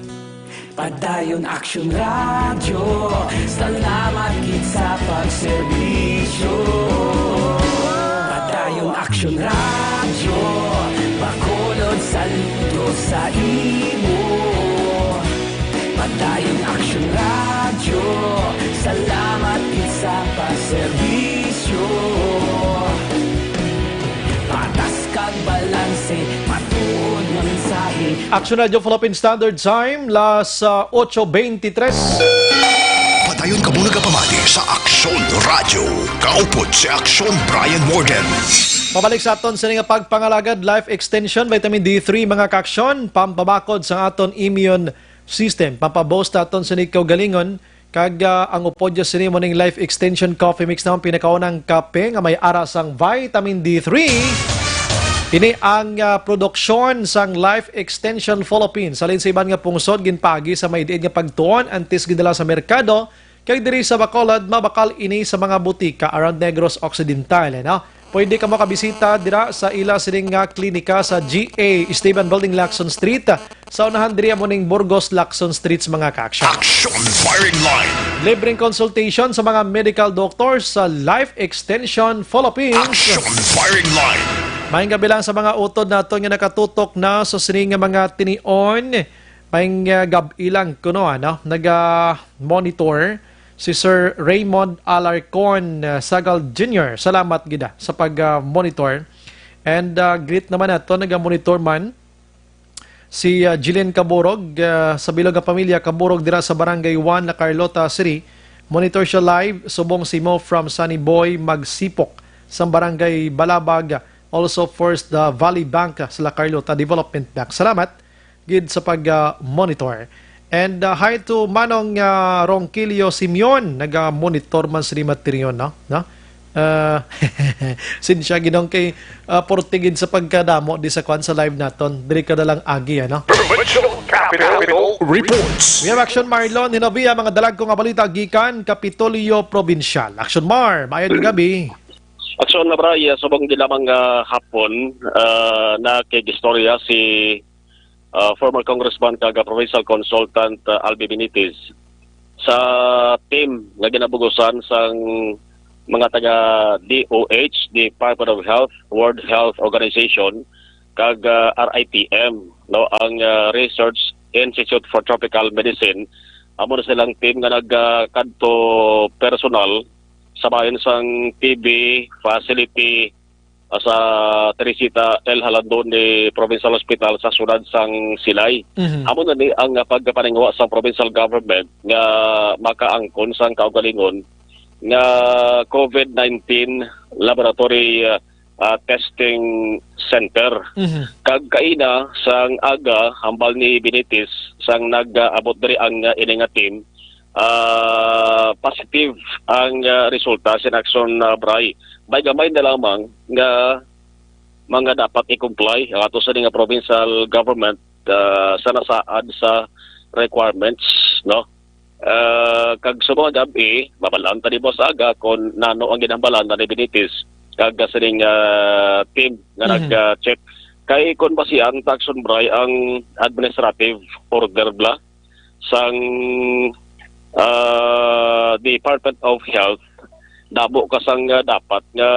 Padayon Aksyon Radyo, salamat gid sa pagserbisyo. Padayon Aksyon Radyo, Bacolod, saludo sa imo. Padayon Aksyon Radyo, salamat gid sa pagserbisyo. Patas kag balanse, matuod nga mensahe. Aksyon Radyo Philippine Standard Time, las, ah, otso beintitres. Padayon kamo nagapamati sa Aksyon Radyo. Kaupod si Aksyon Brian Morgan. Pabalik sa aton sini nga pagpangalagad, life extension, vitamin D three, mga kaaksyon, pampabakod sa aton immune system, pampaboost aton sini kaugalingon, kag, ah, ang upod niya sini mo ning Life Extension Coffee Mix, na ang pinakaunang kape nga may ara sang vitamin D three. Ini ang, ah, produksyon sang Life Extension Philippines. Halin sa iban nga pungsod, ginpaagi sa maidiid nga pagtuon, antes gidala sa merkado, kag diri sa Bacolod, mabakal ini sa mga butika around Negros Occidental, eh, no? Pwede ka makabisita dira sa ila sining nga klinika sa G A Esteban Building, Lacson Street. Sa unahan diri amo ning Burgos, Lacson Street, mga kaaksyon. Action Firing Line. Libreng consultation sa mga medical doctors sa Life Extension Philippines. Action Firing Line. Maayong gabi lang sa mga utod naton nga nakatutok na sa sining nga mga tinion. Maayong, ah, gab-i lang kuno, ano, naga-monitor si Sir Raymond Alarcon, ah, Sagal Junior. Salamat gid, ah, sa pag, ah, monitor. And, ah, greet naman nato, naga-monitor man si, ah, Jillian Caburog, ah, sa bilog nga pamilya Caburog dira sa Barangay one, La Carlota City. Monitor siya live, subong si Mo from Sunny Boy Magsipok sa Barangay Balabag, also First, ah, Valley Bank, ah, sa La Carlota Development Bank. Salamat gid sa pag, ah, monitor. And, ah, hi to Manong, ah, Ronquillo Simeon, naga-monitor man sa Limaterion, no? No? Ah, sinsya, Ginong, kay, ah, porte gid sa pagkadamo di sa kwan sa live naton. Diri ka na lang agi, ano? Provincial Capital Reports. We have Action Marlon Hinobia, mga dalagko nga balita gikan Kapitolyo Probinsyal. Action Mar, maayong gabi. Action na, Bray, ah, subong di lamang, ah, hapon, ah, nakigistorya si, ah, former Congressman kag, ah, Provincial Consultant, ah, Albi Benitez sa team nga ginabugusan sang mga taga D O H, Department of Health, World Health Organization, kag, ah, R I T M, no, ang, ah, Research Institute for Tropical Medicine. Amo na silang team nga nagkadto personal sa bahin sang T B facility, ah, sa Teresita L. Jalandoni Provincial Hospital sa siyudad sang Silay. Mhm. Amo na ni ang, ah, pagpaninguha sa provincial government nga makaangkon sang kaugalingon nga COVID nineteen laboratory, ah, ah, testing center. Mhm. Kag kaina sang aga, hambal ni Benitez, sang nag-abot diri ang, ah, ini nga team, ah, positive ang, ah, resulta sa Action, ah, Bray. May gamay na lamang nga mga dapat i-comply ato sa nga provincial government, ah, sa nasaad sa requirements, no? Ah, kag sa mga gab-i, mabalaan ta ni Boss Aga kung nano ang ginhambalan na ni Benitez kag sining, ah, team nga Mhm. nag-check. Kay kung basihan ta, Action Bray, ang administrative order bala sang, ah, Department of Health, damo ka sang, ah, dapat nga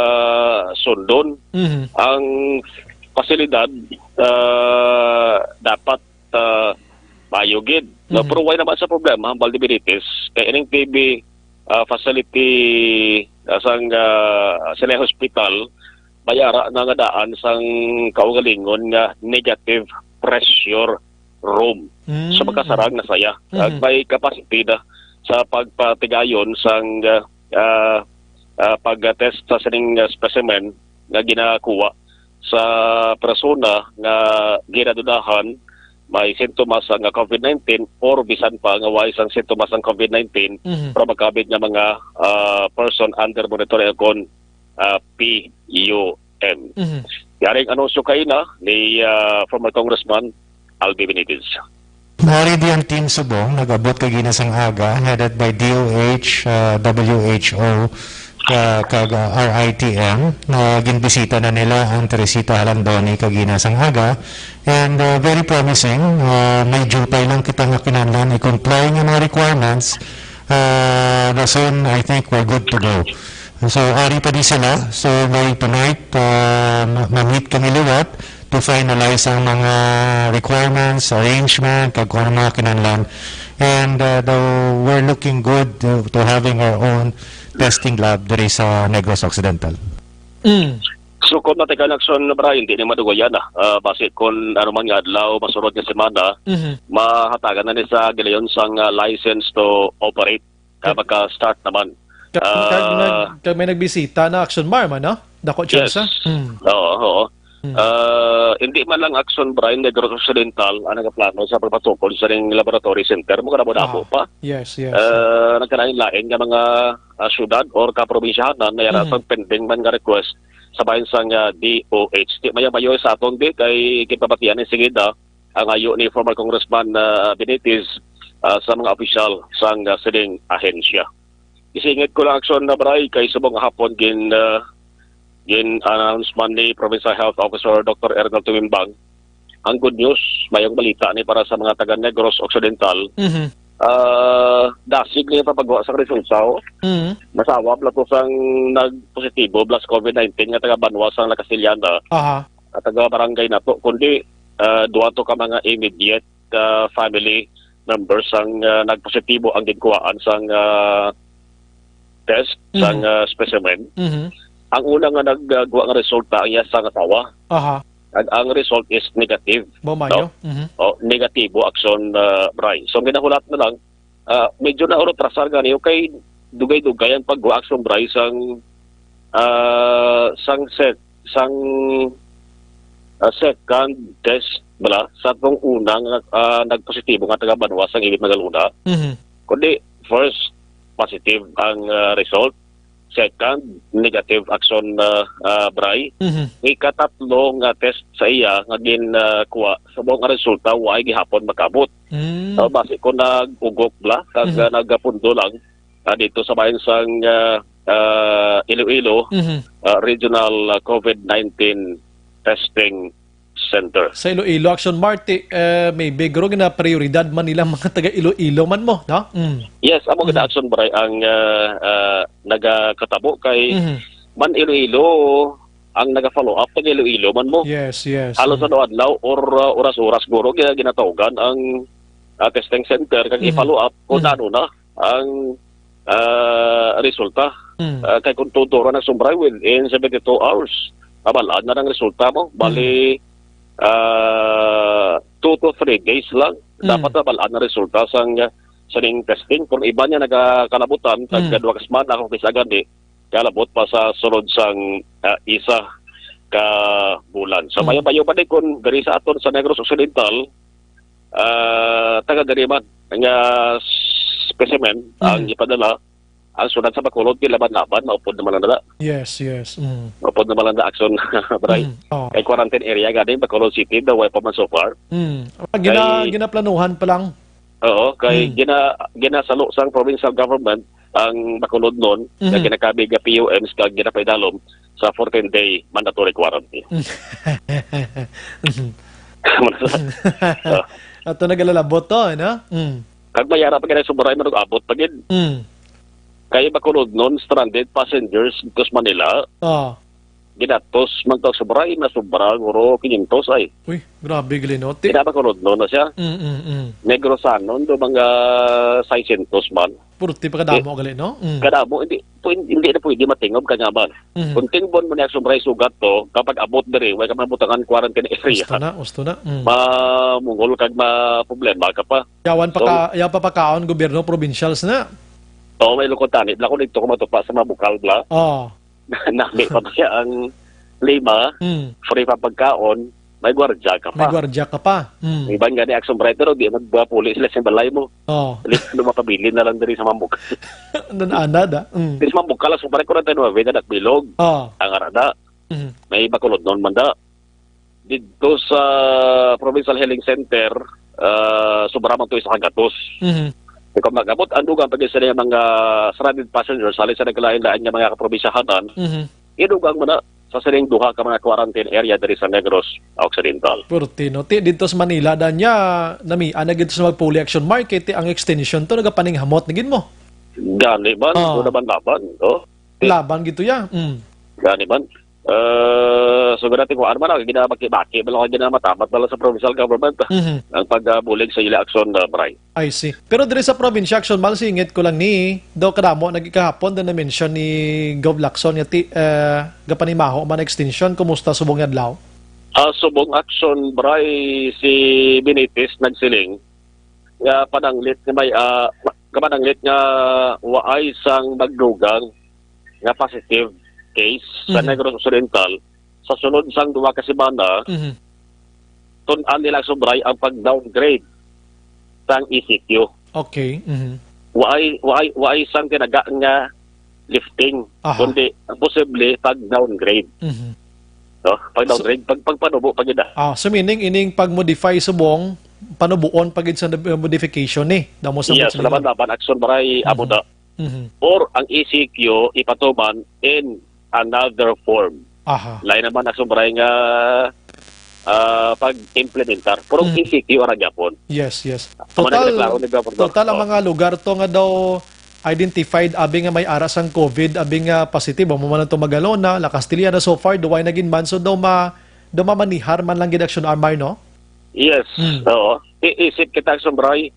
sundon. Mhm. Ang pasilidad, ah, dapat, ah, maayo gid. No, Mhm. pero wala naman sa problema, hambal ni Benitez, kay ining T B, ah, facility, ah, sang, ah, sila hospital, may ara na nga daan sang kaugalingon nga negative pressure room. Mm. So, makasarang na saya. Mhm. Kag may capacity na sa pagpatigayon sang, ah, ah, ah, pag-test sa sining, ah, specimen nga ginakuha sa persona nga ginadudahan may sintomas nga covid nineteen or bisan pa nga way sang sintomas ang covid nineteen, Mhm. pero magkabig nga mga, ah, person under monitoring kon, ah, P U M. Mhm. Yari ang anunsyo kaina ni, ah, former Congressman Albi Benitez. Mao ri di ang Team Subong nag-abot kagina sang aga, headed by D O H, ah, W H O, ah, kag, ah, R I T M, na ginbisita na nila ang Teresita Jalandoni kagina sang aga. And, ah, very promising. Ah, may dupay lang kita nga kinahanglan i-comply nga mga requirements. Ah, dason, I think we're good to go. So, ari pa di sila. So, by tonight, ah, ma-, ma-meet kami liwat to finalize ang mga requirements, arrangement, kag kung ano mga kinahanglan. And, uh, the, we're looking good to, to having our own testing lab diri sa Negros Occidental. Mm. So, kung matikan aksyon, Brian, hindi ni madugayan na. Ah, basi kung ano man nga adlaw, masunod nga semana, Mhm. mahatagan na ni sa gilayon sang, ah, license to operate. Ka Ka- maka-start naman. Ka-, ka-, Ah, nag-, ka-, may nagbisita na action bar man, no? Dako chance, yes. Ah? Mm. Oo, oo. Mm. Ah, hindi man lang action, Brian, Negros Occidental ang nagaplano sa pagpatukod sa ning laboratory center. Mo kanabo-nabo Ah, pa. Yes, yes. Ah, nagkalain-lain nga mga, ah, syudad or kaprobinsyahanan na yara Mhm. pag pending man nga request sa bahin sang, ah, D O H. Di mayo-mayo sa aton, di, kay ginpabatian ni sige da, ang ayo ni former Congressman, ah, Benitez, ah, sa mga opisyal sang, ah, sining ahensya. Isingit ko lang aksyon na, Bray, kay subong hapon gin, ah, gin-announce man ni Provincial Health Officer Doctor Ernal Tumimbang. Ang good news, mayong balita ni para sa mga taga Negros Occidental. Mhm. Ah, dasig ni pagpagawa sa resulta, oh. Mhm. Masawab lang to sang nagpositibo bala sa covid nineteen nga taga banwa sang La Castellana. Aha. At taga barangay nato, kundi, ah, duha to ka mga immediate, ah, family members ang, ah, nagpositibo ang ginkuhaan sang, ah, test sang, Mhm. ah, specimen. Mhm. Ang una nga nagkuha nga resulta ang iya sang asawa. Aha. Ang, ang result is negative. Bo mayo. No? Mhm. O, negatibo aksyon, ah, Bray. So, ang ginahulat na lang, ah, medyo na retrasar gani, okay, dugay-dugay ang pagkuha aksyon, Bray, sang, ah, sang set, sang, ah, second test bala sa atong una nga, ah, nagpositibo nga taga banwa sang Ibid Magalona. Mhm. Kundi first positive ang, ah, result, second negative aksyon, ah, ah, Bray. Mhm. Ikatatlo nga test sa iya nga gin, ah, kuha sa mga resulta wa gihapon makabot. Mm. So, basi ko nag-ugok bala, kag, Mhm. ah, nagapundo lang, ah, dito sa bayan sang, ah, ah, Iloilo, Mhm. ah, Regional, ah, covid nineteen Testing Center. Sa Iloilo, Action Marti, eh, maybe, guro, gina-prioridad man nila mga taga Iloilo man mo, no? Mm. Yes, amo Mhm. gid action, Bray, ang, ah, ah, nagakatabo kay Mhm. man Iloilo ang naga-follow up, taga Iloilo man mo. Yes, yes. Halos Mhm. ano adlaw or, ah, oras-oras, guro, gina-, ginatawgan ang, ah, testing center kag Mhm. i-follow up kung Mhm. ano na ang, ah, resulta. Mm. Ah, kay kung tuturan ang sumbray within seventy-two hours, mabalaan na ang resulta mo. Bali, Mm. ah, two to three days lang. Mm. Dapat mabalaan ang resulta sang, ah, sa ning testing. Kung iba niya nagakalabutan, tag Mm. duha ka semana kung kisa gani, kalabot pa sa sulod sang, ah, isa ka bulan. So, Mm. mayo-mayo pa din kung diri sa aton sa Negros Occidental, ah, taga diri man nga specimen ang Mm. ipadala, ang syudad sa Bacolod, di laban-laban, maupod naman lang na. Yes, yes. Mm. Maupod naman lang na action, Bray. Mm. Oh. Kay quarantine area gani, Bacolod City, daw way pa man so far. Mm. Ah, gina-, Kay ginaplanuhan pa lang. Oo, kay Mm. gina-, ginasalo sang provincial government ang Bacolod noon nga Mhm. ginakabig nga P U Ms kag ginapaidalom sa fourteen-day mandatory quarantine. Mm. Muna sa, ah. Ato nagalalabot to, ano? Mm. Kag mayara pa gid ang sobra, ay manug-abot pa gid. Mm. Kay Bacolod noon, stranded passengers dito sa Manila. Ah. Ginatos man to, sobra, ay, na sobra, guro, quinientos, ay. Uy, grabe gali, no? Ti- Gina Bacolod noon na siya. Mm, mm, mm. Negros noon, do mga seiscientos man. Purti pa kadamo Di-, gali, no? Mm. kadamo, hindi, pu-, hindi na pwede matingob ka nga man. Mhm. Kung tingbon mo niya, sobra, ay, sugat to, kapag abot diri, way ka mabutangan quarantine area. Gusto na, gusto na. Mm. Mamungol kag ma-problema ka pa. Yawan pa So, ka, yawan pa pakaon gobyerno, provincials na. Oo, may lukot tani. Bla ko dito ko matupa sa mga bukal, bla. Oh. Nami pa ba siya ang lima, Mm. free pa pagkaon, may gwardya ka May pa. gwardya ka pa. Mm. Iban gani action bright, pero di magpuli sila sa balay mo. Oh. At least, lumapabilin na lang diri sa Mambukal. Nan-anad, ah. Mm. Di sa Mambukal, ang sobra ko ng tayo, may anak bilog. Oh. Ang arada, Mm. may Bacolod noon man da. Dito sa Provincial Healing Center, ah, sobra man to isa ka gatos. Mhm. Kung mag-abot ang dugang pag sa mga stranded passengers, halin sa nagkalain-lain nga mga kaprobinsyahanan, Mhm. idugang mo na sa sining duha ka mga quarantine area diri sa Negros Occidental. Purti, no? Ti, dito sa Manila, da niya, nami, ana gito sa mag-fully action market, ti, ang extension to, nagapaninghamot na gid mo. Gani man, Oh. Ito naman laban, no? Ti, Laban gito ya. Mm. Gani man. Eh, so, gani, ti, kuhaan man, ang ginabaki-baki, bala ko ginamatamat na lang sa provincial government, ah. Mhm. Ang pag-, ah, bulig sa ila action, ah, Bray. I see. Pero diri sa probinsya, Action Mal, singit ko lang ni, daw kadamo nagikahapon, daw na-mention ni Gov Lacson nga ti-, eh, gapanimaho man extension. Kumusta subong nga adlaw? Ah, subong action, Bray, si Benitez nagsiling nga pananglit nga may, ah, nga pananglit nga waay sang magdugang nga positive case sa Mhm. Negros Occidental sa sulod sang duha ka semana, Mhm. tun-an nila, Action Bray, ang pag-downgrade sang E C Q. Okay. Mhm. Waay, waay, waay sang tinaga nga lifting, Aha. kundi ang posible pag-downgrade. Mhm. No? Pag-downgrade, So, pag-, pagpanubo pa gid, ah. Ah, so meaning, ining pag-modify subong, panubuon pa gid sa, uh, modification ni. Damo sa Yes, modification. Laban-laban, Action Bray, amo Mhm. na. Mhm. Or ang E C Q ipatuman in another form. Aha. Lain naman, Action Bray, nga, ah, pag-implementar. Pero ang Mhm. E C Q ara gyapon. Yes, yes. Amo na Total, ginaklaro ni Governor. Total ang Oh. mga lugar to nga daw identified, abi nga may ara sang COVID, abi nga positive, amo man ang Tumagalona, La Castellana, so far, duway na gid man. So, daw ma-, daw mamanihar man lang gid, Action Amar, no? Yes, Hmm. oo. I-, isip kita, Action Bray,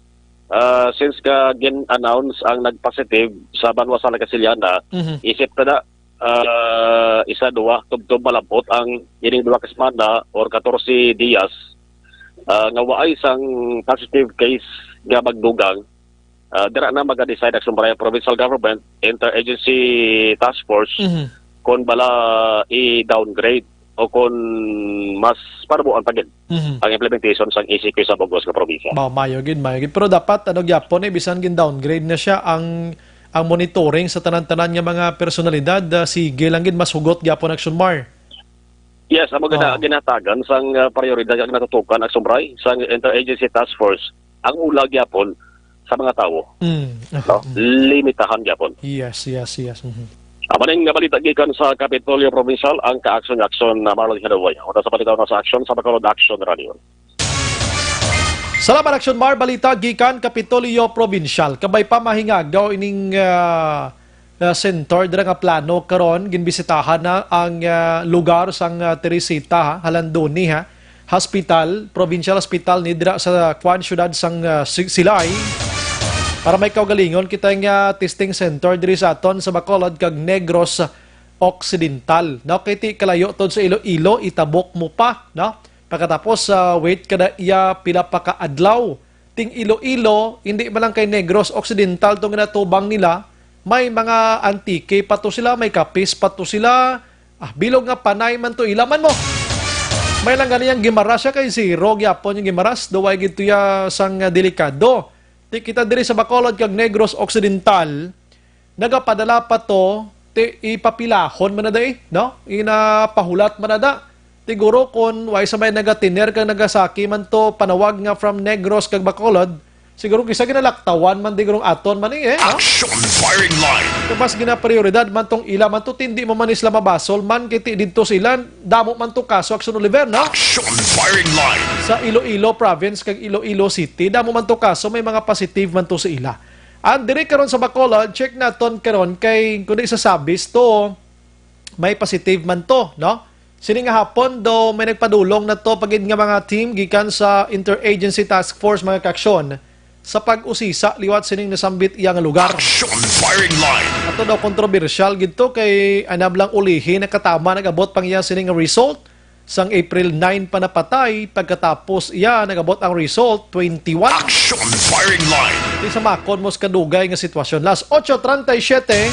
ah, since ka gin-announce ang nag-positive sa banwa sa La Castellana, Mhm. isip ka na, ah, isa, duwa, tubtob malabot ang ining duwa ka semana or katorse dias, ah, nga waay sang positive case nga magdugang, ah, dira na maga-decide, Action Bray, ang provincial government, interagency task force, Mhm. kung bala i-downgrade o kung mas panubuan pa gid Mhm. ang implementation sang E C Q sa bug-os nga probinsya. Ba, mayo gid, mayo gid. Pero dapat, ano, gyapon, eh, bisan gin-downgrade na siya, ang, ang monitoring sa tanan-tanan nga mga personalidad, ah, sige lang gid, mas hugot gyapon, Action Mar. Yes, amo gina-, Oh. ginatagan sang, ah, prioridad nga natutukan, Action Bray, sang interagency task force, ang ula gyapon sa mga tawo. Mm. No? Mm. Limitahan gyapon. Yes, yes, yes. Mhm. Amo ning nga balita gikan sa Kapitolyo Provincial, ang ka-action-action na Marlon Hidawoy. Una sa balita na sa action sa Bacolod Action Radio. Salamat, Action Mar. Balita gikan Kapitolyo Provincial. Kabay pa mahingagaw ining, ah, ah, center dira nga plano karon, ginbisitahan na ang, ah, lugar sang, ah, Teresita, ha, Jalandoni, ha, Hospital, Provincial Hospital ni dira sa kuan, siyudad sang, ah, Si-, Silay. Para may kaugalingon kita nga testing center diri sa aton sa Bacolod kag Negros Occidental. No, kay ti kalayo tod sa Iloilo, itabok mo pa, no? Pagkatapos, ah, wait ka na iya pila pa ka adlaw. Ting Iloilo, hindi man lang kay Negros Occidental tong ginatubang nila, may mga Antique pa to sila, may Capiz pa to sila, Ah, bilog nga panay man to, ilaman mo. May lang gani ang gimaras siya kay zero gyapon yung gimaras, duway gid to ya sang, ah, delikado. Ti kita diri sa Bacolod kag Negros Occidental, nagapadala pa to, ti ipapilahon man na dai, no? Inapahulat man na da. Siguro kung way sa may nagatiner kag nagasaki man to, panawag nga from Negros kag Bacolod, siguro kisa ginalaktawan man di gurong aton man eh, eh, no? Action firing line. Kung mas ginaprioridad man tong ila man to, tindi mo man sila mabasol man, kiti didto sila, damo man to kaso, Action Oliver, no? Action firing line. Sa Iloilo province kag Iloilo City, damo man to kaso, may mga positive man to sa ila. And diri karon sa Bacolod, check naton karon kay kundi sa Sabis to, may positive man to, no? Sini nga hapon, do may nagpadulong na to pagid nga mga team gikan sa Interagency Task Force, mga kaaksyon, sa pag-usisa liwat sining nasambit iya nga lugar. Action firing line. Ato daw kontrobersyal gid to kay anab lang ulihi nakatama nag-abot pang iya sining nga result. Sang April nine pa napatay, pagkatapos iya nag-abot ang result, twenty-one. Action firing line. Di sa makon mo sa kadugay nga sitwasyon. Las ocho treinta y siete.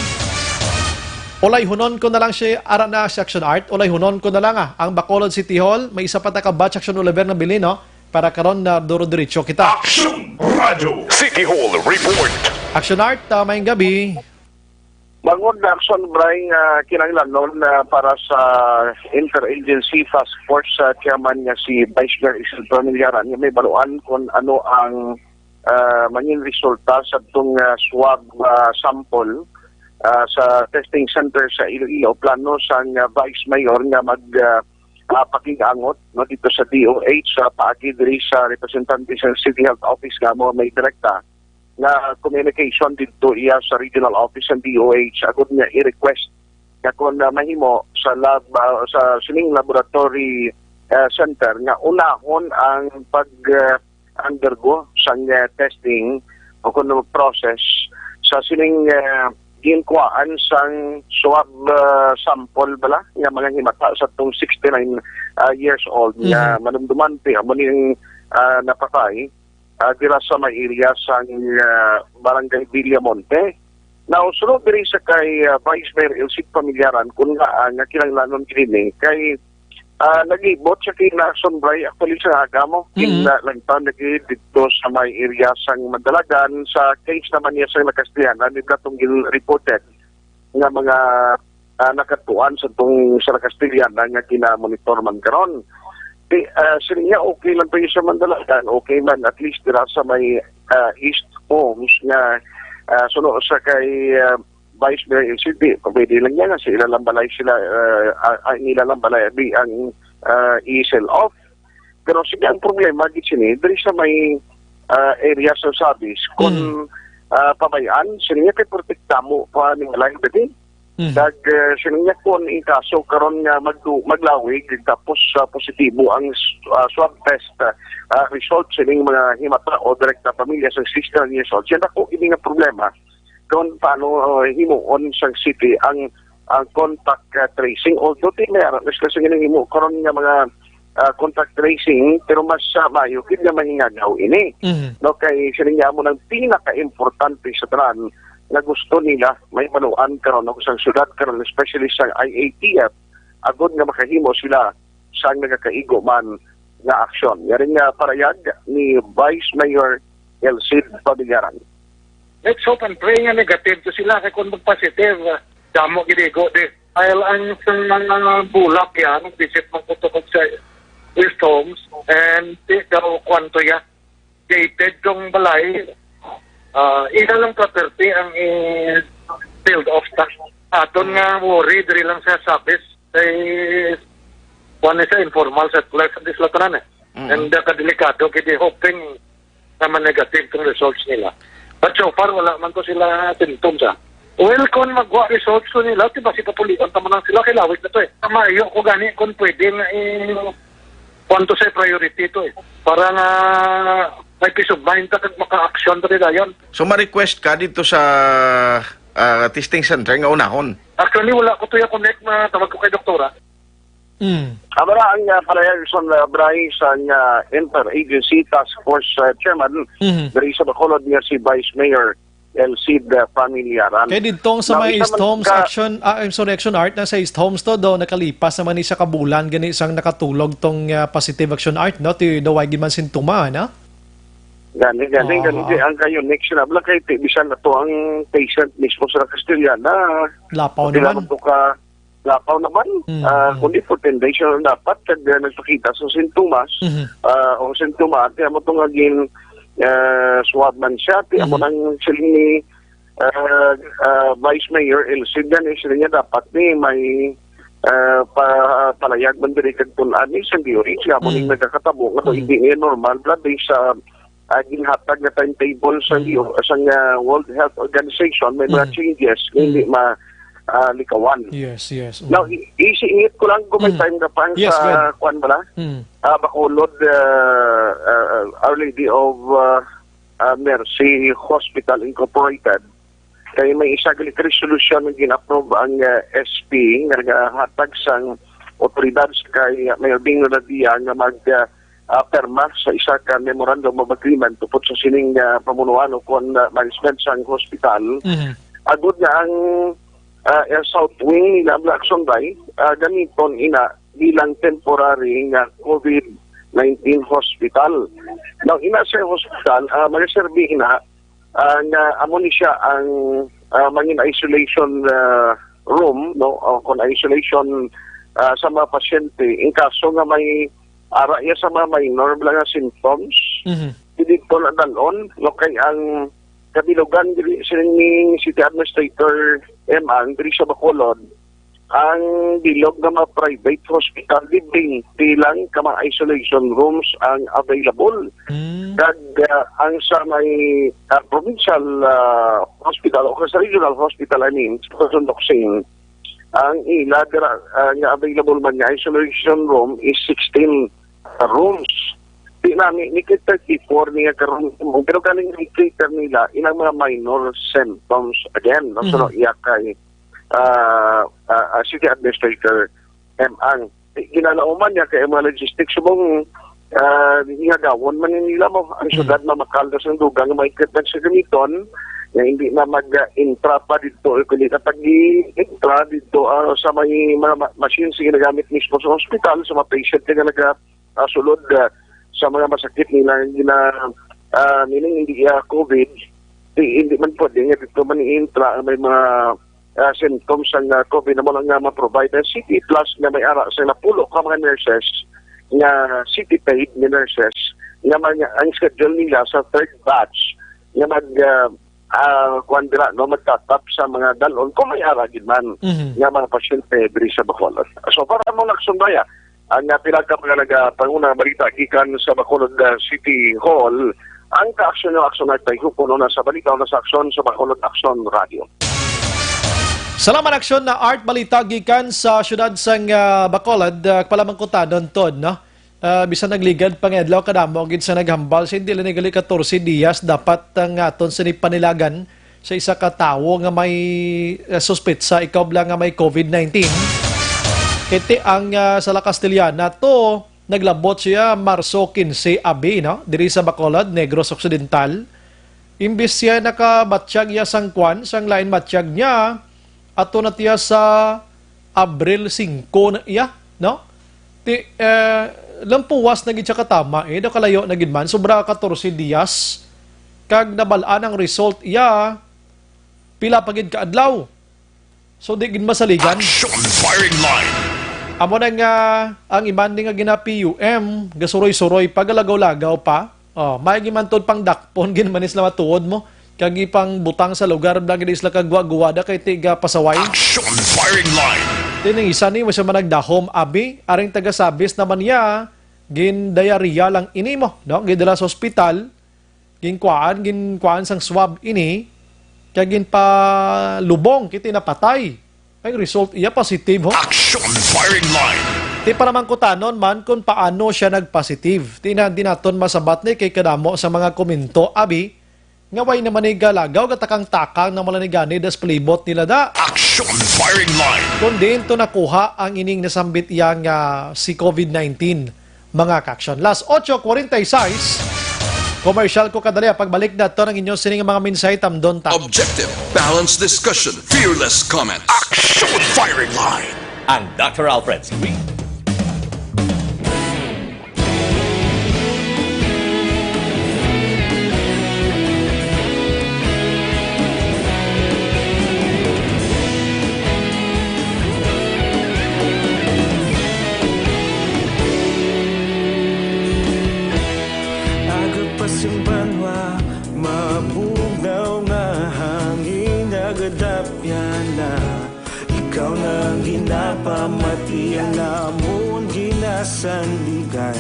Ulayhunon ko na lang siya, ara na si Action Art. Ulayhunon ko na lang, ah. Ang Bacolod City Hall, may isa pa ta ka batch, Action Oliver, na bili, no? Para karon na duro-diretso kita. Action Radio City Hall Report. Action Art, ah, maayong gabi. Bangod na Action, Bray, nga kinahanglanon na para sa Interagency Task Force, ah, Chairman nga si Vice Mayor Isildo Millaran, nga may baluan kung ano ang, ah, mangin resulta sa tong, ah, swab, ah, sample, ah, sa testing center sa Iloilo. Plano sang, ah, Vice Mayor nga mag, ah, ah, pakig-angot, no, dito sa D O H, sa paagi diri sa representante sa City Health Office nga mo may direkta nga communication didto iya sa regional office ng D O H agud nga i-request nga kung, ah, mahimo sa lab, ah, sa sining laboratory, ah, center nga unahon ang pag, ah, undergo sang, ah, testing o kung ano process sa sining, ah, ginkuhaan sang swab, ah, sample bala nga mga himata sa tong sixty-nine, ah, years old nga Mhm. manumduman ti amo ning, ah, napatay, ah, dira sa may area sang, ah, Barangay Villamonte. Now, sunod diri sa kay, ah, Vice Mayor Elcid Pamillaran, kun nga, ah, nga kinahanglanon kini kay, ah, nag-ibot sa kinason, Bray, actually sa aga mo, Mm. kinahanglan lagi dito sa may area sang Madalagan, sa case naman niya sa Nakastiyanan, nila tong gin-reported nga mga, ah, nakatuan sa tong sa Nakastiyanan nga kina-monitor man karon. Di, ah, sila niya, okay lang to yung sa Mandalagan, okay man, at least dira sa may, ah, East Homes nga, ah, suno sa kay, ah, Vice Mayor L C D, pwede lang niya nga sa ilalang balay sila, ah, ah, ang ilalang balay, abi ang, ah, i-sell off. Pero sige, ang problema, gid sini, diri sa may, ah, area sa Sabis, kung, Mm. ah, pabayaan, sini nga kay protektamo pa ni Malay, dali. Mhm. Kag, eh, siling niya, kung ikaso karon nga magdu-, maglawig, tapos, ah, positibo ang s-, ah, swab test, ah, ah, result sining mga himata o direkta pamilya sa sixty-nine years old, siya na ko ini nga problema kung paano, ah, himuon sang city ang, ang contact, ah, tracing. Although, ti, may aras na sila sa ginahimo karon nga mga, ah, contact tracing, pero mas, ah, maayo gid nga mahingagaw ini. Mhm. No, kay siling niya mo nang pinaka-importante sa tanan, nga gusto nila may maluan karon o sa syudad karon, especially sa I A T F, agod nga makahimo sila sa nagakaigo man nga aksyon. Yari nga parayag ni Vice Mayor Elcid Pabigaran. Let's hope and pray nga negative to sila, kay kung mag-positive, ah, damo gid igo di. Dahil ang sa mga bulak yan, visit man ko tukod sa East Homes, and di daw kwanto ya, gated tong balay, ah, ila lang property ang i-build off ta. Aton nga worry diri lang sa Sabis, kay kuwan ni sa informal settlers ang isla tanan eh. Mm. And, ah, kadelikado, kay di hoping naman negative tong results nila. But so far, wala man to sila symptoms, ah. Well, kung magwa results ko nila, di ba si papulian pa man lang sila, kay lawig na to eh. Maayo ko gani kung pwede nga i-, kung to sa priority to eh. Para nga may peace of mind ta kag maka-action ta dayon. So, ma-request ka dito sa, ah, testing center nga unahon? Actually, wala ko to ya connect, matawag ko kay doktora. Mm. Amara ang, ah, parehag sa, ah, Bryce, ang, ah, Interagency Task Force, ah, Chairman, Mhm. diri sa Bacolod nga si Vice Mayor Elcid, ah, Familiaran. Kay didto sa Now, may isa East man Homes ka- Action, ah, I'm sorry, Action Art, na sa East Homes to, daw nakalipas naman ni siya ka bulan, gani isang nakatulog tong, ah, positive Action Art, no? Ti daw way gid man sintoma, na? Gani, gani, Oo. gani, di ang kayo, next na, bala kay, ti, bisan na to ang patient mismo sa Castellana. Lapaw Pila naman. man to ka, lapaw naman. Mm, Ah, mm. Kundi fourteen days na dapat, kag, ah, nagpakita sa sintomas, Mhm. ah, o sintoma, ti amo to nga gin, ah, swab man siya, ti amo Mhm. nang siling ni, ah, ah, Vice Mayor Elcid, gani, siling niya dapat ni may, ah, pa-, palayag man diri kag tun-an ni sa D O H, nga amo ning Mm. nagakatabo, nga to Mm. hindi niya normal, bala, based sa, ah, ginhatag nga timetable sa Mm. D O, sa, ah, World Health Organization, may mga Mm. changes nga hindi Mm. ma-, ah, likawan. Yes, yes. Mm. Now, i-, isingit ko lang kung may Mm. time ka pa Yes, sa good. kwan bala? Mm. Ah, Bacolod, ah, ah, Our Lady of, ah, ah, Mercy Hospital Incorporated. Kay may isa gali ka resolution nga gin-approve ang, ah, S P nga nagahatag sang otoridad sa kay Mayor Bing Lonadia nga mag, ah, ah, pirma sa isa ka memorandum of agreement tupod sa sining, ah, pamunuan o kon, ah, management sang hospital. Mhm. Agud nga ang, ah, South Wing nila ang Action Bay, ah, gamiton ina bilang temporary nga COVID nineteen hospital. Now, ina sa hospital, ah, magaserbi ina, ah, nga amo ni siya ang, ah, mangin isolation, ah, room, no, o kon isolation, ah, sa mga pasyente in kaso nga may ara iya sa mga minor bala nga symptoms. Mhm. Dili to na dalon, no, kay ang kabilugan diri sining ni City Administrator M. Ang diri sa Bacolod, ang bilog nga mga private hospital, libre lang ka mga isolation rooms ang available. Mm. Kag, ah, ang sa may, ah, provincial, ah, hospital o sa regional hospital, I mean, sa Quezon Locsin, ang ila dira, ah, nga available man nga isolation room is sixteen rooms. Di na, ni, ni thirty-four niya karon, pero galing ni cater nila, ilang mga minor symptoms again, no? So, Mhm. no, iya kay, ah, ah, ah, City Administrator M. Ang ginalauman niya kay mga logistics subong, ah, gawon man ni nila mo ang Mhm. syudad mamakal sa dugang nga may equipment sa gamiton, nga hindi na mag-intra pa dito, o kundi na pag-intra dito, ah, sa may mga ma-, machines nga ginagamit mismo sa hospital, sa mga patient nga naga-, ah, sulod, ah, sa mga masakit nila nga gina-, ah, meaning hindi, ah, COVID, di, hindi man pwede nga dito man i-intra ang may mga, ah, symptoms sang, ah, COVID na mo lang nga ma-provide ang C T plus nga may ara sa napulo ka mga nurses nga C T paid nga nurses nga man, ang schedule nila sa third batch nga mag, ah, ah, kuwan dira, no, magtatap sa mga dalon kung may ara gid man Mhm. nga mga pasyente diri sa Bacolod. So, para mo nagsumbaya, ang, ah, pila ka mga nagapanguna balita gikan sa Bacolod, ah, City Hall, ang kaaksyon nga aksyon nagtayho kuno na sa balita o na sa aksyon sa Bacolod Aksyon Radio. Salamat, Aksyon na Art. Balita gikan sa siyudad sang, ah, Bacolod, ah, palamangkutanon, Tod, no? Ah, bisan nagligad pa nga adlaw, kadamo gid sa naghambal sa hindi lang gali katorse diyas dapat ang aton sini panilagan sa isa ka tawo nga may, ah, suspetsa, ikaw bala nga may COVID nineteen. Iti ang, ah, sa La Castellana to, naglabot siya Marso quince, abi, no? Diri sa Bacolod, Negros Occidental. Imbis siya nakabatyag iya sang kwan, sang lain batyag niya, ato na tiya sa Abril singko na iya, no? Ti, eh, lampuwas na gid siya katama, eh, daw kalayo na gid man, sobra katorse diyas, kag nabal-an ang result iya, pila pa gid ka adlaw. So, di gid masaligan. Action Firing Line. Amo na nga, ang iban ni nga gina-P U M, gasuroy-suroy, pagalagaw-lagaw pa. Oh, may gimantod pang dakpon, gin manis lang matuod mo. Kag ipangbutang sa lugar, bla gid isla kag guwa-guwa da kay tiga pasaway. Action Firing Line. Tining isa ni, mo siya managdahom, abi, aring taga-sabis naman niya, gin diarrhea lang ini mo, no? Gidala sa ospital, ginkuhaan, ginkuhaan sang swab ini, kag ginpalubong, kiti napatay. Ang result, iya positive, ho? Action Firing Line. Ti palamangkutanon man kung paano siya nag-positive. Ti na, di naton masabat ni kay kadamo sa mga komento, abi, nga way naman ni galagaw, gatakang-takang na malanigani das palibot nila da. Action Firing Line. Kung diin to nakuha ang ining nasambit iya nga si COVID nineteen, mga kaaksyon. Las ocho cuarenta y seis, Commercial ko kadali, ah. Pagbalik naton ang inyo sining mga mensahe, tamdon ta. Objective, balanced discussion, fearless comment. Action firing line! Ang Doctor Alfred's Week. Aga pa sing banwa, mabugnaw nga hangin, nagadapyan na. Ikaw na ang ginapamati, ang amon ginasandigan.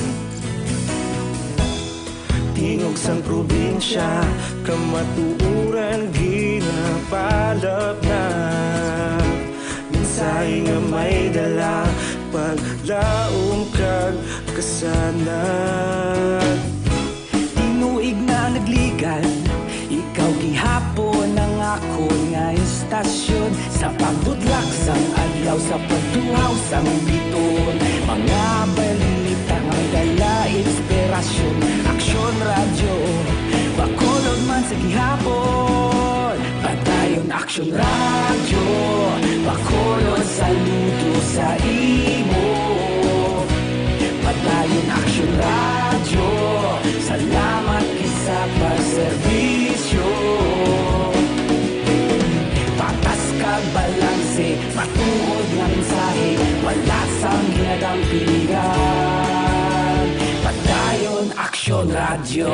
Tingog sang probinsya, kamatuoran ginapalapnap. Mensahe nga may dala, paglaom kag kasanag. Tinuig na nagligad, ikaw gihapon ang akon nga istasyon. Sa pagbutlak sang adlaw, sa pagtuhaw sang bituon, mga balita nga may dala inspirasyon. Aksyon Radyo, Bacolod man sa gihapon. Padayon Aksyon Radyo, Bacolod, saludo sa imo. Padayon Aksyon Radyo, salamat gid sa pagserbisyo. Patas kag balanse, matuod nga mensahe, wala sang ginadampigan. Padayon Aksyon Radyo.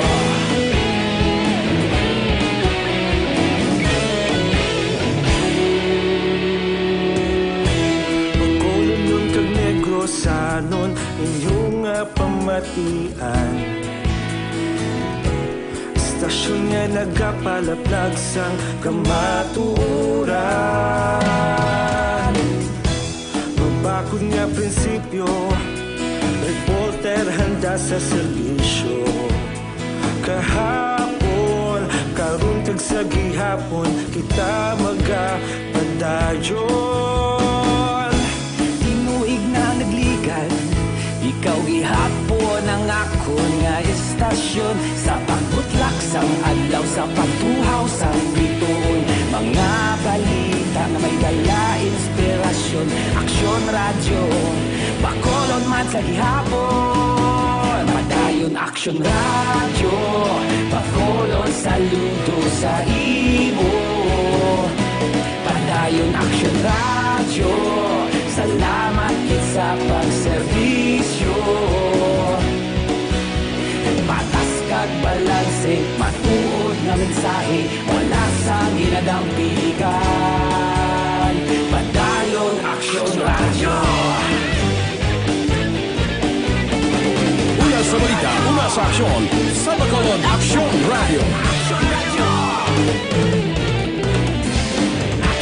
Bacolodnon kag Negrosanon, inyo nga pamatian. Istasyon nga nagapalaplag sang kamatuoran. Mabakod nga prinsipyo, reporter handa sa serbisyo. Kahapon, karon kag sa gihapon, kita magapadayon. Tinuig na nagligad, ikaw gihapon ang akon nga istasyon. Sa pagbutlak sang adlaw, sa pagtuhaw sang bituon, mga balita nga may dala inspirasyon. Aksyon Radyo, Bacolod man sa gihapon. Padayon Aksyon Radyo, Bacolod, saludo sa imo. Padayon Aksyon Radyo, salamat gid sa pagserbisyo. Patas kag balanse, matuod nga mensahe, wala sang ginadampigan. Padayon Aksyon Radyo. Una sa balita, una sa aksyon, sa Bacolod Aksyon Radyo.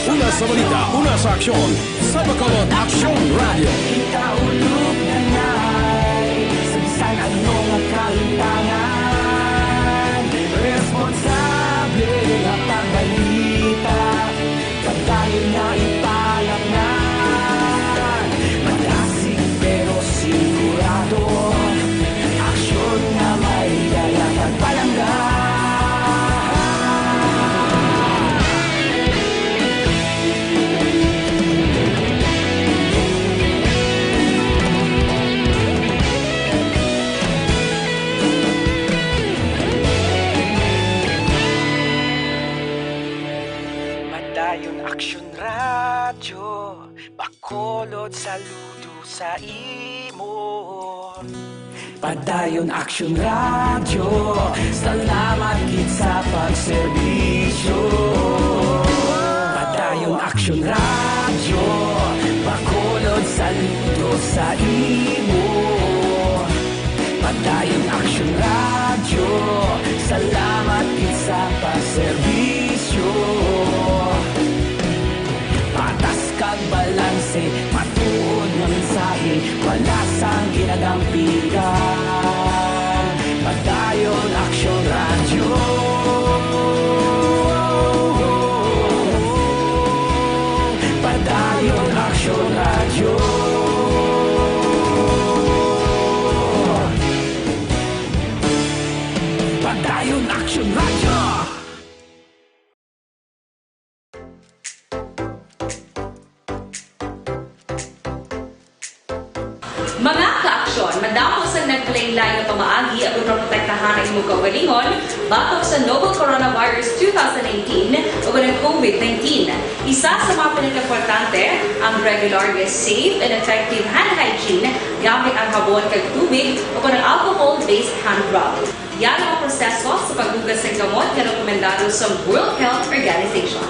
Una sa balita, una sa aksyon, sa Bacolod Aksyon Radyo. Kita ulog na nay, sa bisan ano nga kahitangan, responsable nga pagbalita. Padayon na ipalapngan, madasig pero sigurado, aksyon nga may dala kag palangga. Padayon Aksyon Radyo, Bacolod, saludo sa imo. Padayon Aksyon Radyo, salamat gid sa pagserbisyo. Padayon Aksyon Radyo, Bacolod, saludo sa imo. Padayon Aksyon Radyo, salamat gid sa pagserbisyo. Patas kag balanse, matuod nga mensahe, wala sang ginadampigan. Padayon Aksyon Radyo. Padayon Aksyon Radyo. Padayon Aksyon Radyo. Mga ka-aksyon, madamo sang nagkalain-lain nga pamaagi aron maprotektahan ang imong kaugalingon batok sa novel coronavirus two thousand nineteen o ang COVID nineteen. Isa sa mga pinakaimportante ang regular nga safe and effective hand hygiene gamit ang habon kag tubig o ang alcohol-based hand rub. Yan ang proseso sa paghugas sang kamot nga rekomendado sa World Health Organization.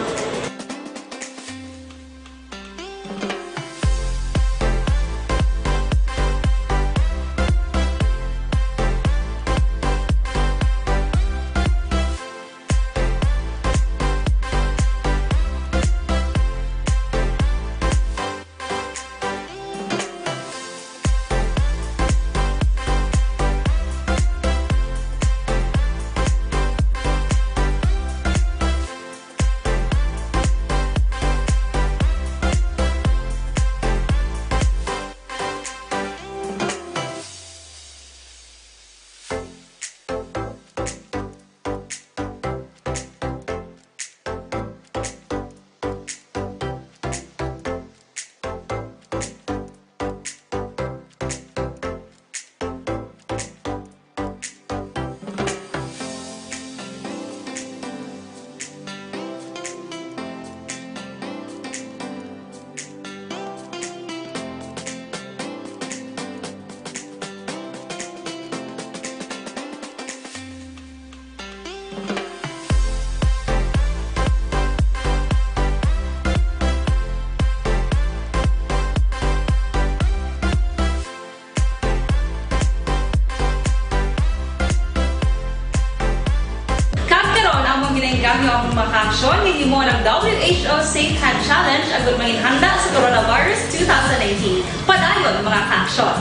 Kag karon, amon ginaengganyo ang mga kaaksyon nga himo ng W H O Safe Hand Challenge agud manginhanda sa coronavirus two thousand nineteen. Padayon, mga kaaksyon.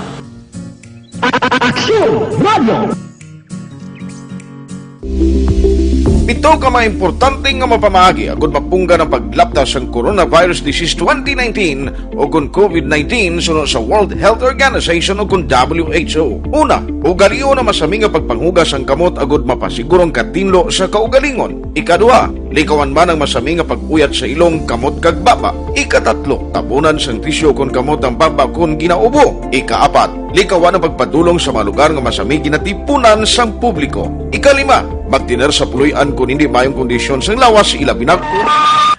Aksyon Radio! Pito ka mga importante nga mapamaagi agud mapunggan ang paglapta sang coronavirus disease twenty nineteen o kon COVID nineteen suno sa World Health Organization o kon W H O. Una, ugalion ang masami nga pagpanghugas sang kamot agud mapasigurong katinlo sa kaugalingon. Ikaduha, likawan man ang masami nga pag-uyat sa ilong, kamot kag baba. Ikatatlo, tabunan sang tisyo kon kamot ang baba kon ginaubo. Ikaapat, likawan ang pagpadulong sa mga lugar nga masami ginatipunan sang publiko. Ikalima, magtener sa puloy-an kon hindi maayong kondisyon sang lawas, ilabi na.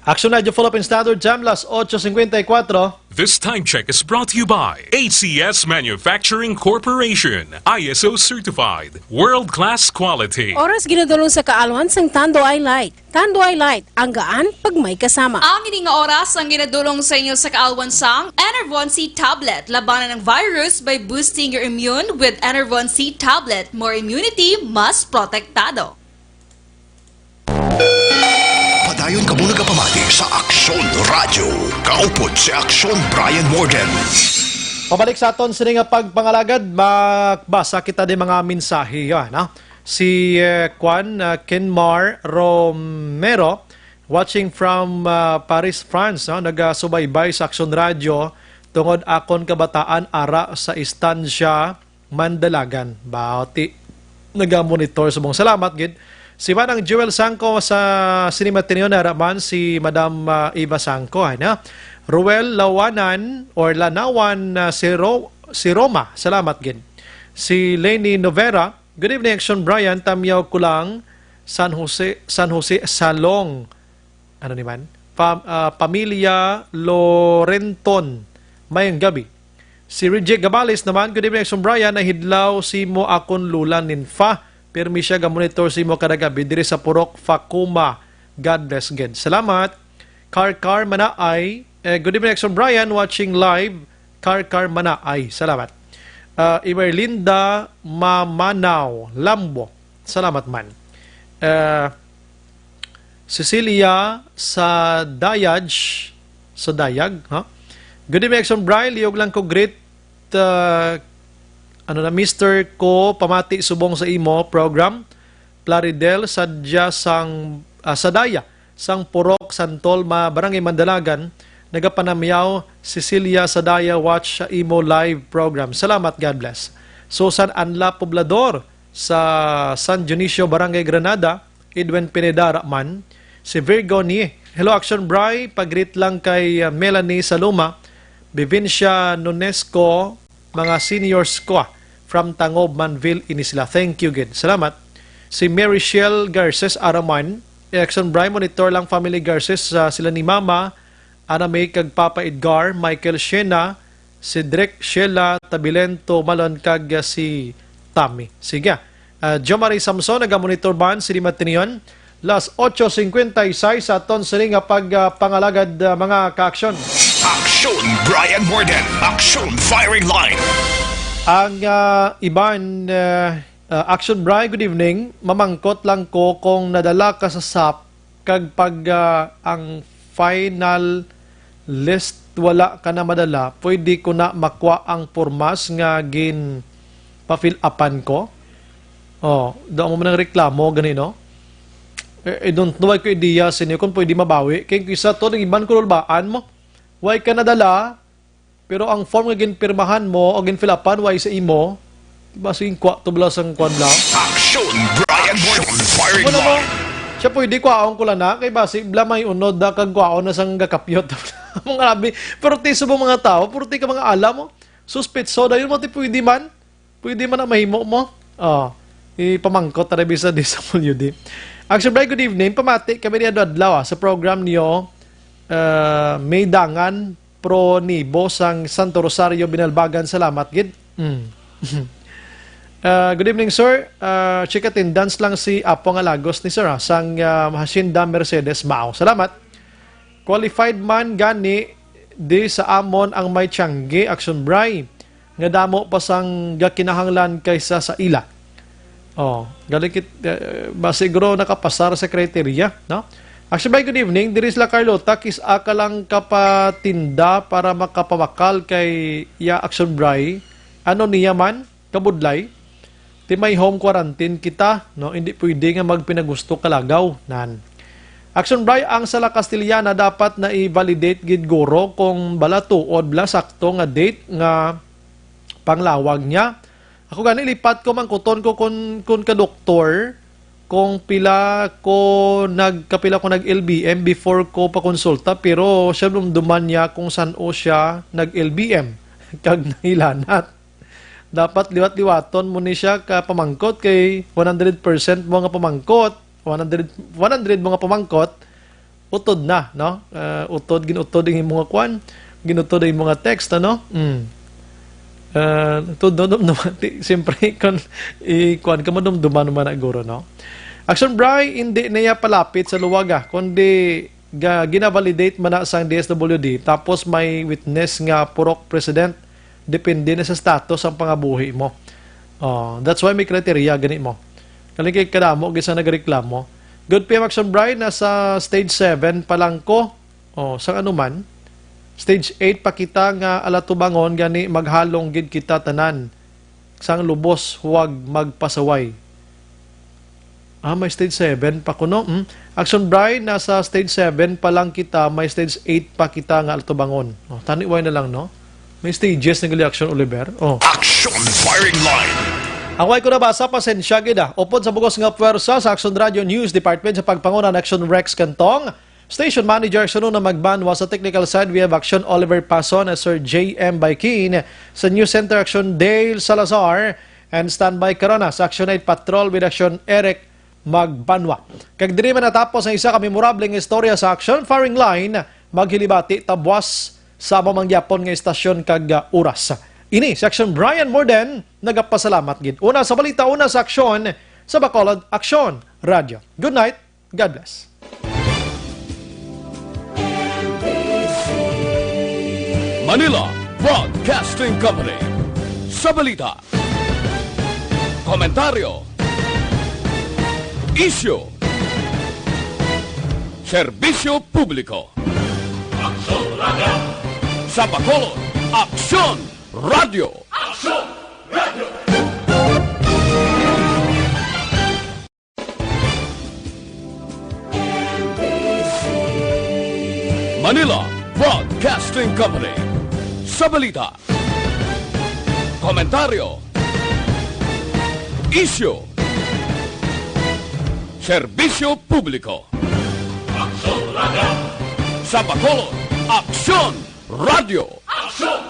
Action Radio Full Up in Standard Time, las ocho cincuenta y cuatro. This time check is brought to you by A C S Manufacturing Corporation, I S O certified, world-class quality. Oras ginadulong sa kaalwan sang Tanduay Light. Tanduay Light, ang gaan pag may kasama. Ang ini nga oras ang ginadulong sa inyo sa kaalwan sang Enervon C Tablet. Labanan ang virus by boosting your immune with Enervon C Tablet. More immunity, mas protektado. Padayon kamo nagapamati sa Aksyon Radyo. Kaupod si Aksyon Brian Morden. Pabalik sa aton sini nga pagpangalagad, magbasa kita di mga mensahe, ah, no? Si, eh, Kwan, ah, Kenmar Romero, watching from, ah, Paris, France, no? Nagasubaybay sa Aksyon Radyo tungod akon kabataan ara sa Estancia Mandalagan. Bati. Nagamonitor subong. Salamat gid. Si Manang Jewel Sangco sa Cinema Ateneo, nara man si Madam, ah, Eva Sangco, ay na. Ruel Lawanan or Lanawan, ah, si Ro-, si Roma. Salamat gid. Si Lenny Novera, "Good evening, Action Brian. Tamyaw ko lang, San Jose, San Jose Salong." Ano ni man? Pam-, ah, pamilya Lorenton. Mayang gabi. Si Reject Gabales naman, "Good evening, Action Brian. Nahidlaw si mo akon lula Ninfa. Pirmi siya ga-monitor si mo kada gabi diri sa Purok, Fakuma. God bless gid." Salamat. Car Car Manaay, eh, "Good evening, Action Brian. Watching live. Car Car Manaay." Salamat. Ah, Imerlinda Mamanaw Lambo. Salamat man. Ah, Cecilia sa Dayag, sa Dayag, ha? "Good evening, Action Brian. Lihog lang ko greet, uh, ano na, mister ko, pamati subong sa imo program. Plaridel, sadya sang, ah, Sadaya, sang Purok, Santol, ma-, Barangay Mandalagan, nagapanamyaw, Cecilia Sadaya, watch sa imo live program. Salamat, God bless." Susan Anla Poblador, sa San Dionisio, Barangay Granada, Edwin Pineda ra man, si Virgo ni. Hello, Action Bri, pag-greet lang kay, uh, Melanie Saluma, Vivencia Nonesco, mga seniors ko, ah, from Tangob, Manville, ini sila. Thank you, gid. Salamat. Si Mary Shell Garces Araman, Action Bri, monitor lang family Garces, ah, sila ni Mama, Ana May kag Papa Edgar, Michael Shena, Cedric, Sheila, Tabilento, Malon, kag, ah, si Tammy. Sige. Ah, Jomari Samson, naga-monitor ban, si Dimat Tinion. Las ocho cincuenta y seis sa aton sini nga pag, ah, pangalagad, ah, mga ka-aksyon. Action Brian Morden, Action Firing Line. Ang, ah, iban, ah, ah, Action Brian, good evening. Mamangkot lang ko kung nadala ka sa sap kag pag, ah, ang final list wala ka na madala, pwede ko na makwa ang pormas nga ginpa-fill upan ko? Oh, daw mo man ang reklamo gani, no? Eh, I don't know, wala ko idea sa inyo kung pwede mabawi. Kay kisa to, nag-iban ko lulbaan mo. Wala ka nadala, pero ang form nga ginpirmahan mo o ginfill upan, wala sa imo. Diba, sige, kwa to bala sang kwan lang. Action, Brian Morton, firing Wala mo. Line. Siya pwede kwaon ko lang na, kay basi bala may unod na kag kwaon na sang gakapyot. Mga grabe, pero ti subong mga tao, pero ti ka mga alam mo. Suspetso, dayon mo ti pwede man. Pwede man na mahimo mo. Oh, ipamangkot na bisa di sa D S W D. Action Brian, good evening. Pamati kami ni adlaw-adlaw, ah, sa program niyo, ah, may dangan pro Nibo sang Santo Rosario, Binalbagan. Salamat gid. Mm. Ah, good evening, sir. Ah, check attendance lang si Apo nga Lagos ni sir, ah, sang, ah, Hacienda Mercedes Mao. Salamat. Qualified man gani di sa amon ang may tiyangge, Action Bri, nga damo pa sang gakinahanglan kaysa sa ila. Oh, galing kit, eh, ba siguro nakapasar sa criteria, no? Action Bri, good evening. Diri sila Carlota, kis-a ka lang kapatinda para makapawakal kay ya, Action Bri. Ano niya man? Kabudlay. Ti may home quarantine kita, no? Hindi pwede nga magpinagusto kalagaw, nan. Action Bri, ang sala Castiliana dapat na i-validate gid guro kung bala tuod bala sakto nga date nga panglawag niya. Ako gani lipat ko, mangkuton ko kun, kun ka doktor kung pila ko nag-, kapila ko nag-L B M before ko pakonsulta, pero siya dumduman niya kung san-o siya nag-L B M kag nahilanat. Dapat liwat-liwaton mo ni siya ka pamangkot kay one hundred percent mo nga pamangkot, one hundred, one hundred mo nga pamangkot, utod na, no? Ah, utod, ginutod ang imo nga kwan, ginutod ang imo nga text, ano? Mm. Ah, utod, no, no, no, di, siyempre, kung i-, kwan ka, madumduman naman na guro, no? Action Bri, hindi niya palapit sa luwag, ah, kundi ga-, gina-validate man na sang D S W D, tapos may witness nga purok president, depende na sa status ang pangabuhi mo. Oh, that's why may criteria gani mo. Kali kay kadamo gid sa nagreklamo. Good P M Action Bri, nasa stage seven pa lang ko. Oh, sang ano man? Stage eight pa kita nga alatubangon, gani maghalong gid kita tanan. Sang lubos, huwag magpasaway. Ah, may stage seven pa kuno. Hmm? Action Bri, nasa stage seven pa lang kita, may stage eight pa kita nga alatubangon. Oh, taniway na lang, no? May stages ng Action Oliver. Oh. Action Firing Line. Ang way ko nabasa, pasensya gid, ah. Upod sa bugos nga pwersa sa Action Radio News Department sa pagpanguna ni Action Rex Cantong, Station Manager Action Una Magbanwa, sa technical side, we have Action Oliver Pason, Sir J M Baikin, sa News Center Action Dale Salazar, and standby karona sa Action Eight Patrol with Action Eric Magbanwa. Kag diri man natapos ang isa ka memorable nga istorya sa Action Firing Line, maghilibati tabwas sa amo man gyapon nga istasyon kag, ah, oras. Ini si Action Brian Morden, nagapasalamat gid. Una sa balita, una sa aksyon, sa Bacolod Action Radio. Good night. God bless. Manila Broadcasting Company. Sa balita, komentaryo, isyu, serbisyo publiko. Aksyon Radio. Sa Bacolod, Aksyon Radio. Aksyon Radio. Manila Broadcasting Company. Sa balita, komentaryo, Isyu. Serbisyo publiko. Aksyon Radio. Sa Bacolod, Aksyon Radio. Aksyon